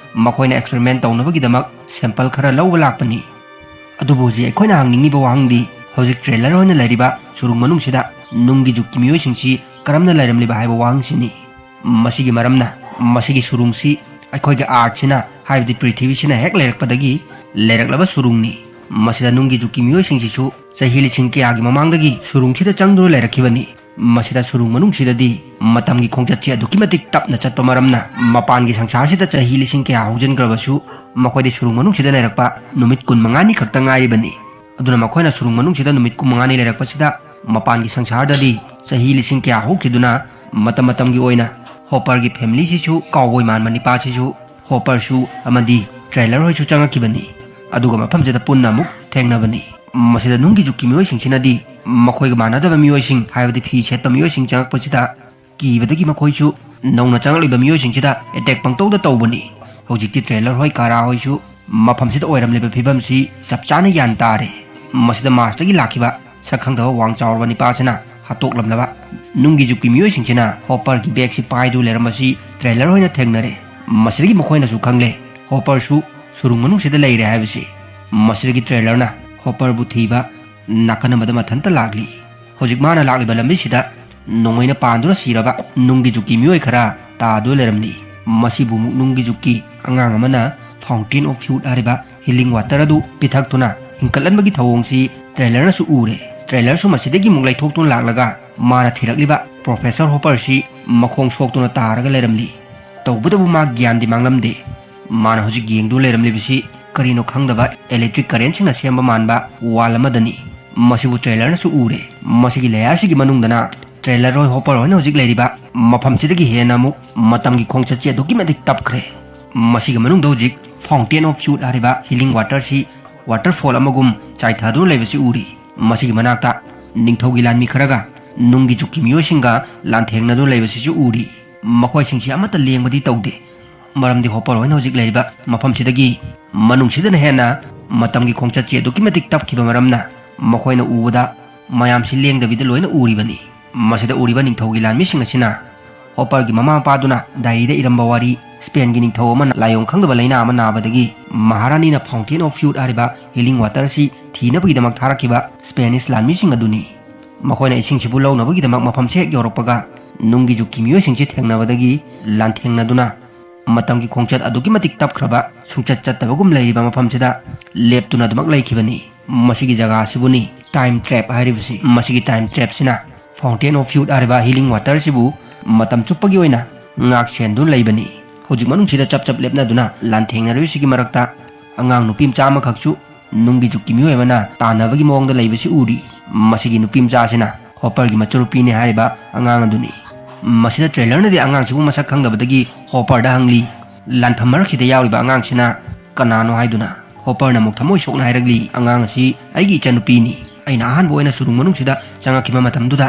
ꯃꯈꯣꯏꯅ ꯑꯦꯛꯁꯄꯦꯔꯤꯃꯦꯟ ꯇꯧꯅꯕꯒꯤꯗꯃꯛ ꯁꯦꯝꯄꯜ ꯈꯔ ꯂꯧꯕ ꯂꯥꯛꯄꯅꯤ꯫ ꯑꯗꯨꯕꯨ ꯍꯧꯖꯤꯛ ꯑꯩꯈꯣꯏꯅ ꯍꯪꯅꯤꯡꯉꯤꯕ ꯋꯥꯍꯪꯗꯤ, ꯍꯧꯖꯤꯛ ꯇ꯭ꯔꯦꯂꯔ ꯑꯣꯏꯅ ꯂꯩꯔꯤꯕ ꯁꯨꯔꯨꯡ ꯃꯅꯨꯡꯁꯤꯗ ꯅꯨꯡꯒꯤ ꯖꯨꯛꯀꯤ ꯃꯤꯑꯣꯏꯁꯤꯡꯁꯤ ꯀꯔꯝꯅ ꯂꯩꯔꯝꯂꯤꯕ ꯍꯥꯏꯕ ꯋꯥꯍꯪꯁꯤꯅꯤ꯫ ꯃꯁꯤꯒꯤ ꯃꯔꯝꯅ, ꯃꯁꯤꯒꯤ ꯁꯨꯔꯨꯡꯁꯤ ꯑꯩꯈꯣꯏꯒꯤ ꯑꯥꯔꯠꯁꯤꯅ, ꯍꯥꯏꯕꯗꯤ ꯄ꯭ꯔꯤꯊꯤꯕꯤꯁꯤꯅ ꯍꯦꯛ ꯂꯩꯔꯛꯄꯗꯒꯤ ꯂꯩꯔꯛꯂꯕ ꯁꯨꯔꯨꯡꯅꯤ꯫ ꯃꯁꯤꯗ ꯅꯨꯡꯒꯤ ꯖꯨꯛꯀꯤ ꯃꯤꯑꯣꯏꯁꯤꯡꯁꯤꯁꯨ ꯆꯍꯤ ꯂꯤꯁꯤꯡ ꯀꯌꯥꯒꯤ ꯃꯃꯥꯡꯗꯒꯤ ꯁꯨꯔꯨꯡꯁꯤꯗ ꯆꯪꯗꯨꯅ ꯂꯩꯔꯛꯈꯤꯕꯅꯤ꯫ ꯃꯁꯤꯗ ꯁꯨꯔꯨꯡ ꯃꯅꯨꯡꯁꯤꯗꯗꯤ ꯃꯇꯝꯒꯤ ꯈꯣꯡꯆꯠꯁꯤ ꯑꯗꯨꯛꯀꯤ ꯃꯇꯤꯛ ꯇꯞꯅ ꯆꯠꯄ ꯃꯔꯝꯅ, ꯃꯄꯥꯟꯒꯤ ꯁꯪꯁꯥꯔꯁꯤꯗ ꯆꯍꯤ ꯂꯤꯁꯤꯡ ꯀꯌꯥ ꯍꯧꯖꯤꯟꯈ꯭ꯔꯕꯁꯨ, ꯃꯈꯣꯏꯗꯤ ꯁꯨꯔꯨꯡ ꯃꯅꯨꯡꯁꯤꯗ ꯂꯩꯔꯛꯄ ꯅꯨꯃꯤꯠ ꯀꯨꯟꯃꯉꯥꯅꯤ ꯈꯛꯇ ꯉꯥꯏꯔꯤꯕꯅꯤ꯫ ꯑꯗꯨꯅ ꯃꯈꯣꯏꯅ ꯁꯨꯔꯨꯡ ꯃꯅꯨꯡꯁꯤꯗ ꯅꯨꯃꯤꯠ ꯀꯨꯟꯃꯉꯥꯅꯤ ꯂꯩꯔꯛꯄꯁꯤꯗ, ꯃꯄꯥꯟꯒꯤ ꯁꯪꯁꯥꯔꯗꯗꯤ ꯆꯍꯤ ꯂꯤꯁꯤꯡ ꯀꯌꯥ ꯍꯧꯈꯤꯗꯨꯅ, ꯃꯇꯝ ꯃꯇꯝꯒꯤ ꯑꯣꯏꯅ ꯍꯣꯄꯔꯒꯤ ꯐꯦꯃꯤꯂꯤꯁꯤꯁꯨ, ꯀꯥꯎꯕꯣꯏ ꯃꯥꯟꯕ ꯅꯤꯄꯥꯁꯤꯁꯨ, ꯍꯣꯄꯔꯁꯨ ꯑꯃꯗꯤ ꯇ꯭ꯔꯦꯂꯔ ꯍꯣꯏꯁꯨ ꯆꯪꯉꯛꯈꯤꯕꯅꯤ꯫ ꯑꯗꯨꯒ ꯃꯐꯝꯁꯤꯗ ꯄꯨꯟꯅ ꯑꯃꯨꯛ ꯊꯦꯡꯅꯕꯅꯤ꯫ ꯃꯁꯤꯗ ꯅꯨꯡꯒꯤ ꯖꯨꯛꯀꯤ ꯃꯤꯑꯣꯏꯁꯤꯡꯁꯤꯅꯗꯤ ꯃꯈꯣꯏꯒ ꯃꯥꯟꯅꯗꯕ ꯃꯤꯑꯣꯏꯁꯤꯡ, ꯍꯥꯏꯕꯗꯤ ꯐꯤ ꯁꯦꯠꯄ ꯃꯤꯑꯣꯏꯁꯤꯡ ꯆꯪꯉꯛꯄꯁꯤꯗ ꯀꯤꯕꯗꯒꯤ ꯃꯈꯣꯏꯁꯨ ꯅꯧꯅ ꯆꯪꯂꯛꯂꯤꯕ ꯃꯤꯑꯣꯏꯁꯤꯡꯁꯤꯗ ꯑꯦꯇꯦꯛ ꯄꯪꯇꯧꯗ ꯇꯧꯕꯅꯤ꯫ ꯍꯧꯖꯤꯛꯇꯤ ꯇ꯭ꯔꯦꯂꯔ ꯍꯣꯏ, ꯀꯥꯔꯥ ꯍꯣꯏꯁꯨ ꯃꯐꯝꯁꯤꯗ ꯑꯣꯏꯔꯝꯂꯤꯕ ꯐꯤꯕꯝꯁꯤ ꯆꯞ ꯆꯥꯅ ꯒ꯭ꯌꯥꯟ ꯇꯥꯔꯦ꯫ ꯃꯁꯤꯗ ꯃꯥꯔꯁꯇꯒꯤ ꯂꯥꯛꯈꯤꯕ ꯁꯛ ꯈꯪꯗꯕ ꯋꯥꯡ ꯆꯥꯎꯔꯕ ꯅꯤꯄꯥꯁꯤꯅ ꯍꯥꯠꯇꯣꯛꯂꯝꯂꯕ ꯅꯨꯡꯒꯤ ꯖꯨꯛꯀꯤ ꯃꯤꯑꯣꯏꯁꯤꯡꯁꯤꯅ ꯍꯣꯄꯔꯒꯤ ꯕꯦꯒꯁꯤ ꯄꯥꯏꯗꯨ ꯂꯩꯔꯝꯕꯁꯤ ꯇ꯭ꯔꯦꯂꯔ ꯍꯣꯏꯅ ꯊꯦꯡꯅꯔꯦ꯫ ꯃꯁꯤꯗꯒꯤ ꯃꯈꯣꯏꯅꯁꯨ ꯈꯪꯂꯦ, ꯍꯣꯄꯔꯁꯨ ꯁꯨꯔꯨꯡ ꯃꯅꯨꯡꯁꯤꯗ ꯂꯩꯔꯦ ꯍꯥꯏꯕꯁꯤ꯫ ꯃꯁꯤꯗꯒꯤ ꯇ꯭ꯔꯦꯂꯔꯅ ꯍꯣꯄꯔꯕꯨ ꯊꯤꯕ ꯅꯥꯀꯟ ꯑꯃꯗ ꯃꯊꯟꯇ ꯂꯥꯛꯂꯤ꯫ ꯍꯧꯖꯤꯛ ꯃꯥꯅ ꯂꯥꯛꯂꯤꯕ ꯂꯝꯕꯤꯁꯤꯗ ꯅꯣꯡꯃꯩꯅ ꯄꯥꯟꯗꯨꯅ ꯁꯤꯔꯕ ꯅꯨꯡꯒꯤ ꯖꯨꯛꯀꯤ ꯃꯤꯑꯣꯏ ꯈꯔ ꯇꯥꯗꯨꯅ ꯂꯩꯔꯝꯂꯤ꯫ ꯃꯁꯤꯕꯨ ꯑꯃꯨꯛ ꯅꯨꯡꯒꯤ ꯖꯨꯛꯀꯤ ꯑꯉꯥꯡ ꯑꯃꯅ Fountain of Youth ꯍꯥꯏꯔꯤꯕ ꯍꯤꯂꯤꯡ ꯋꯥꯇꯔ ꯑꯗꯨ ꯄꯤꯊꯛꯇꯨꯅ ꯍꯤꯡꯀꯠꯍꯟꯕꯒꯤ ꯊꯧꯑꯣꯡꯁꯤ ꯇ꯭ꯔꯦꯂꯔꯅꯁꯨ ꯎꯔꯦ꯫ ꯇ꯭ꯔꯦꯂꯔꯁꯨ ꯃꯁꯤꯗꯒꯤ ꯑꯃꯨꯛ ꯂꯩꯊꯣꯛꯇꯨꯅ ꯂꯥꯛꯂꯒ ꯃꯥꯅ ꯊꯤꯔꯛꯂꯤꯕ ꯄ꯭ꯔꯣꯐꯦꯁꯔ ꯍꯣꯄꯔꯁꯤ ꯃꯈꯣꯡ ꯁꯣꯛꯇꯨꯅ ꯇꯥꯔꯒ ꯂꯩꯔꯝꯂꯤ꯫ ꯇꯧꯕꯇꯕꯨ ꯃꯥ ꯒ꯭ꯌꯥꯟꯗꯤ ꯃꯥꯡꯂꯝꯗꯦ꯫ ꯃꯥꯅ ꯍꯧꯖꯤꯛ ꯌꯦꯡꯗꯨꯅ ꯂꯩꯔꯝꯂꯤꯕꯁꯤ ꯀꯔꯤꯅꯣ ꯈꯪꯗꯕ electric current ꯁꯤꯡꯅ ꯁꯦꯝꯕ ꯃꯥꯟꯕ wall ꯑꯃꯗꯅꯤ꯫ ꯃꯁꯤꯕꯨ trailer ꯅꯁꯨ ꯎꯔꯦ꯫ ꯃꯁꯤꯒꯤ layer ꯁꯤꯒꯤ ꯃꯅꯨꯡꯗꯅ trailer ꯍꯣꯏ, Hopper ꯍꯣꯏꯅ ꯍꯧꯖꯤꯛ ꯂꯩꯔꯤꯕ ꯃꯐꯝꯁꯤꯗꯒꯤ ꯍꯦꯟꯅ ꯑꯃꯨꯛ ꯃꯇꯝꯒꯤ ꯈꯣꯡꯆꯠꯁꯤ ꯑꯗꯨꯛꯀꯤ ꯃꯇꯤꯛ ꯇꯞꯈ꯭ꯔꯦ꯫ ꯃꯁꯤꯒꯤ ꯃꯅꯨꯡꯗ ꯍꯧꯖꯤꯛ Fountain of Youth ꯍꯥꯏꯔꯤꯕ healing water ꯁꯤ waterfall ꯑꯃꯒꯨꯝ ꯆꯥꯏꯊꯗꯨꯅ ꯂꯩꯕꯁꯤ ꯎꯔꯤ꯫ ꯃꯁꯤꯒꯤ ꯃꯅꯥꯛꯇ ꯅꯤꯡꯊꯧꯒꯤ ꯂꯥꯟꯃꯤ ꯈꯔꯒ ꯅꯨꯡꯒꯤ ꯖꯨꯛꯀꯤ ꯃꯤꯑꯣꯏꯁꯤꯡꯒ ꯂꯥꯟꯊꯦꯡꯅꯗꯨꯅ ꯂꯩꯕꯁꯤꯁꯨ ꯎꯔꯤ꯫ ꯃꯈꯣꯏꯁꯤꯡꯁꯤ ꯑꯃꯠꯇ ꯂꯦꯡꯕꯗꯤ ꯇꯧꯗꯦ, ꯃꯔꯝꯗꯤ Hopper ꯍꯣꯏꯅ ꯍꯧꯖꯤꯛ ꯂꯩꯔꯤꯕ ꯃꯐꯝꯁꯤꯗꯒꯤ ꯃꯅꯨꯡꯁꯤꯗꯅ ꯍꯦꯟꯅ ꯃꯇꯝꯒꯤ ꯈꯣꯡꯆꯠꯁꯤ ꯑꯗꯨꯛꯀꯤ ꯃꯇꯤꯛ ꯇꯞꯈꯤꯕ ꯃꯔꯝꯅ ꯃꯈꯣꯏꯅ ꯎꯕꯗ ꯃꯌꯥꯝꯁꯤ ꯂꯦꯡꯗꯕꯤꯗ ꯂꯣꯏꯅ ꯎꯔꯤꯕꯅꯤ꯫ ꯃꯁꯤꯗ ꯎꯔꯤꯕ ꯅꯤꯡꯊꯧꯒꯤ ꯂꯥꯟꯃꯤꯁꯤꯡ ꯑꯁꯤꯅ Hopper ꯒꯤ ꯃꯃꯥ ꯃꯄꯥꯗꯨꯅ diary ꯗ ꯏꯔꯝꯕ ꯋꯥꯔꯤ, Spain ꯒꯤ ꯅꯤꯡꯊꯧ ꯑꯃꯅ ꯂꯥꯏꯑꯣꯡ ꯈꯪꯗꯕ ꯂꯥꯏꯅꯥ ꯑꯃ ꯅꯥꯕꯗꯒꯤ ꯃꯍꯥꯔꯥꯅꯤꯅ Fountain of Youth ꯍꯥꯏꯔꯤꯕ healing water ꯑꯁꯤ ꯊꯤꯅꯕꯒꯤꯗꯃꯛ ꯊꯥꯔꯛꯈꯤꯕ Spanish ꯂꯥꯟꯃꯤꯁꯤꯡ ꯑꯗꯨꯅꯤ꯫ ꯃꯈꯣꯏꯅ ꯏꯁꯤꯡꯁꯤꯕꯨ ꯂꯧꯅꯕꯒꯤꯗꯃꯛ ꯃꯐꯝꯁꯤ ꯍꯦꯛ ꯌꯧꯔꯛꯄꯒ, ꯅꯨꯡꯒꯤ ꯖꯨꯛꯀꯤ ꯃꯤꯑꯣꯏꯁꯤꯡꯁꯤ ꯊꯦꯡꯅꯕꯗꯒꯤ ꯂꯥꯟꯊꯦꯡꯅꯗꯨꯅ ꯃꯇꯝꯒꯤ ꯈꯣꯡꯆꯠ ꯑꯗꯨꯛꯀꯤ ꯃꯇꯤꯛ ꯇꯞꯈ꯭ꯔꯕ, ꯁꯨꯡꯆꯠ ꯆꯠꯇꯕꯒꯨꯝ ꯂꯩꯔꯤꯕ ꯃꯐꯝꯁꯤꯗ ꯂꯦꯞꯇꯨꯅ ꯑꯗꯨꯃꯛ ꯂꯩꯈꯤꯕꯅꯤ꯫ ꯃꯁꯤꯒꯤ ꯖꯒꯥ ꯑꯁꯤꯕꯨꯅꯤ time trap ꯍꯥꯏꯔꯤꯕꯁꯤ꯫ ꯃꯁꯤꯒꯤ time trap ꯁꯤꯅ Fountain of Youth ꯍꯥꯏꯔꯤꯕ healing water ꯁꯤꯕꯨ ꯃꯇꯝ ꯆꯨꯞꯄꯒꯤ ꯑꯣꯏꯅ ꯉꯥꯛ ꯁꯦꯟꯗꯨꯅ ꯂꯩꯕꯅꯤ꯫ ꯍꯧꯖꯤꯛ ꯃꯅꯨꯡꯁꯤꯗ ꯆꯞ ꯆꯞ ꯂꯦꯞꯅꯗꯨꯅ ꯂꯥꯟꯊꯦꯡꯅꯔꯤꯕꯁꯤꯒꯤ ꯃꯔꯛꯇ ꯑꯉꯥꯡ ꯅꯨꯄꯤ ꯃꯆꯥ ꯑꯃꯈꯛꯁꯨ ꯅꯨꯡꯒꯤ ꯖꯨꯛꯀꯤ ꯃꯤꯑꯣꯏ ꯑꯃꯅ ꯇꯥꯟꯅꯕꯒꯤ ꯃꯑꯣꯡꯗ ꯂꯩꯕꯁꯤ ꯎꯔꯤ꯫ ꯃꯁꯤꯒꯤ ꯅꯨꯄꯤ ꯃꯆꯥꯁꯤꯅ Hopper ꯒꯤ ꯃꯆꯟꯅꯨꯄꯤꯅꯤ ꯍꯥꯏꯔꯤꯕ ꯑꯉꯥꯡ ꯑꯗꯨꯅꯤ꯫ ꯃꯁꯤꯗ trailer ꯅꯗꯤ ꯑꯉꯥꯡꯁꯤꯕꯨ ꯃꯁꯛ ꯈꯪꯗꯕꯗꯒꯤ Hopper ꯗ ꯍꯪꯂꯤ꯫ ꯂꯥꯟꯐꯝ ꯃꯔꯛꯁꯤꯗ ꯌꯥꯎꯔꯤꯕ ꯑꯉꯥꯡꯁꯤꯅ ꯀꯅꯥꯅꯣ ꯍꯥꯏꯗꯨꯅ Hopper ꯅ ꯑꯃꯨꯛ ꯊꯃꯣꯏ ꯁꯣꯛꯅ ꯍꯥꯏꯔꯛꯂꯤ, "ꯑꯉꯥꯡ ꯑꯁꯤ ꯑꯩꯒꯤ ꯏꯆꯟꯅꯨꯄꯤꯅꯤ꯫ ꯑꯩꯅ ꯑꯍꯥꯟꯕ ꯑꯣꯏꯅ ꯁꯨꯔꯨꯡ ꯃꯅꯨꯡꯁꯤꯗ ꯆꯪꯉꯛꯈꯤꯕ ꯃꯇꯝꯗꯨꯗ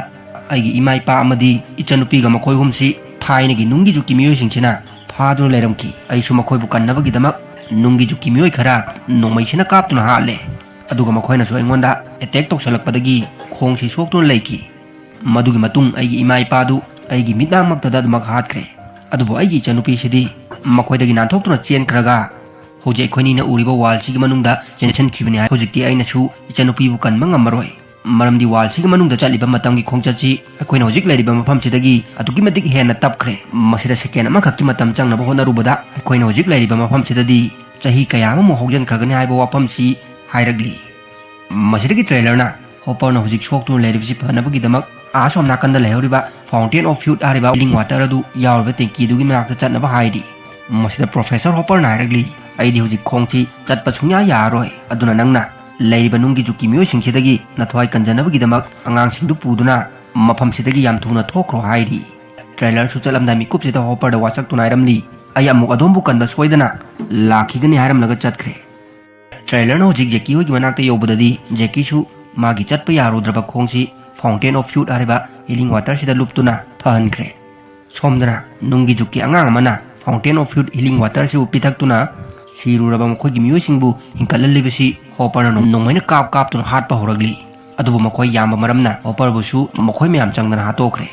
ꯑꯩꯒꯤ ꯏꯃꯥ ꯏꯄꯥ ꯑꯃꯗꯤ ꯏꯆꯟꯅꯨꯄꯤꯒ ꯃꯈꯣꯏ ꯑꯍꯨꯝꯁꯤ ꯊꯥꯏꯅꯒꯤ ꯅꯨꯡꯒꯤ ꯖꯨꯛꯀꯤ ꯃꯤꯑꯣꯏꯁꯤꯡꯁꯤꯅ ꯐꯥꯗꯨꯅ ꯂꯩꯔꯝꯈꯤ꯫ ꯑꯩꯁꯨ ꯃꯈꯣꯏꯕꯨ ꯀꯟꯅꯕꯒꯤꯗꯃꯛ ꯅꯨꯡꯒꯤ ꯖꯨꯛꯀꯤ ꯃꯤꯑꯣꯏ ꯈꯔ ꯅꯣꯡꯃꯩꯁꯤꯅ ꯀꯥꯞꯇꯨꯅ ꯍꯥꯠꯂꯦ꯫ ꯑꯗꯨꯒ ꯃꯈꯣꯏꯅꯁꯨ ꯑꯩꯉꯣꯟꯗ attack ꯇꯧꯁꯜꯂꯛꯄꯗꯒꯤ ꯈꯣꯡꯁꯤ ꯁꯣꯛꯇꯨꯅ ꯂꯩꯈꯤ꯫ ꯃꯗꯨꯒꯤ ꯃꯇꯨꯡ ꯑꯩꯒꯤ ꯏꯃꯥ ꯏꯄꯥꯗꯨ ꯑꯩꯒꯤ ꯃꯤꯠꯃꯥꯡꯃꯛꯇꯗ ꯑꯗꯨꯃꯛ ꯍꯥꯠꯈ꯭ꯔꯦ꯫ ꯑꯗꯨꯕꯨ ꯑꯩꯒꯤ ꯏꯆꯟꯅꯨꯄꯤꯁꯤꯗꯤ ꯃꯈꯣꯏꯗꯒꯤ ꯅꯥꯟꯊꯣꯛꯇꯨꯅ ꯆꯦꯟꯈ꯭ꯔꯒ ꯍꯧꯖꯤꯛ ꯑꯩꯈꯣꯏꯅꯤꯅ ꯎꯔꯤꯕ wall ꯁꯤꯒꯤ ꯃꯅꯨꯡꯗ ꯆꯦꯟꯁꯤꯟꯈꯤꯕꯅꯤ ꯍꯥꯏ꯫ ꯍꯧꯖꯤꯛꯇꯤ ꯑꯩꯅꯁꯨ ꯏꯆꯟꯅꯨꯄꯤꯕꯨ ꯀꯟꯕ ꯉꯝꯃꯔꯣꯏ, ꯃꯔꯝꯗꯤ wall ꯁꯤꯒꯤ ꯃꯅꯨꯡꯗ ꯆꯠꯂꯤꯕ ꯃꯇꯝꯒꯤ ꯈꯣꯡꯆꯠꯁꯤ ꯑꯩꯈꯣꯏꯅ ꯍꯧꯖꯤꯛ ꯂꯩꯔꯤꯕ ꯃꯐꯝꯁꯤꯗꯒꯤ ꯑꯗꯨꯛꯀꯤ ꯃꯇꯤꯛ ꯍꯦꯟꯅ ꯇꯞꯈ꯭ꯔꯦ꯫ ꯃꯁꯤꯗ second ꯑꯃꯈꯛꯀꯤ ꯃꯇꯝ ꯆꯪꯅꯕ ꯍꯣꯠꯅꯔꯨꯕꯗ ꯑꯩꯈꯣꯏꯅ ꯍꯧꯖꯤꯛ ꯂꯩꯔꯤꯕ ꯃꯐꯝꯁꯤꯗꯗꯤ ꯆꯍꯤ ꯀꯌꯥ ꯑꯃꯃꯨꯛ ꯍꯧꯖꯤꯟꯈ꯭ꯔꯒꯅꯤ ꯍꯥꯏꯕ ꯋꯥꯐꯝꯁꯤ ꯍꯥꯏꯔꯛꯂꯤ꯫ ꯃꯁꯤꯗꯒꯤ trailer ꯅ Hopper ꯅ ꯍꯧꯖꯤꯛ ꯁꯣꯛꯇꯨꯅ ꯂꯩꯔꯤꯕꯁꯤ ꯐꯅꯕꯒꯤꯗꯃꯛ ꯑꯥ ꯁꯣꯝ ꯅꯥꯀꯟꯗ ꯂꯩꯍꯧꯔꯤꯕ Fountain of Youth ꯍꯥꯏꯔꯤꯕ healing water ꯑꯗꯨ ꯌꯥꯎꯔꯤꯕ ꯇꯦꯡꯀꯤꯗꯨꯒꯤ ꯃꯅꯥꯛꯇ ꯆꯠꯅꯕ ꯍꯥꯏꯔꯤ꯫ ꯃꯁꯤꯗ Professor Hopperꯅ ꯍꯥꯏꯔꯛꯂꯤ, "ꯑꯩꯗꯤ ꯍꯧꯖꯤꯛ ꯈꯣꯡꯁꯤ ꯆꯠꯄ ꯁꯨꯡꯌꯥ ꯌꯥꯔꯔꯣꯏ, ꯑꯗꯨꯅ ꯅꯪꯅ ꯂꯩꯔꯤꯕ ꯅꯨꯡꯒꯤ ꯖꯨꯛꯀꯤ ꯃꯤꯑꯣꯏꯁꯤꯡꯁꯤꯗꯒꯤ ꯅꯊꯋꯥꯏ ꯀꯟꯖꯅꯕꯒꯤꯗꯃꯛ ꯑꯉꯥꯡꯁꯤꯡꯗꯨ ꯄꯨꯗꯨꯅ ꯃꯐꯝꯁꯤꯗꯒꯤ ꯌꯥꯝ ꯊꯨꯅ ꯊꯣꯛꯈ꯭ꯔꯣ" ꯍꯥꯏꯔꯤ꯫ ꯇ꯭ꯔꯦꯂꯔꯁꯨ ꯆꯠꯂꯝꯗꯥꯏ ꯃꯤꯀꯨꯞꯁꯤꯗ ꯍꯣꯄꯔꯗ ꯋꯥꯁꯛꯇꯨꯅ ꯍꯥꯏꯔꯝꯂꯤ, "ꯑꯩ ꯑꯃꯨꯛ ꯑꯗꯣꯝꯕꯨ ꯀꯟꯕ ꯁꯣꯏꯗꯅ ꯂꯥꯛꯈꯤꯒꯅꯤ" ꯍꯥꯏꯔꯝꯂꯒ ꯆꯠꯈ꯭ꯔꯦ꯫ ꯇ꯭ꯔꯦꯂꯔꯅ ꯍꯧꯖꯤꯛ ꯖꯦꯀꯤ ꯍꯣꯏꯒꯤ ꯃꯅꯥꯛꯇ ꯌꯧꯕꯗꯗꯤ ꯖꯦꯀꯤꯁꯨ ꯃꯥꯒꯤ ꯆꯠꯄ ꯌꯥꯔꯨꯗ꯭ꯔꯕ ꯈꯣꯡꯁꯤ Fountain of Youth ꯍꯥꯏꯔꯤꯕ healing waterꯁꯤꯗ ꯂꯨꯞꯇꯨꯅ ꯐꯍꯟꯈ꯭ꯔꯦ꯫ ꯁꯣꯝꯗꯅ ꯅꯨꯡꯒꯤ ꯖꯨꯛꯀꯤ ꯑꯉꯥꯡ ꯑꯃꯅ Fountain of Youth healing waterꯁꯤꯕꯨ ꯄꯤꯊꯛꯇꯨꯅ ꯁꯤꯔꯨꯔꯕ ꯃꯈꯣꯏꯒꯤ ꯃꯤꯑꯣꯏꯁꯤꯡꯕꯨ ꯍꯤꯡꯒꯠꯍꯜꯂꯤꯕꯁꯤ ꯍꯣꯄꯔꯅ ꯅꯣꯡꯃꯩꯅ ꯀꯥꯞ ꯀꯥꯞꯇꯨꯅ ꯍꯥꯠꯄ ꯍꯧꯔꯛꯂꯤ꯫ ꯑꯗꯨꯕꯨ ꯃꯈꯣꯏ ꯌꯥꯝꯕ ꯃꯔꯝꯅ ꯍꯣꯄꯔꯕꯨꯁꯨ ꯃꯈꯣꯏ ꯃꯌꯥꯝ ꯆꯪꯗꯅ ꯍꯥꯠꯇꯣꯛꯈ꯭ꯔꯦ꯫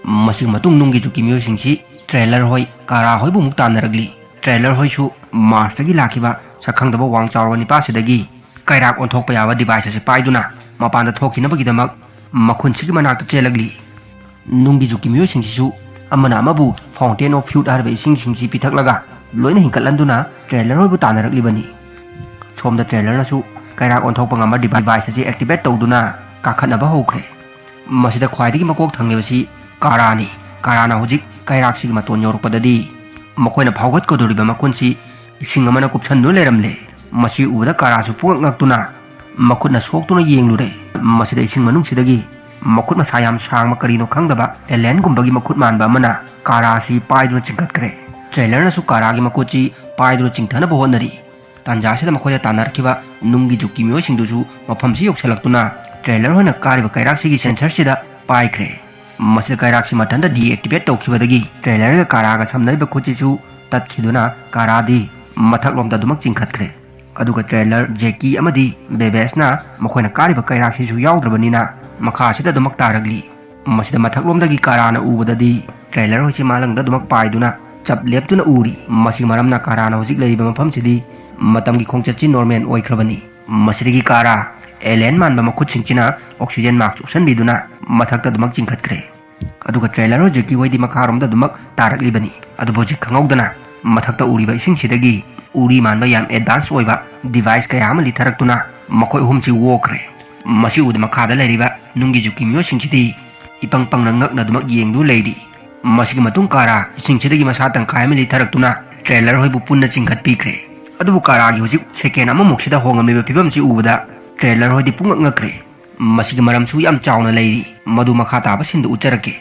ꯃꯁꯤꯒꯤ ꯃꯇꯨꯡ ꯅꯨꯡꯒꯤ ꯖꯨꯛꯀꯤ ꯃꯤꯑꯣꯏꯁꯤꯡꯁꯤ ꯇ꯭ꯔꯦꯂꯔ ꯍꯣꯏ, ꯀꯥꯔꯥ ꯍꯣꯏꯕꯨ ꯑꯃꯨꯛ ꯇꯥꯟꯅꯔꯛꯂꯤ꯫ ꯇ꯭ꯔꯦꯂꯔ ꯍꯣꯏꯁꯨ ꯃꯥꯔꯁꯇꯒꯤ ꯂꯥꯛꯈꯤꯕ ꯁꯛꯈꯪꯗꯕ ꯋꯥꯡ ꯆꯥꯎꯔꯕ ꯅꯤꯄꯥꯁꯤꯗꯒꯤ ꯀꯩꯔꯥꯛ ꯑꯣꯟꯊꯣꯛꯄ ꯌꯥꯕ device ꯑꯁꯤ ꯄꯥꯏꯗꯨꯅ ꯃꯄꯥꯟꯗ ꯊꯣꯛꯈꯤꯅꯕꯒꯤꯗꯃꯛ ꯃꯈꯨꯟꯁꯤꯒꯤ ꯃꯅꯥꯛꯇ ꯆꯦꯜꯂꯛꯂꯤ꯫ ꯅꯨꯡꯒꯤ ꯖꯨꯛꯀꯤ ꯃꯤꯑꯣꯏꯁꯤꯡꯁꯤꯁꯨ ꯑꯃꯅ ꯑꯃꯕꯨ Fountain of Youth ꯍꯥꯏꯔꯤꯕ ꯏꯁꯤꯡꯁꯤꯡꯁꯤ ꯄꯤꯊꯛꯂꯒ ꯂꯣꯏꯅ ꯍꯤꯡꯀꯠꯍꯟꯗꯨꯅ ꯇ꯭ꯔꯦꯂꯔ ꯍꯣꯏꯕꯨ ꯇꯥꯟꯅꯔꯛꯂꯤꯕꯅꯤ꯫ ꯁꯣꯝꯗ ꯇ꯭ꯔꯦꯂꯔꯅꯁꯨ ꯀꯩꯔꯥꯛ ꯑꯣꯟꯊꯣꯛꯄ ꯉꯝꯕ device ꯑꯁꯤ activate ꯇꯧꯗꯨꯅ ꯀꯥꯈꯠꯅꯕ ꯍꯧꯈ꯭ꯔꯦ꯫ ꯃꯁꯤꯗ ꯈ꯭ꯋꯥꯏꯗꯒꯤ ꯃꯀꯣꯛ ꯊꯪꯂꯤꯕꯁꯤ ꯀꯥꯔꯥꯅꯤ꯫ ꯀꯥꯔꯥꯅ ꯍꯧꯖꯤꯛ ꯀꯩꯔꯥꯛꯁꯤꯒꯤ ꯃꯇꯣꯟ ꯌꯧꯔꯛꯄꯗꯗꯤ ꯃꯈꯣꯏꯅ ꯐꯥꯎꯒꯠꯀꯗꯧꯔꯤꯕ ꯃꯈꯨꯟꯁꯤ ꯏꯁꯤꯡ ꯑꯃꯅ ꯀꯨꯞꯁꯟꯗꯨꯅ ꯂꯩꯔꯝꯂꯦ꯫ ꯃꯁꯤ ꯎꯕꯗ ꯀꯥꯔꯥꯁꯨ ꯄꯨꯡꯉꯛ ꯉꯛꯇꯨꯅ ꯃꯈꯨꯠꯅ ꯁꯣꯛꯇꯨꯅ ꯌꯦꯡꯂꯨꯔꯦ꯫ ꯃꯁꯤꯗ ꯏꯁꯤꯡ ꯃꯅꯨꯡꯁꯤꯗꯒꯤ ꯃꯈꯨꯠ ꯃꯁꯥ ꯌꯥꯝ ꯁꯥꯡꯕ, ꯀꯔꯤꯅꯣ ꯈꯪꯗꯕ alienꯒꯨꯝꯕꯒꯤ ꯃꯈꯨꯠ ꯃꯥꯟꯕ ꯑꯃꯅ ꯀꯥꯔꯥꯁꯤ ꯄꯥꯏꯗꯨꯅ ꯆꯤꯡꯈꯠꯈ꯭ꯔꯦ꯫ ꯇ꯭ꯔꯦꯂꯔꯅꯁꯨ ꯀꯥꯔꯥꯒꯤ ꯃꯈꯨꯠꯁꯤ ꯄꯥꯏꯗꯨꯅ ꯆꯤꯡꯊꯅꯕ ꯍꯣꯠꯅꯔꯤ꯫ ꯇꯥꯟꯖꯥꯁꯤꯗ ꯃꯈꯣꯏꯗ ꯇꯥꯟꯅꯔꯛꯈꯤꯕ ꯅꯨꯡꯒꯤ ꯖꯨꯛꯀꯤ ꯃꯤꯑꯣꯏꯁꯤꯡꯗꯨꯁꯨ ꯃꯐꯝꯁꯤ ꯌꯧꯁꯤꯜꯂꯛꯇꯨꯅ ꯇ꯭ꯔꯦꯂꯔ ꯍꯣꯏꯅ ꯀꯥꯔꯤꯕ ꯀꯩꯔꯥꯛꯁꯤꯒꯤ sensorꯁꯤꯗ ꯄꯥꯏꯈ꯭ꯔꯦ꯫ ꯃꯁꯤꯗ ꯀꯩꯔꯥꯛꯁꯤ ꯃꯊꯟꯇ deactivate ꯇꯧꯈꯤꯕꯗꯒꯤ ꯇ꯭ꯔꯦꯂꯔꯒ ꯀꯥꯔꯥꯒ ꯁꯝꯅꯔꯤꯕ ꯈꯨꯠꯁꯤꯁꯨ ꯇꯠꯈꯤꯗꯨꯅ ꯀꯥꯔꯥꯗꯤ ꯃꯊꯛꯂꯣꯝꯗ ꯑꯗꯨꯃꯛ ꯆꯤꯡꯈꯠꯈ꯭ꯔꯦ꯫ ꯑꯗꯨꯒ ꯇ꯭ꯔꯦꯂꯔ, ꯖꯦꯀꯤ ꯑꯃꯗꯤ ꯕꯦꯕꯦꯁꯅ ꯃꯈꯣꯏꯅ ꯀꯥꯔꯤꯕ ꯀꯩꯔꯥꯛꯁꯤꯁꯨ ꯌꯥꯎꯗ꯭ꯔꯕꯅꯤꯅ ꯃꯈꯥꯁꯤꯗ ꯑꯗꯨꯃꯛ ꯇꯥꯔꯛꯂꯤ꯫ ꯃꯁꯤꯗ ꯃꯊꯛꯂꯣꯝꯗꯒꯤ ꯀꯥꯔꯥꯅ ꯎꯕꯗꯗꯤ ꯇ꯭ꯔꯦꯂꯔ ꯍꯣꯏꯁꯤ ꯃꯥꯂꯪꯗ ꯑꯗꯨꯃꯛ ꯄꯥꯏꯗꯨꯅ ꯆꯞ ꯂꯦꯞꯇꯨꯅ ꯎꯔꯤ꯫ ꯃꯁꯤꯒꯤ ꯃꯔꯝꯅ ꯀꯥꯔꯥꯅ ꯍꯧꯖꯤꯛ ꯂꯩꯔꯤꯕ ꯃꯐꯝꯁꯤꯗꯤ ꯃꯇꯝꯒꯤ ꯈꯣꯡꯆꯠꯁꯤ normal ꯑꯣꯏꯈ꯭ꯔꯕꯅꯤ꯫ ꯃꯁꯤꯗꯒꯤ ꯀꯥꯔꯥ alien ꯃꯥꯟꯕ ꯃꯈꯨꯠꯁꯤꯡꯁꯤꯅ oxygen mask ꯎꯞꯁꯟꯕꯤꯗꯨꯅ ꯃꯊꯛꯇ ꯑꯗꯨꯃꯛ ꯆꯤꯡꯈꯠꯈ꯭ꯔꯦ꯫ ꯑꯗꯨꯒ ꯇ꯭ꯔꯦꯂꯔ ꯍꯧꯖꯤꯛꯀꯤ ꯍꯣꯏꯗꯤ ꯃꯈꯥꯔꯣꯝꯗ ꯑꯗꯨꯃꯛ ꯇꯥꯔꯛꯂꯤꯕꯅꯤ꯫ ꯑꯗꯨꯕꯨ ꯍꯧꯖꯤꯛ ꯈꯪꯍꯧꯗꯅ ꯃꯊꯛꯇ ꯎꯔꯤꯕ ꯏꯁꯤꯡꯁꯤꯗꯒꯤ ꯎꯔꯤ ꯃꯥꯟꯕ ꯌꯥꯝ advance ꯑꯣꯏꯕ device ꯀꯌꯥ ꯑꯃ ꯂꯤꯊꯔꯛꯇꯨꯅ ꯃꯈꯣꯏ ꯑꯍꯨꯝꯁꯤ ꯑꯣꯈ꯭ꯔꯦ꯫ ꯃꯁꯤ ꯎꯕꯗ ꯃꯈꯥꯗ ꯂꯩꯔꯤꯕ ꯅꯨꯡꯒꯤ ꯖꯨꯛꯀꯤ ꯃꯤꯑꯣꯏꯁꯤꯡꯁꯤꯗꯤ ꯏꯄꯪ ꯄꯪꯅ ꯉꯛꯅꯗꯨꯃꯛ ꯌꯦꯡꯗꯨꯅ ꯂꯩꯔꯤ꯫ ꯃꯁꯤꯒꯤ ꯃꯇꯨꯡ ꯀꯥꯔꯥ ꯏꯁꯤꯡꯁꯤꯗꯒꯤ ꯃꯁꯥ ꯇꯪꯈꯥꯏ ꯑꯃ ꯂꯤꯊꯔꯛꯇꯨꯅ ꯇ꯭ꯔꯦꯂꯔ ꯍꯣꯏꯕꯨ ꯄꯨꯟꯅ ꯆꯤꯡꯈꯠꯄꯤꯈ꯭ꯔꯦ꯫ ꯑꯗꯨꯕꯨ ꯀꯥꯔꯥꯒꯤ ꯍꯧꯖꯤꯛ ꯁꯦꯀꯦꯟ ꯑꯃꯃꯨꯛꯁꯤꯗ ꯍꯣꯡꯉꯝꯃꯤꯕ ꯐꯤꯕꯝꯁꯤ ꯎꯕꯗ ꯇ꯭ꯔꯦꯂꯔ ꯍꯣꯏꯗꯤ ꯄꯨꯡꯉꯛ ꯉꯛꯈ꯭ꯔꯦ꯫ ꯃꯁꯤꯒꯤ ꯃꯔꯝꯁꯨ ꯌꯥꯝ ꯆꯥꯎꯅ ꯂꯩꯔꯤ, ꯃꯗꯨ ꯃꯈꯥ ꯇꯥꯕ ꯁꯤꯟꯗ ꯎꯠꯆꯔꯛꯀꯦ꯫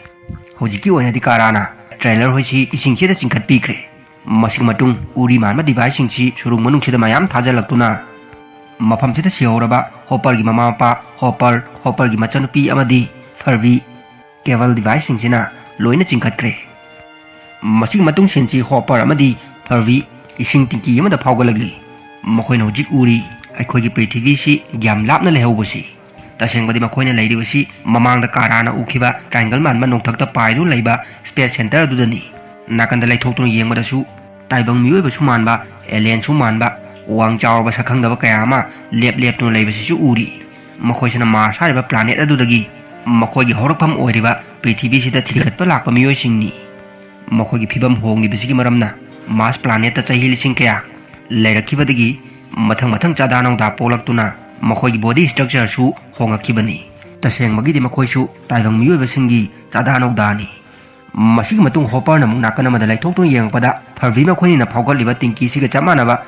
ꯍꯧꯖꯤꯛꯀꯤ ꯑꯣꯏꯅꯗꯤ ꯀꯥꯔꯥꯅ ꯇ꯭ꯔꯦꯂꯔ ꯍꯣꯏꯁꯤ ꯏꯁꯤꯡꯁꯤꯗ ꯆꯤꯡꯈꯠꯄꯤꯈ꯭ꯔꯦ꯫ ꯃꯁꯤꯒꯤ ꯃꯇꯨꯡ ꯎꯔꯤ ꯃꯥꯟꯕ ꯗꯤꯚꯥꯏꯁꯁꯤꯡꯁꯤ ꯁꯨꯔꯨꯡ ꯃꯅꯨꯡꯁꯤꯗ ꯃꯌꯥꯝ ꯊꯥꯖꯤꯜꯂꯛꯇꯨꯅ ꯃꯐꯝꯁꯤꯗ ꯁꯤꯍꯧꯔꯕ ꯍꯣꯄꯔꯒꯤ ꯃꯃꯥ ꯃꯄꯥ, ꯍꯣꯄꯔ, ꯍꯣꯄꯔꯒꯤ ꯃꯆꯥꯅꯨꯄꯤ ꯑꯃꯗꯤ ꯐꯔꯕꯤ, ꯀꯦꯕꯜ ꯗꯤꯚꯥꯏꯁꯁꯤꯡꯁꯤꯅ ꯂꯣꯏꯅ ꯆꯤꯡꯈꯠꯈ꯭ꯔꯦ꯫ ꯃꯁꯤꯒꯤ ꯃꯇꯨꯡ ꯁꯤꯟꯁꯤ ꯍꯣꯄꯔ ꯑꯃꯗꯤ ꯐꯔꯕꯤ ꯏꯁꯤꯡ ꯇꯤꯡꯀꯤ ꯑꯃꯗ ꯐꯥꯎꯒꯠꯂꯛꯂꯤ꯫ ꯃꯈꯣꯏꯅ ꯍꯧꯖꯤꯛ ꯎꯔꯤ ꯑꯩꯈꯣꯏꯒꯤ ꯄ꯭ꯔꯤꯊꯤꯕꯤꯁꯤ ꯌꯥꯝ ꯂꯥꯞꯅ ꯂꯩꯍꯧꯕꯁꯤ꯫ ꯇꯁꯦꯡꯕꯗꯤ ꯃꯈꯣꯏꯅ ꯂꯩꯔꯤꯕꯁꯤ ꯃꯃꯥꯡꯗ ꯀꯥꯔꯥꯅ ꯎꯈꯤꯕ ꯇ꯭ꯔꯥꯏꯡꯒꯜ ꯃꯥꯟꯕ ꯅꯣꯡꯊꯛꯇ ꯄꯥꯏꯗꯨꯅ ꯂꯩꯕ ꯁ꯭ꯄꯦꯁ ꯁꯦꯟꯇꯔ ꯑꯗꯨꯗꯅꯤ꯫ ꯅꯥꯀꯟꯗ ꯂꯩꯊꯣꯛꯇꯨꯅ ꯌꯦꯡꯕꯗꯁꯨ ꯇꯥꯏꯕꯪ ꯃꯤꯑꯣꯏꯕꯁꯨ ꯃꯥꯟꯕ, ꯑꯦꯂꯤꯌꯟꯁꯨ ꯃꯥꯟꯕ, ꯋꯥꯡ ꯆꯥꯎꯔꯕ ꯁꯛꯈꯪꯗꯕ ꯀꯌꯥ ꯑꯃ ꯂꯦꯞ ꯂꯦꯞꯇꯨꯅ ꯂꯩꯕꯁꯤꯁꯨ ꯎꯔꯤ꯫ ꯃꯈꯣꯏꯁꯤꯅ ꯃꯥꯔꯁ ꯍꯥꯏꯔꯤꯕ ꯄ꯭ꯂꯥꯅꯦꯠ ꯑꯗꯨꯗꯒꯤ ꯃꯈꯣꯏꯒꯤ ꯍꯧꯔꯛꯐꯝ ꯑꯣꯏꯔꯤꯕ ꯄ꯭ꯔꯤꯊꯤꯕꯤꯁꯤꯗ ꯊꯤꯒꯠꯄ ꯂꯥꯛꯄ ꯃꯤꯑꯣꯏꯁꯤꯡꯅꯤ꯫ ꯃꯈꯣꯏꯒꯤ ꯐꯤꯕꯝ ꯍꯣꯡꯂꯤꯕꯁꯤꯒꯤ ꯃꯔꯝꯅ ꯃꯥꯔꯁ ꯄ꯭ꯂꯥꯅꯦꯠꯇ ꯆꯍꯤ ꯂꯤꯁꯤꯡ ꯀꯌꯥ ꯂꯩꯔꯛꯈꯤꯕꯗꯒꯤ ꯃꯊꯪ ꯃꯊꯪ ꯆꯥꯗꯥ ꯅꯧꯗꯥ ꯄꯣꯛꯂꯛꯇꯨꯅ ꯃꯈꯣꯏꯒꯤ ꯕꯣꯗꯤ ꯁ꯭ꯇ꯭ꯔꯛꯆꯔꯁꯨ ꯍꯣꯡꯉꯛꯈꯤꯕꯅꯤ꯫ ꯇꯁꯦꯡꯕꯒꯤꯗꯤ ꯃꯈꯣꯏꯁꯨ ꯇꯥꯏꯕꯪ ꯃꯤꯑꯣꯏꯕꯁꯤꯡꯒꯤ ꯆꯥꯗꯥ ꯅꯧꯗꯥꯅꯤ꯫ ꯃꯁꯤꯒꯤ ꯃꯇꯨꯡ ꯍꯣꯄꯔꯅ ꯑꯃꯨꯛ ꯅꯥꯀꯟ ꯑꯃꯗ ꯂꯩꯊꯣꯛꯇꯨꯅ ꯌꯦꯡꯉꯛꯄꯗ ꯐꯔꯕꯤ ꯃꯈꯣꯏꯅꯤꯅ ꯐꯥꯎꯒꯠꯂꯤꯕ ꯇꯤꯡꯀꯤꯁꯤꯒ ꯆꯞ ꯃꯥꯟꯅꯕ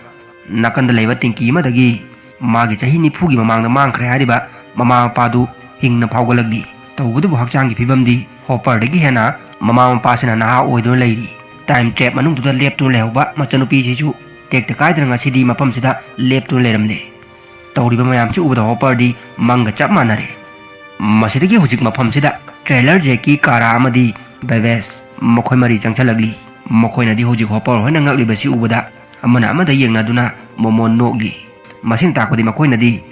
ꯅꯥꯀꯟꯗ ꯂꯩꯕ ꯇꯤꯡꯀꯤ ꯑꯃꯗꯒꯤ ꯃꯥꯒꯤ ꯆꯍꯤ ꯅꯤꯐꯨꯒꯤ ꯃꯃꯥꯡꯗ ꯃꯥꯡꯈ꯭ꯔꯦ ꯍꯥꯏꯔꯤꯕ ꯃꯃꯥ ꯃꯄꯥꯗꯨ ꯍꯤꯡꯅ ꯐꯥꯎꯒꯠꯂꯛꯂꯤ꯫ ꯇꯧꯕꯇꯕꯨ ꯍꯛꯆꯥꯡꯒꯤ ꯐꯤꯕꯝꯗꯤ ꯍꯣꯄꯔꯗꯒꯤ ꯍꯦꯟꯅ ꯃꯃꯥ ꯃꯄꯥꯁꯤꯅ ꯅꯍꯥ ꯑꯣꯏꯗꯨꯅ ꯂꯩꯔꯤ꯫ ꯇꯥꯏꯝ ꯇ꯭ꯔꯦꯞ ꯃꯅꯨꯡꯗꯨꯗ ꯂꯦꯞꯇꯨꯅ ꯂꯩꯍꯧꯕ ꯃꯆꯥꯅꯨꯄꯤꯁꯤꯁꯨ ꯇꯦꯛꯇ ꯀꯥꯏꯗꯅ ꯉꯁꯤꯗꯤ ꯃꯐꯝꯁꯤꯗ ꯂꯦꯞꯇꯨꯅ ꯂꯩꯔꯝꯂꯦ꯫ ꯇꯧꯔꯤꯕ ꯃꯌꯥꯝꯁꯤ ꯎꯕꯗ ꯍꯣꯄꯔꯗꯤ ꯃꯪꯒ ꯆꯞ ꯃꯥꯟꯅꯔꯦ꯫ ꯃꯁꯤꯗꯒꯤ ꯍꯧꯖꯤꯛ ꯃꯐꯝꯁꯤꯗ ꯇ꯭ꯔꯦꯂꯔ ꯖꯦꯛꯀꯤ, ꯀꯥꯔꯥ ꯑꯃꯗꯤ ꯕꯦꯕꯦꯁ ꯃꯈꯣꯏ ꯃꯔꯤ ꯆꯪꯁꯤꯜꯂꯛꯂꯤ꯫ ꯃꯈꯣꯏꯅꯗꯤ ꯍꯧꯖꯤꯛ ꯍꯣꯄꯔ ꯍꯣꯏꯅ ꯉꯛꯂꯤꯕꯁꯤ ꯎꯕꯗ ꯑꯃꯅ ꯑꯃꯗ ꯌꯦꯡꯅꯗꯨꯅ ꯃꯣꯃꯣꯟ ꯅꯣꯛꯂꯤ꯫ ꯃꯁꯤꯅ ꯇꯥꯛꯄꯗꯤ ꯃꯈꯣꯏꯅꯗꯤ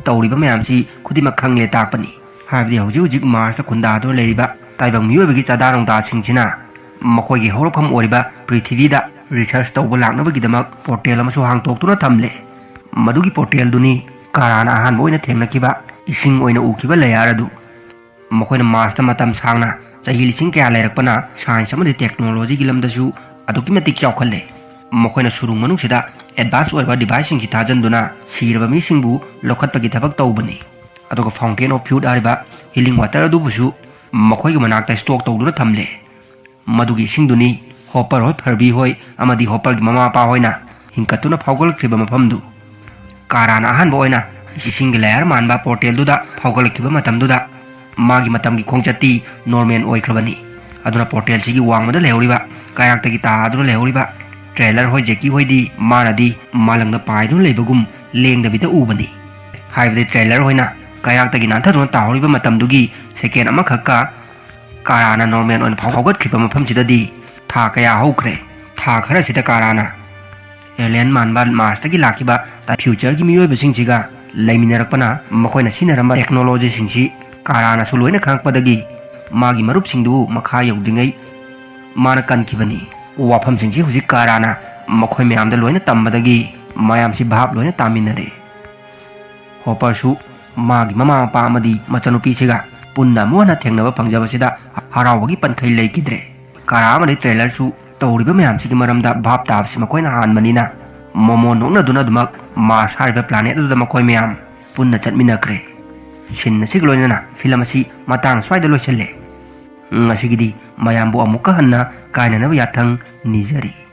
ꯇꯧꯔꯤꯕ ꯃꯌꯥꯝꯁꯤ ꯈꯨꯗꯤꯡꯃꯛ ꯈꯪꯂꯦ ꯇꯥꯛꯄꯅꯤ꯫ ꯍꯥꯏꯕꯗꯤ ꯍꯧꯖꯤꯛ ꯍꯧꯖꯤꯛ ꯃꯥꯔꯁꯇ ꯈꯨꯟꯗꯥꯗꯨꯅ ꯂꯩꯔꯤꯕ ꯇꯥꯏꯕꯪ ꯃꯤꯑꯣꯏꯕꯒꯤ ꯆꯥꯗꯥ ꯅꯧꯗꯥꯁꯤꯡꯁꯤꯅ ꯃꯈꯣꯏꯒꯤ ꯍꯧꯔꯛꯐꯝ ꯑꯣꯏꯔꯤꯕ ꯄ꯭ꯔꯤꯊꯤꯕꯤꯗ ꯔꯤꯁꯔꯁ ꯇꯧꯕ ꯂꯥꯛꯅꯕꯒꯤꯗꯃꯛ ꯄꯣꯔꯇꯦꯜ ꯑꯃꯁꯨ ꯍꯥꯡꯗꯣꯛꯇꯨꯅ ꯊꯝꯂꯦ꯫ ꯃꯗꯨꯒꯤ ꯄꯣꯔꯇꯦꯜꯗꯨꯅꯤ ꯀꯥꯔꯥꯅ ꯑꯍꯥꯟꯕ ꯑꯣꯏꯅ ꯊꯦꯡꯅꯈꯤꯕ ꯏꯁꯤꯡ ꯑꯣꯏꯅ ꯎꯈꯤꯕ ꯂꯦꯌꯥꯔ ꯑꯗꯨ꯫ ꯃꯈꯣꯏꯅ ꯃꯥꯔꯁꯇ ꯃꯇꯝ ꯁꯥꯡꯅ, ꯆꯍꯤ ꯂꯤꯁꯤꯡ ꯀꯌꯥ ꯂꯩꯔꯛꯄꯅ ꯁꯥꯏꯟꯁ ꯑꯃꯗꯤ ꯇꯦꯛꯅꯣꯂꯣꯖꯤꯒꯤ ꯂꯝꯗꯁꯨ ꯑꯗꯨꯛꯀꯤ ꯃꯇꯤꯛ ꯆꯥꯎꯈꯠꯂꯦ꯫ ꯃꯈꯣꯏꯅ ꯁꯨꯔꯨꯡ ꯃꯅꯨꯡꯁꯤꯗ ꯑꯦꯗꯚꯥꯟꯁ ꯑꯣꯏꯔꯕ ꯗꯤꯚꯥꯏꯁꯁꯤꯡꯁꯤ ꯊꯥꯖꯤꯟꯗꯨꯅ ꯁꯤꯔꯕ ꯃꯤꯁꯤꯡꯕꯨ ꯂꯧꯈꯠꯄꯒꯤ ꯊꯕꯛ ꯇꯧꯕꯅꯤ꯫ ꯑꯗꯨꯒ Fountain of Youth ꯍꯥꯏꯔꯤꯕ healing water ꯑꯗꯨꯕꯨꯁꯨ ꯃꯈꯣꯏꯒꯤ ꯃꯅꯥꯛꯇ stock ꯇꯧꯗꯨꯅ ꯊꯝꯂꯦ꯫ ꯃꯗꯨꯒꯤ ꯏꯁꯤꯡꯗꯨꯅꯤ ꯍꯣꯄꯔ ꯍꯣꯏ, ꯐꯔꯕꯤ ꯍꯣꯏ ꯑꯃꯗꯤ ꯍꯣꯄꯔꯒꯤ ꯃꯃꯥ ꯃꯄꯥ ꯍꯣꯏꯅ ꯍꯤꯡꯀꯠꯇꯨꯅ ꯐꯥꯎꯒꯠꯈ꯭ꯔꯤꯕ ꯃꯐꯝꯗꯨ꯫ ꯀꯥꯔꯥꯅ ꯑꯍꯥꯟꯕ ꯑꯣꯏꯅ ꯏꯁꯤꯡꯒꯤ layer ꯃꯥꯟꯕ portalꯗꯨꯗ ꯐꯥꯎꯒꯠꯂꯛꯈꯤꯕ ꯃꯇꯝꯗꯨꯗ ꯃꯥꯒꯤ ꯃꯇꯝꯒꯤ ꯈꯣꯡꯆꯠꯇꯤ normal ꯑꯣꯏꯈ꯭ꯔꯕꯅꯤ꯫ ꯑꯗꯨꯅ portalꯁꯤꯒꯤ ꯋꯥꯡꯃꯗ ꯂꯩꯍꯧꯔꯤꯕ, ꯀꯥꯏꯔꯥꯛꯇꯒꯤ ꯇꯥꯗꯨꯅ ꯂꯩꯍꯧꯔꯤꯕ Trailer ꯍꯣꯏ, ꯖꯦꯀꯤ ꯍꯣꯏꯗꯤ ꯃꯥꯅꯗꯤ ꯃꯥꯂꯪꯗ ꯄꯥꯏꯗꯨꯅ ꯂꯩꯕꯒꯨꯝ ꯂꯦꯡꯗꯕꯤꯗ ꯎꯕꯅꯤ꯫ ꯍꯥꯏꯕꯗꯤ Trailer ꯍꯣꯏꯅ ꯀꯥꯏꯔꯥꯛꯇꯒꯤ ꯅꯥꯟꯊꯗꯨꯅ ꯇꯥꯍꯧꯔꯤꯕ ꯃꯇꯝꯗꯨꯒꯤ second ꯑꯃꯈꯛꯀ ꯀꯥꯔꯥꯅ normal ꯑꯣꯏꯅ ꯐꯥꯎꯒꯠꯈ꯭ꯔꯤꯕ ꯃꯐꯝꯁꯤꯗꯗꯤ ꯊꯥ ꯀꯌꯥ ꯍꯧꯈ꯭ꯔꯦ꯫ ꯊꯥ ꯈꯔꯁꯤꯗ ꯀꯥꯔꯥꯅ alien ꯃꯥꯟꯕ Marsꯇꯒꯤ ꯂꯥꯛꯈꯤꯕ futureꯒꯤ ꯃꯤꯑꯣꯏꯕꯁꯤꯡꯁꯤꯒ ꯂꯩꯃꯤꯟꯅꯔꯛꯄꯅ ꯃꯈꯣꯏꯅ ꯁꯤꯖꯤꯟꯅꯔꯝꯕ technologyꯁꯤꯡꯁꯤ ꯀꯥꯔꯥꯅꯁꯨ ꯂꯣꯏꯅ ꯈꯪꯉꯛꯄꯗꯒꯤ ꯃꯥꯒꯤ ꯃꯔꯨꯞꯁꯤꯡꯗꯨ ꯃꯈꯥ ꯌꯧꯗ꯭ꯔꯤꯉꯩ ꯃꯥꯅ ꯀꯟꯈꯤꯕꯅꯤ꯫ ꯋꯥꯐꯝꯁꯤꯡꯁꯤ ꯍꯧꯖꯤꯛ ꯀꯥꯔꯥꯅ ꯃꯈꯣꯏ ꯃꯌꯥꯝꯗ ꯂꯣꯏꯅ ꯇꯝꯕꯗꯒꯤ ꯃꯌꯥꯝꯁꯤ ꯚꯥꯞ ꯂꯣꯏꯅ ꯇꯥꯃꯤꯟꯅꯔꯦ꯫ ꯍꯣꯄꯔꯁꯨ ꯃꯥꯒꯤ ꯃꯃꯥ ꯃꯄꯥ ꯑꯃꯗꯤ ꯃꯆꯥꯅꯨꯄꯤꯁꯤꯒ ꯄꯨꯟꯅ ꯑꯃꯨꯛ ꯍꯟꯅ ꯊꯦꯡꯅꯕ ꯐꯪꯖꯕꯁꯤꯗ ꯍꯔꯥꯎꯕꯒꯤ ꯄꯟꯈꯩ ꯂꯩꯈꯤꯗ꯭ꯔꯦ꯫ ꯀꯥꯔꯥ ꯑꯃꯗꯤ Trailerꯁꯨ ꯇꯧꯔꯤꯕ ꯃꯌꯥꯝꯁꯤꯒꯤ ꯃꯔꯝꯗ ꯚꯥꯞ ꯇꯥꯕꯁꯤ ꯃꯈꯣꯏꯅ ꯍꯥꯟꯕꯅꯤꯅ ꯃꯣꯃꯣꯟ ꯅꯣꯛꯅꯗꯨꯅ ꯑꯗꯨꯃꯛ Mars ꯍꯥꯏꯔꯤꯕ planet ꯑꯗꯨꯗ ꯃꯈꯣꯏ ꯃꯌꯥꯝ ꯄꯨꯟꯅ ꯆꯠꯃꯤꯟꯅꯈ꯭ꯔꯦ꯫ Scene ꯑꯁꯤꯒ ꯂꯣꯏꯅꯅ film ꯑꯁꯤ ꯃꯇꯥꯡ ꯁ꯭ꯋꯥꯏꯗ ꯂꯣꯏꯁꯤꯜꯂꯦ꯫ ꯉꯁꯤꯒꯤꯗꯤ ꯃꯌꯥꯝꯕꯨ ꯑꯃꯨꯛꯀ ꯍꯟꯅ ꯀꯥꯏꯅꯅꯕ ꯌꯥꯊꯪ ꯅꯤꯖꯔꯤ꯫